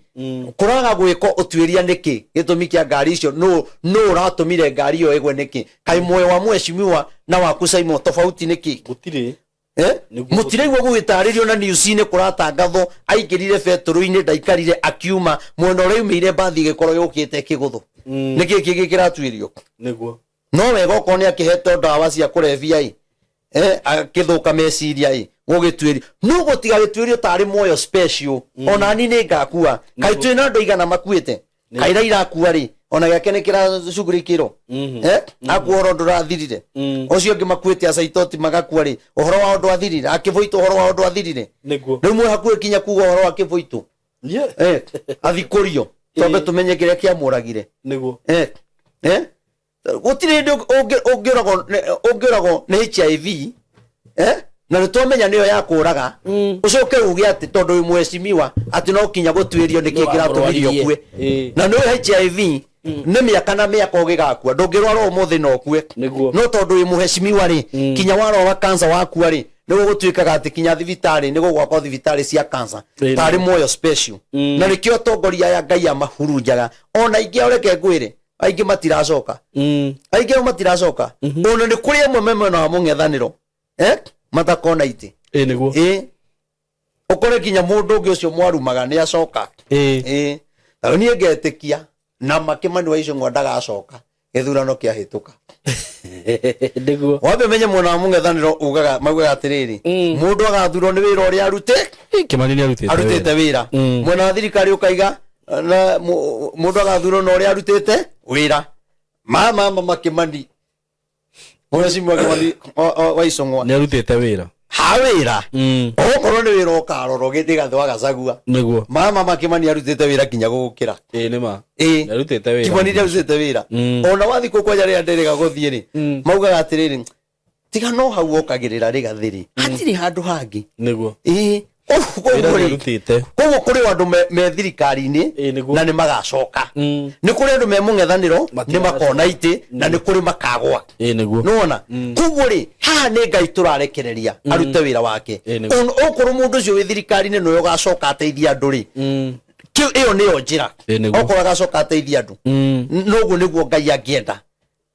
kũraga gwĩko ũtuĩria nĩkĩ? Gĩtũmi kĩa ngari icio, nũ ũratũmire ngari ĩyo ĩgwe nĩkĩ? Kaĩ muoyo wa mheshimiwa na waku Simon tofauti nĩkĩ? Gũtirĩ. Eh? Nĩguo. Mũtiraigua gũgĩtarĩrio na news-inĩ kũratangathwo aingĩrire betũrũ-inĩ, ndaikarire akiuma mwena ũrĩa aumĩire, mbathi ĩgĩkorwo yũkĩte ĩkĩgũthwo. Nĩkĩ kĩngĩ kĩratuĩrio? Nĩguo. No wega okorwo nĩ akĩhetwo ndawa cia kũrebia ĩ, akĩthũka meciria ĩ, gũgĩtuĩrio no gũtigagĩtuĩrio tarĩ muoyo special. Ona ni nĩ ngakua. Kaĩ twĩna andũ aigana makuĩte? Kaĩ Raila akua rĩ, ona gĩake nĩ kĩracugurikĩrwo? Eh, akua ũhoro ndũrathirire. Ũcio ũngĩ makuĩte acaitoti magakua rĩ, ũhoro wao ndwathirire? Akĩbũitũ ũhoro wao ndwathirire? Nĩguo. Rĩu mwĩ hakuhĩ kinya kuga ũhoro wa kĩbũitũ. Eh, athikũrio twambe tũmenye kĩrĩa kĩamũragire. Nĩguo. Eh, eh, gũtirĩ hĩndĩ ũngĩũragwo nĩ HIV, eh, na nĩ twamenya nĩyo ya kũraga, ũcoke uge atĩ tondũ wĩ mheshimiwa atĩ no kinya gũtuĩrio nĩkĩ Nĩ kĩratũmire wamũrwaririe. ũkue. Na nĩ HIV nĩ mĩaka na mĩaka ũgĩgakua, ndũngĩrwara ũmũthĩ na ũkue. Nĩguo. No tondũ wĩ mheshimiwa rĩ, kinya warwara cancer wakua rĩ, nĩ gũgũtuĩkaga atĩ kinya thibitarĩ nĩ gũgwakwo thibitarĩ cia cancer tarĩ muoyo special. Na nĩkĩo atongoria aya Ngai amahurunjaga. Ona aingĩ ao, reke ngwĩre, aingĩ matiracoka. Aingĩ ao matiracoka. Ona nĩ kũrĩ amwe me mwena wa mũng'ethanĩro, eh, matakona itĩ. Ĩĩ, nĩguo. Ĩ, ũkore nginya mũndũ ũngĩ ũcio mwarumaga nĩ acoka. Ĩ, na rĩu niĩ ngetĩkia na makĩmani wa Icũng'wa ndagacoka gĩthurano kĩahĩtũka. Nĩguo. Wambe menye mwena wa mũng'ethanĩro ugaga, maugaga atĩrĩrĩ, mũndũ agathurwo nĩ wĩra ũrĩa arute. Kĩmani nĩ arutĩte arutĩte wĩra. Mwena wa thirikari ũkaiga na mũndũ agathurwo na ũrĩa arutĩte wĩra. Mama makĩmani, mheshimiwa Kĩmani wa Icũng'wa nĩ arutĩte wĩra. Ha wĩra, okorwo nĩ wĩra ũkarorwo Rigathĩ wa Gachagua. Nĩguo. Mama makĩmani arutĩte wĩra nginya gũgũkĩra. Ĩĩ, nĩ ma. Ĩĩ. Nĩ arutĩte wĩra. Kĩmani nĩ arutĩte wĩra. Ona wathiĩ kũu kwanja rĩrĩa ndĩrĩga gũthiĩ rĩ, maugaga atĩrĩrĩ, tiga no hau okagĩrĩra Rigathĩ rĩ, hatirĩ handũ hangĩ. Nĩguo. Ĩĩ. Wĩra Koguo nĩ rĩ, arutĩte. koguo kũrĩ andũ me thirikari-inĩ Ĩĩ, nĩguo. na nĩ magacoka. Nĩ kũrĩ andũ me mũng'ethanĩro nĩ Matigagacoka. makona itĩ, na nĩ kũrĩ makagwa. Ĩĩ, nĩguo. Nĩwona? Koguo rĩ, haha nĩ Ngai tũrarekereria arute wĩra wake. Ĩĩ, nĩguo. Okorwo mũndũ ũcio wĩ thirikari-inĩ nĩwe ũgacoka ateithie andũ rĩ, kĩu ĩyo nĩyo njĩra. Ĩĩ, nĩguo. Okorwo agacoka ateithie andũ, noguo nĩguo Ngai angĩenda.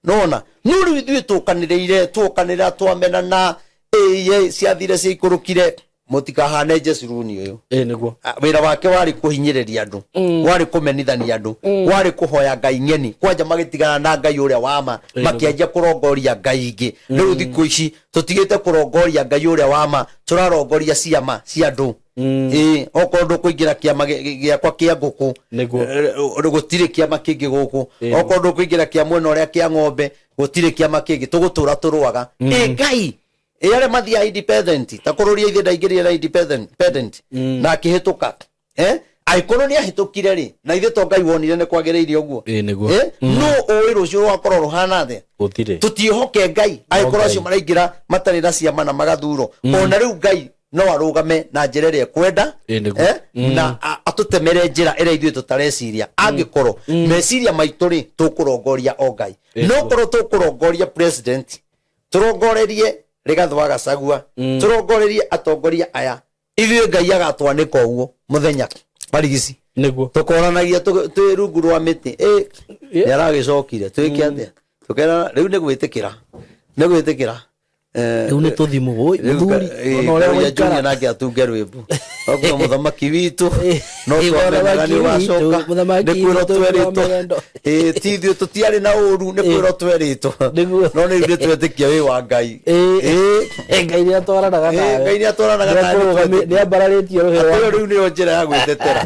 Nona no rĩu ithuĩ tũkanĩrĩire, twokanĩrĩra, twamenana, ĩĩ, ciathire ciaikũrũkire. Mũtikahane Jesuruni ũyũ. Ĩĩ, nĩguo. Ah, wĩra wake warĩ kũhinyĩrĩria andũ, warĩ kũmenithania andũ, warĩ kũhoya ngai ng'eni. Kwanja magĩtigana na Ngai ũrĩa wa ma, makĩanjia kũrongoria ngai ingĩ. Rĩu thikũ ici tũtigĩte kũrongoria Ngai ũrĩa wa ma, tũrarongoria ciama cia andũ. Ĩĩ, okorwo ndũkũingĩra kĩama gĩakwa kĩa ngũkũ, Nĩguo. Gũtirĩ kĩama kĩngĩ gũkũ. Okorwo ndũkũingĩra kĩa mwena ũrĩa kĩa ng'ombe, gũtirĩ kĩama kĩngĩ tũgũtũra tũrũaga. Ĩ Ngai, ĩ arĩa mathiaga independent, ta kũrũria ithe ndaingĩrire na independent na akĩhĩtũka, eh, angĩkorwo nĩ ahĩtũkire rĩ, na ithe to Ngai wonire nĩ kwagĩrĩire ũguo. Ĩĩ, nĩguo. Eh, no ũĩ rũciũ rũgakorwo rũhana atĩa? Gũtirĩ. Tũtiĩhoke Ngai angĩkorwo Ngai. acio maraingĩra matarĩ na ciama na magathurwo. Ona rĩu Ngai no arũgame na njĩra ĩrĩa ekwenda, Ĩĩ, nĩguo. eh, na atũtemere njĩra ĩrĩa ithuĩ tũtareciria. Angĩkorwo meciria maitũ rĩ, tũkũrongoria o Ngai, Ĩĩ, no nĩguo. korwo tũkũrongoria president, tũrongorerie Rigathĩ wa Gachagua, tũrongorerie atongoria aya, ithuĩ Ngai agatwanĩka ũguo mũthenya barigici. Nĩguo. Tũkoranagia twĩ rungu rwa mĩtĩ. Ĩ, nĩ aragĩcokire, twĩke atĩa? Tũkerana rĩu nĩ gwĩtĩkĩra, nĩ gwĩtĩkĩra. Rĩu nĩ tũthimũ oi Rĩu mũthuri, ona ũrĩa Karuia waikara. Junior nake atunge rwĩmbo okorwo mũthamaki witũ no Ĩ, twamenyaga nĩ mũthamaki witũ, ũgacoka, mũthamaki nĩ kwĩrwo witũ twerĩtwo. Mwamegendo. Ĩ, ti ithuĩ tũtiarĩ na ũru, nĩ kwĩrwo twerĩtwo. Nĩguo. No nĩ ithuĩ twetĩkia wĩ wa Ngai. Ĩ, Ngai nĩ atwaranaga Ĩ, nawe. Ngai nĩ atwaranaga nawe, Nĩ nĩ twetĩkia. ambararĩtie rũhĩ Atĩ rwa ĩyo rĩu nĩyo njĩra ya gwĩtetera.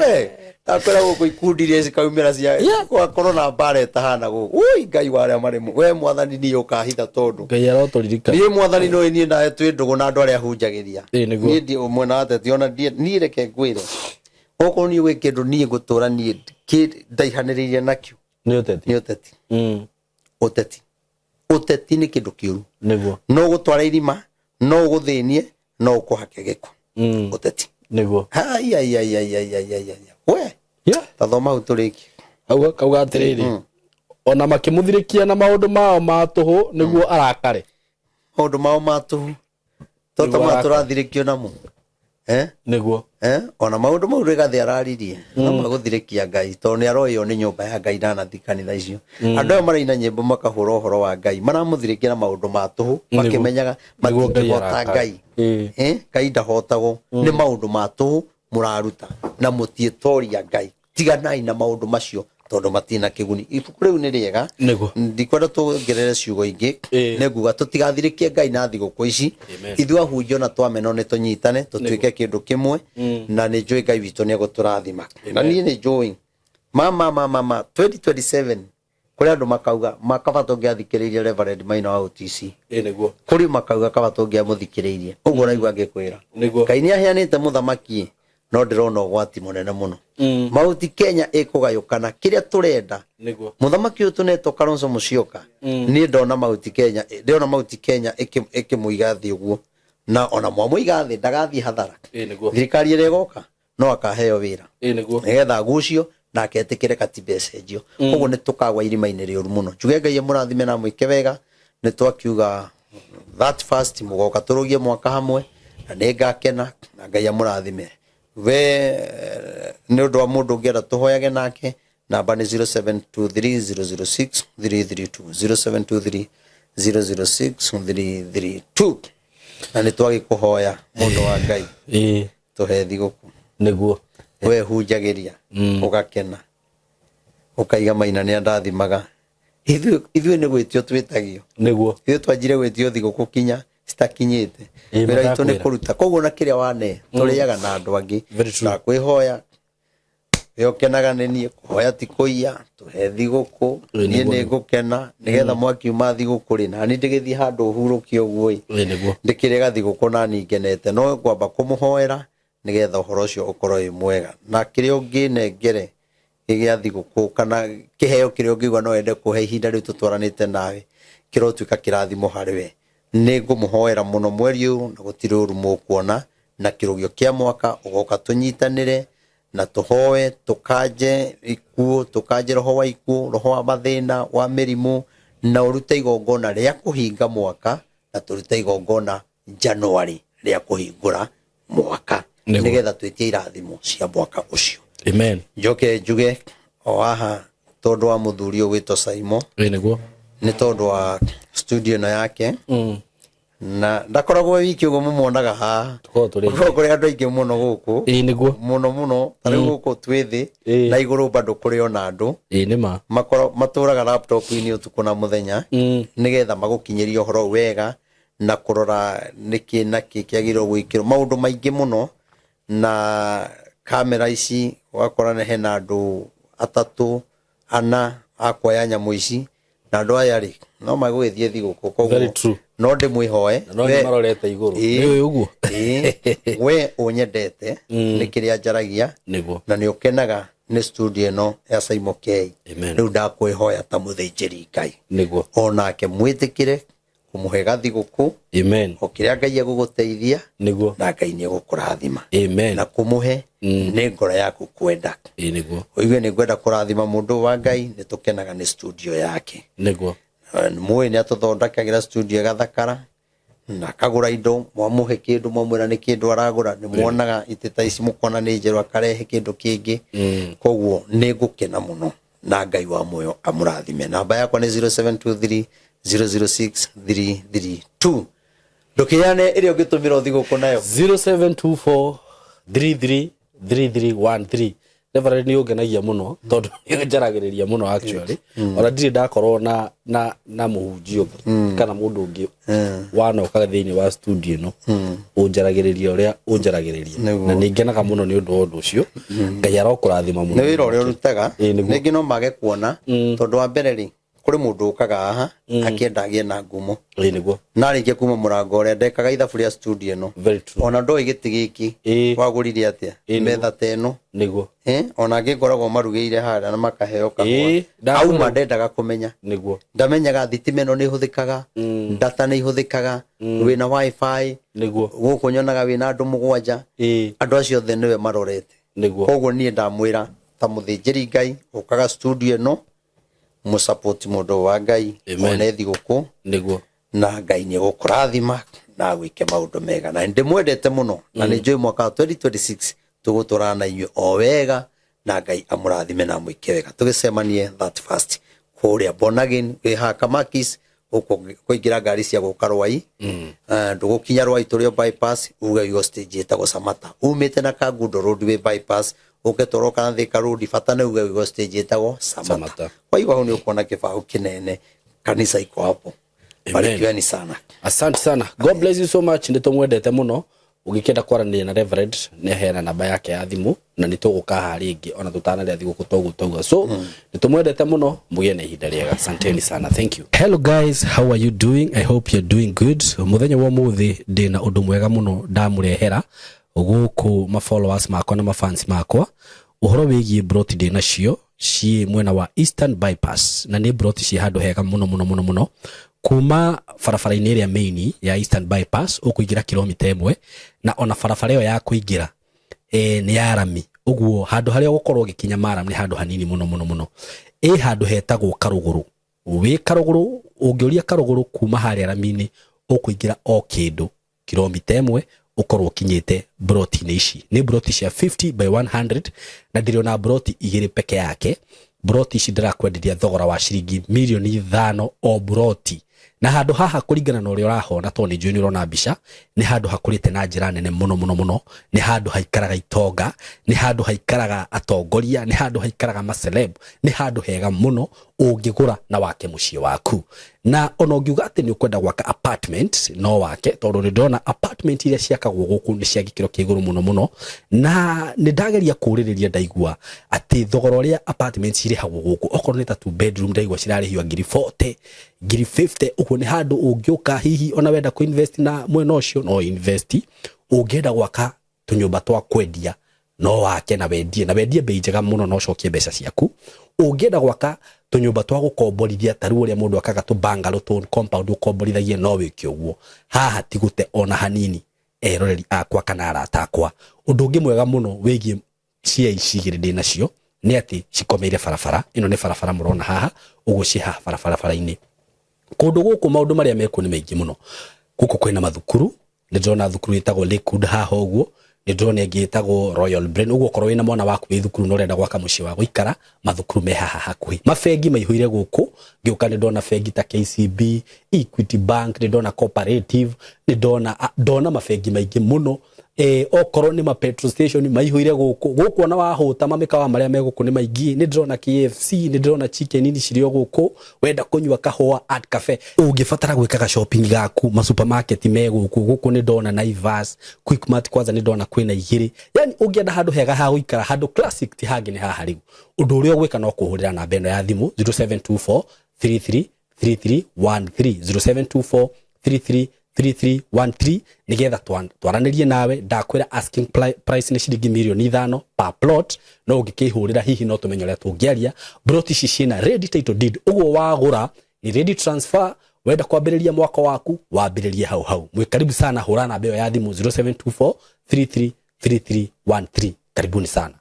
We, Ndakwĩra gũkũ ikundi iria cikaumĩra cia gwakorwo na mbara ĩtahana gũkũ. Ui Ngai wa arĩa marĩ we mwathani niĩ ũkahitha tondũ Ngai arotũririkana. Niĩ mwathani no niĩ nawe twĩ ndũgũ na andũ arĩa hunjagĩria. Ĩĩ, nĩguo. Niĩ ndi mwena wa teti ona niĩ reke ngwĩre. Okorwo niĩ gwĩ kĩndũ niĩ ngũtũra niĩ ndaihanĩrĩirie nakĩo. Nĩ ũteti. Nĩ ũteti. Ũteti. Ũteti nĩ kĩndũ kĩũru. Nĩguo. No ũgũtware irima, no ũgũthĩnie, no ũkũhake gĩko. Ũteti. Nĩguo. Ai ai ai ai ai ai ai ai. We. Yeah. Tathoma hau tũrĩkie. Hau kauga atĩrĩrĩ, ona makĩmũthirĩkia na maũndũ mao ma tũhũ nĩguo arakare. Maũndũ mao ma tũhũ. Toto Nĩguo ma arakare. tũrathirĩkio namo. Eh? Nĩguo. Eh? Ona maũndũ mau Rigathĩ araririe no magũthirĩkia Ngai tondũ nĩ aroĩo nĩ nyũmba ya Ngai ndanathi kanitha icio. Andũ aya maraina nyĩmbo makahũra ũhoro wa Ngai maramũthirĩkia na maũndũ ma tũhũ makĩmenyaga Nĩguo Ngai matingĩhota arakare. Ngai. Ĩĩ. Eh? Ngai ndahotagwo nĩ maũndũ ma tũhũ mũraruta na mũtiĩtoria Ngai. Tiganai na maũndũ macio tondũ matina kĩguni. Ibuku rĩu nĩ rĩega. Nĩguo. Ndikwenda tuongerere ciugo ingĩ. Ĩĩ. Nĩ nguga tũtigathirĩkie Ngai na thigũkũ ici. Amen. Ithuĩ ahunjia ona twamenwo nĩ tũnyitane tũtuĩke kĩndũ kĩmwe na nĩ njũĩ Ngai witũ nĩ egũtũrathima. Na niĩ nĩ njũĩ mama mama ma 2027 kũrĩ andũ makauga makaba tũngĩathikĩrĩirie Reverend Maina wa OTC. Ĩĩ, nĩguo. Kũrĩ makauga kaba tũngĩamũthikĩrĩirie. Ũguo ũraigua ngĩkwĩra. Nĩguo. Ngai nĩ aheanĩte mũthamaki no ndĩrona ũgwati mũnene mũno. Mauti Kenya ĩkũgayũkana kĩrĩa tũrenda. Nĩguo. Mũthamaki ũyũ tũnetwo Kalonzo Musyoka niĩ ndona Mauti Kenya ndĩrona Mauti Kenya ĩkĩmũiga thĩ ũguo na ona mwamũiga thĩ ndagathiĩ hathara. Ĩĩ, nĩguo. Thirikari ĩrĩa ĩgoka no akaheo wĩra Ĩĩ, nĩguo. nĩgetha agucio na agetĩkĩre katiba ĩcenjio. Koguo nĩ tũkagwa irima-inĩ rĩũru mũno. Njuge Ngai amũrathime na amwĩke wega. Nĩ twakiuga that first mũgoka tũrũgie mwaka hamwe na nĩ ngakena na Ngai amũrathime. We nĩ ũndũ wa mũndũ ũngĩenda tũhoyage nake namba nĩ 0723006332 0723006332 na nĩ twagĩkũhoya mũndũ wa Ngai Ĩĩ. tũhe thigũkũ. Nĩguo. We hunjagĩria ũgakena ũkaiga Maina nĩ andathimaga. Ithuĩ nĩ gwĩtio twĩtagio. Nĩguo. Ithuĩ twanjire gwĩtio thigũkũ kinya citakinyĩte. Ĩĩ, Wĩra witũ nĩ matakwĩra. kũruta. Koguo na kĩrĩa wane tũrĩaga na andũ angĩ. Very true. Ndakwĩhoya we ũkenaga nĩ niĩ kũhoya ti kũiya tũhe thigũkũ Ĩĩ, niĩ nĩguo. nĩ ngũkena nĩgetha mwakiuma thigũkũ rĩ nani ndĩgĩthiĩ handũ hurũke ũguo ĩ Ĩĩ, nĩguo. ndĩkĩrĩga thigũkũ nani ngenete no ngwamba kũmũhoera nĩgetha ũhoro ũcio ũkorwo wĩ mwega na kĩrĩa ũngĩnengere gĩa thigũkũ kana kĩheo kĩrĩa ũngĩigua no wende kũhe ihinda rĩu tũtwaranĩte nawe kĩrotuĩka kĩrathimo harĩ we nĩ ngũmũhoera mũno mweri ũyũ na gũtirĩ ũru mũkuona na kĩrũgio kĩa mwaka ũgoka tũnyitanĩre na tũhoe tũkanje ikuũ tũkanje roho wa ikuũ roho wa mathĩna wa mĩrimũ na ũrute igongona rĩa kũhinga mwaka na tũrute igongona January rĩa kũhingũra mwaka Nĩguo. nĩgetha twĩtie irathimo cia mwaka ũcio. Amen. Njoke njuge o haha tondũ wa mũthuri ũyũ gwĩtwo Saimo Ĩĩ, nĩguo. nĩ tondũ wa studio ĩno yake na ndakoragwo wiki ũguo mũmuonaga haha. Tũkoragwo tũrĩ aingĩ. Gũkoragwo kũrĩ andũ aingĩ mũno gũkũ. Ĩĩ, nĩguo. Mũno mũno ta rĩu gũkũ twĩ thĩ Ĩĩ. na igũrũ bado kũrĩ ona andũ. Ĩĩ, nĩ ma. Matũraga laptop-inĩ ũtukũ na mũthenya nĩgetha magũkinyĩrie ũhoro wega na kũrora nĩkĩ na kĩ kĩagĩrĩirwo gwĩkĩrwo maũndũ maingĩ mũno na kamera ici ũgakora nĩ hena andũ atatũ ana a kuoya nyamũ ici na andũ aya rĩ no magũgĩthiĩ thigũkũ koguo Very true. no ndĩmwĩhoe Na no nĩ marorete igũrũ. Ĩĩ. Nĩ ũĩ ũguo? Ĩĩ. We ũnyendete nĩ kĩrĩa njaragia Nĩguo. na nĩ ũkenaga nĩ studio ĩno ya Saimo K. Amen. Rĩu ndakwĩhoya ta mũthĩnjĩri Ngai Nĩguo. onake mwĩtĩkĩre kũmũhe gathigũkũ Amen. o kĩrĩa Ngai egũgũteithia Nĩguo. na Ngai nĩ egũkũrathima Amen. na kũmũhe nĩ ngoro yaku kwenda. Ĩĩ, nĩguo. Ũigue nĩ ngwenda kũrathima mũndũ wa Ngai nĩ tũkenaga nĩ studio yake. Nĩguo. Mũĩ nĩ atũthondekagĩra studio ĩgathakara na akagũra indo mwamũhe kĩndũ mwamwĩra nĩ kĩndũ aragũra nĩ muonaga itĩ ta ici mũkona nĩ njerũ akarehe kĩndũ kĩngĩ. Koguo nĩ ngũkena mũno na Ngai wa muoyo amũrathime. Namba yakwa nĩ 0723 006 332. Ndũkĩyane ĩrĩa ũngĩtũmĩra thigũkũ nayo 0724 33 3313. Reverend, nĩ ũngenagia mũno tondũ nĩ njaragĩrĩria mũno actually. Ona ndirĩ ndakorwo na mũhunjia ũngĩ kana mũndũ ũngĩ wanoka thĩinĩ wa studio ĩno ũnjaragĩrĩria ũrĩa ũnjaragĩrĩria. Nĩguo. Na nĩ ngenaga mũno nĩ ũndũ wa ũndũ ũcio. Ngai arokũrathima mũno. Nĩ wĩra ũrĩa ũrutaga. Ĩĩ, nĩguo. Rĩngĩ no mage kuona, tondũ wa mbere rĩ, kũrĩ mũndũ ũkaga haha akĩenda agĩe na ngumo. Ĩĩ, nĩguo. Na arĩkia kuma mũrango ũrĩa ndekaga ithabu rĩa studio ĩno, Very true. ona ndoĩ gĩtĩ gĩkĩ wagũrire atĩa, metha ta ĩno. Eh, ona angĩ ngoragwo marugĩire harĩa na makaheo kahũa. Auma ndendaga kũmenya. Ndamenyaga thitima ĩno nĩ ĩhũthĩkaga, data nĩ ihũthĩkaga, wĩna WiFi. Gũkũ nyonaga wĩna andũ 7. Andũ acio othe nĩwe marorete. Koguo niĩ ndamwĩra ta mũthĩnjĩri Ngai ũkaga studio ĩno, mũsapoti mũndũ wa Ngai. Amen. One thigũkũ. Na Ngai nĩ egũkũrathima na agwĩke maũndũ mega, na ndĩmwendete mũno, na nĩ njũĩ mwaka wa 2026 tũgũtũrana na inyuĩ o wega, na Ngai amũrathime na amwĩke wega. Tũgĩcemanie that first kũrĩa Born Again wĩ haha Kamakis, kũingĩra ngari cia gũka Rwai. Ndũgũkinya Rwai, tũrĩ o bypass, uge yo stage ĩtagwo Samata, umĩte na Kangundo Road wĩ bypass, ũke tũroka na Thika Road, bata nĩ uge yo stage ĩtagwo Samata. Samata. Waigua hau nĩ ũkuona kĩbaũ kĩnene, kanisa iko hapo. Amen. Barikiweni sana. Asante sana, God bless you so much. Nĩ tũmwendete mũno. Ũngĩkĩenda kwaranĩria na Reverend, nĩ aheana namba yake ya thimũ, na nĩ tũgũka haha rĩngĩ ona tũtanarĩa thigũkũ toguo tauga. So nĩ tũmwendete mũno, mũgĩe na ihinda rĩega. Asanteni sana, thank you. Hello guys, how are you doing? I hope you're doing good. Mũthenya wa ũmũthĩ ndĩna ũndũ mwega mũno ndamũrehera gũkũ ma followers makwa na ma fans makwa, ũhoro wĩgiĩ broti ndĩ nacio ciĩ mwena wa Eastern Bypass, na nĩ broti ciĩ handũ hega mũno mũno mũno mũno. Kuma barabara-inĩ ĩrĩa main ya Eastern Bypass ũkũingĩra kilomita 1, na ona barabara ĩyo ya kũingĩra nĩ ya rami, ũguo handũ harĩa ũgũkorwo ũgĩkinya maram nĩ handũ hanini mũno mũno mũno. Ĩ handũ hetagwo Karũgũrũ. Wĩ Karũgũrũ, ũngĩũria Karũgũrũ kuma harĩa rami-inĩ, ũkũingĩra o kĩndũ kilomita 1 ũkorwo ũkinyĩte broti-inĩ ici. Nĩ broti cia 50 by 100, na ndĩrĩ ona broti 2 peke yake. Broti ici ndĩrakwenderia thogora wa ciringi mirioni 5 o broti. Na handũ haha kũringana na ũrĩa ũrahona, tondũ nĩ njũĩ nĩ ũrona mbica, nĩ handũ hakũrĩte na njĩra nene mũno mũno mũno. Nĩ handũ haikaraga itonga, nĩ handũ haikaraga atongoria, nĩ handũ haikaraga maceleb, nĩ handũ hega mũno ũngĩgũra na wake mũciĩ waku. Na ona ũngiuga atĩ nĩ ũkwenda gwaka apartment, no wake, tondũ nĩ ndĩrona apartment iria ciakagwo gũkũ nĩ cia gĩkĩro kĩa igũrũ mũno mũno. Na nĩ ndageria kũũrĩrĩria, ndaigua atĩ thogora ũrĩa apartment cirĩhagwo gũkũ, okorwo nĩ ta 2 bedroom, ndaigua cirarĩhio ngiri 40, ngiri 50. Ũguo nĩ handũ ũngĩũka hihi ona wenda kũ-invest na mwena ũcio no invest. Ũngĩenda gwaka tũnyũmba twa kwendia no wake na wendie, na wendie bei njega mũno na ũcokie mbeca ciaku. Ũngĩenda gwaka tũnyũmba twa gũkomborithia, ta rĩu ũrĩa mũndũ akaga tũ bungalow, tũ compound ũkomborithagie, no wĩke ũguo. Haha ti gũte ona hanini, eroreri akwa kana arata akwa. Ũndũ ũngĩ mwega mũno wĩgiĩ cia ici igĩrĩ ndĩ nacio nĩ atĩ cikomeire barabara ĩno. Nĩ barabara mũrona haha ũguo, ciĩ haha barabara-inĩ. Kũndũ gũkũ maũndũ marĩa mekuo nĩ maingĩ mũno. Gũkũ kwĩna mathukuru, nĩ ndĩrona thukuru ĩtagwo Lakewood haha ũguo, nĩ ndĩrona ĩngĩ ĩtagwo Royal Brain. Ũguo okorwo wĩna mwana waku wĩ thukuru na ũrenda gwaka mũciĩ wa gũikara, mathukuru me haha hakuhĩ. Mabengi maihũire gũkũ, ngĩũka nĩ ndona bengi ta KCB, Equity Bank, nĩ ndona Cooperative, nĩ ndona mabengi maingĩ mũno. Okorwo nĩ ma petrol station maihũire gũkũ. Gũkũ ona wahũta, mamĩkawa marĩa me gũkũ nĩ maingĩ. Nĩ ndĩrona KFC, nĩ ndĩrona Chicken Inn cirĩ o gũkũ. Wenda kũnyua kahũa, Art Cafe. Ũngĩbatara gwĩkaga shopping gaku, ma supermarket me gũkũ. Gũkũ nĩ ndona Naivas, Quickmart, kwanza nĩ ndona kwĩna 2. Yani ũngĩenda handũ hega ha gũikara, handũ classic, ti hangĩ nĩ haha. Rĩu ũndũ ũrĩa ũgwĩka no kũhũrĩra namba ĩno ya thimũ 0724 33 3313, 0724 33 3313, nigetha twaranĩrie nawe. Ndakwĩra asking price nĩ ciringi mirioni 5 per plot, no ũngĩkĩhũrĩra hihi no tũmenye ũrĩa tũngĩaria. Plot ici ciĩna ready title deed, ũguo wagũra ni ready transfer. Wenda kwambĩrĩria mwaka waku, wambĩrĩrie hau hau. Mwĩ karibu sana, hũra namba ĩyo ya thimũ 0724 33 3313. Karibuni sana.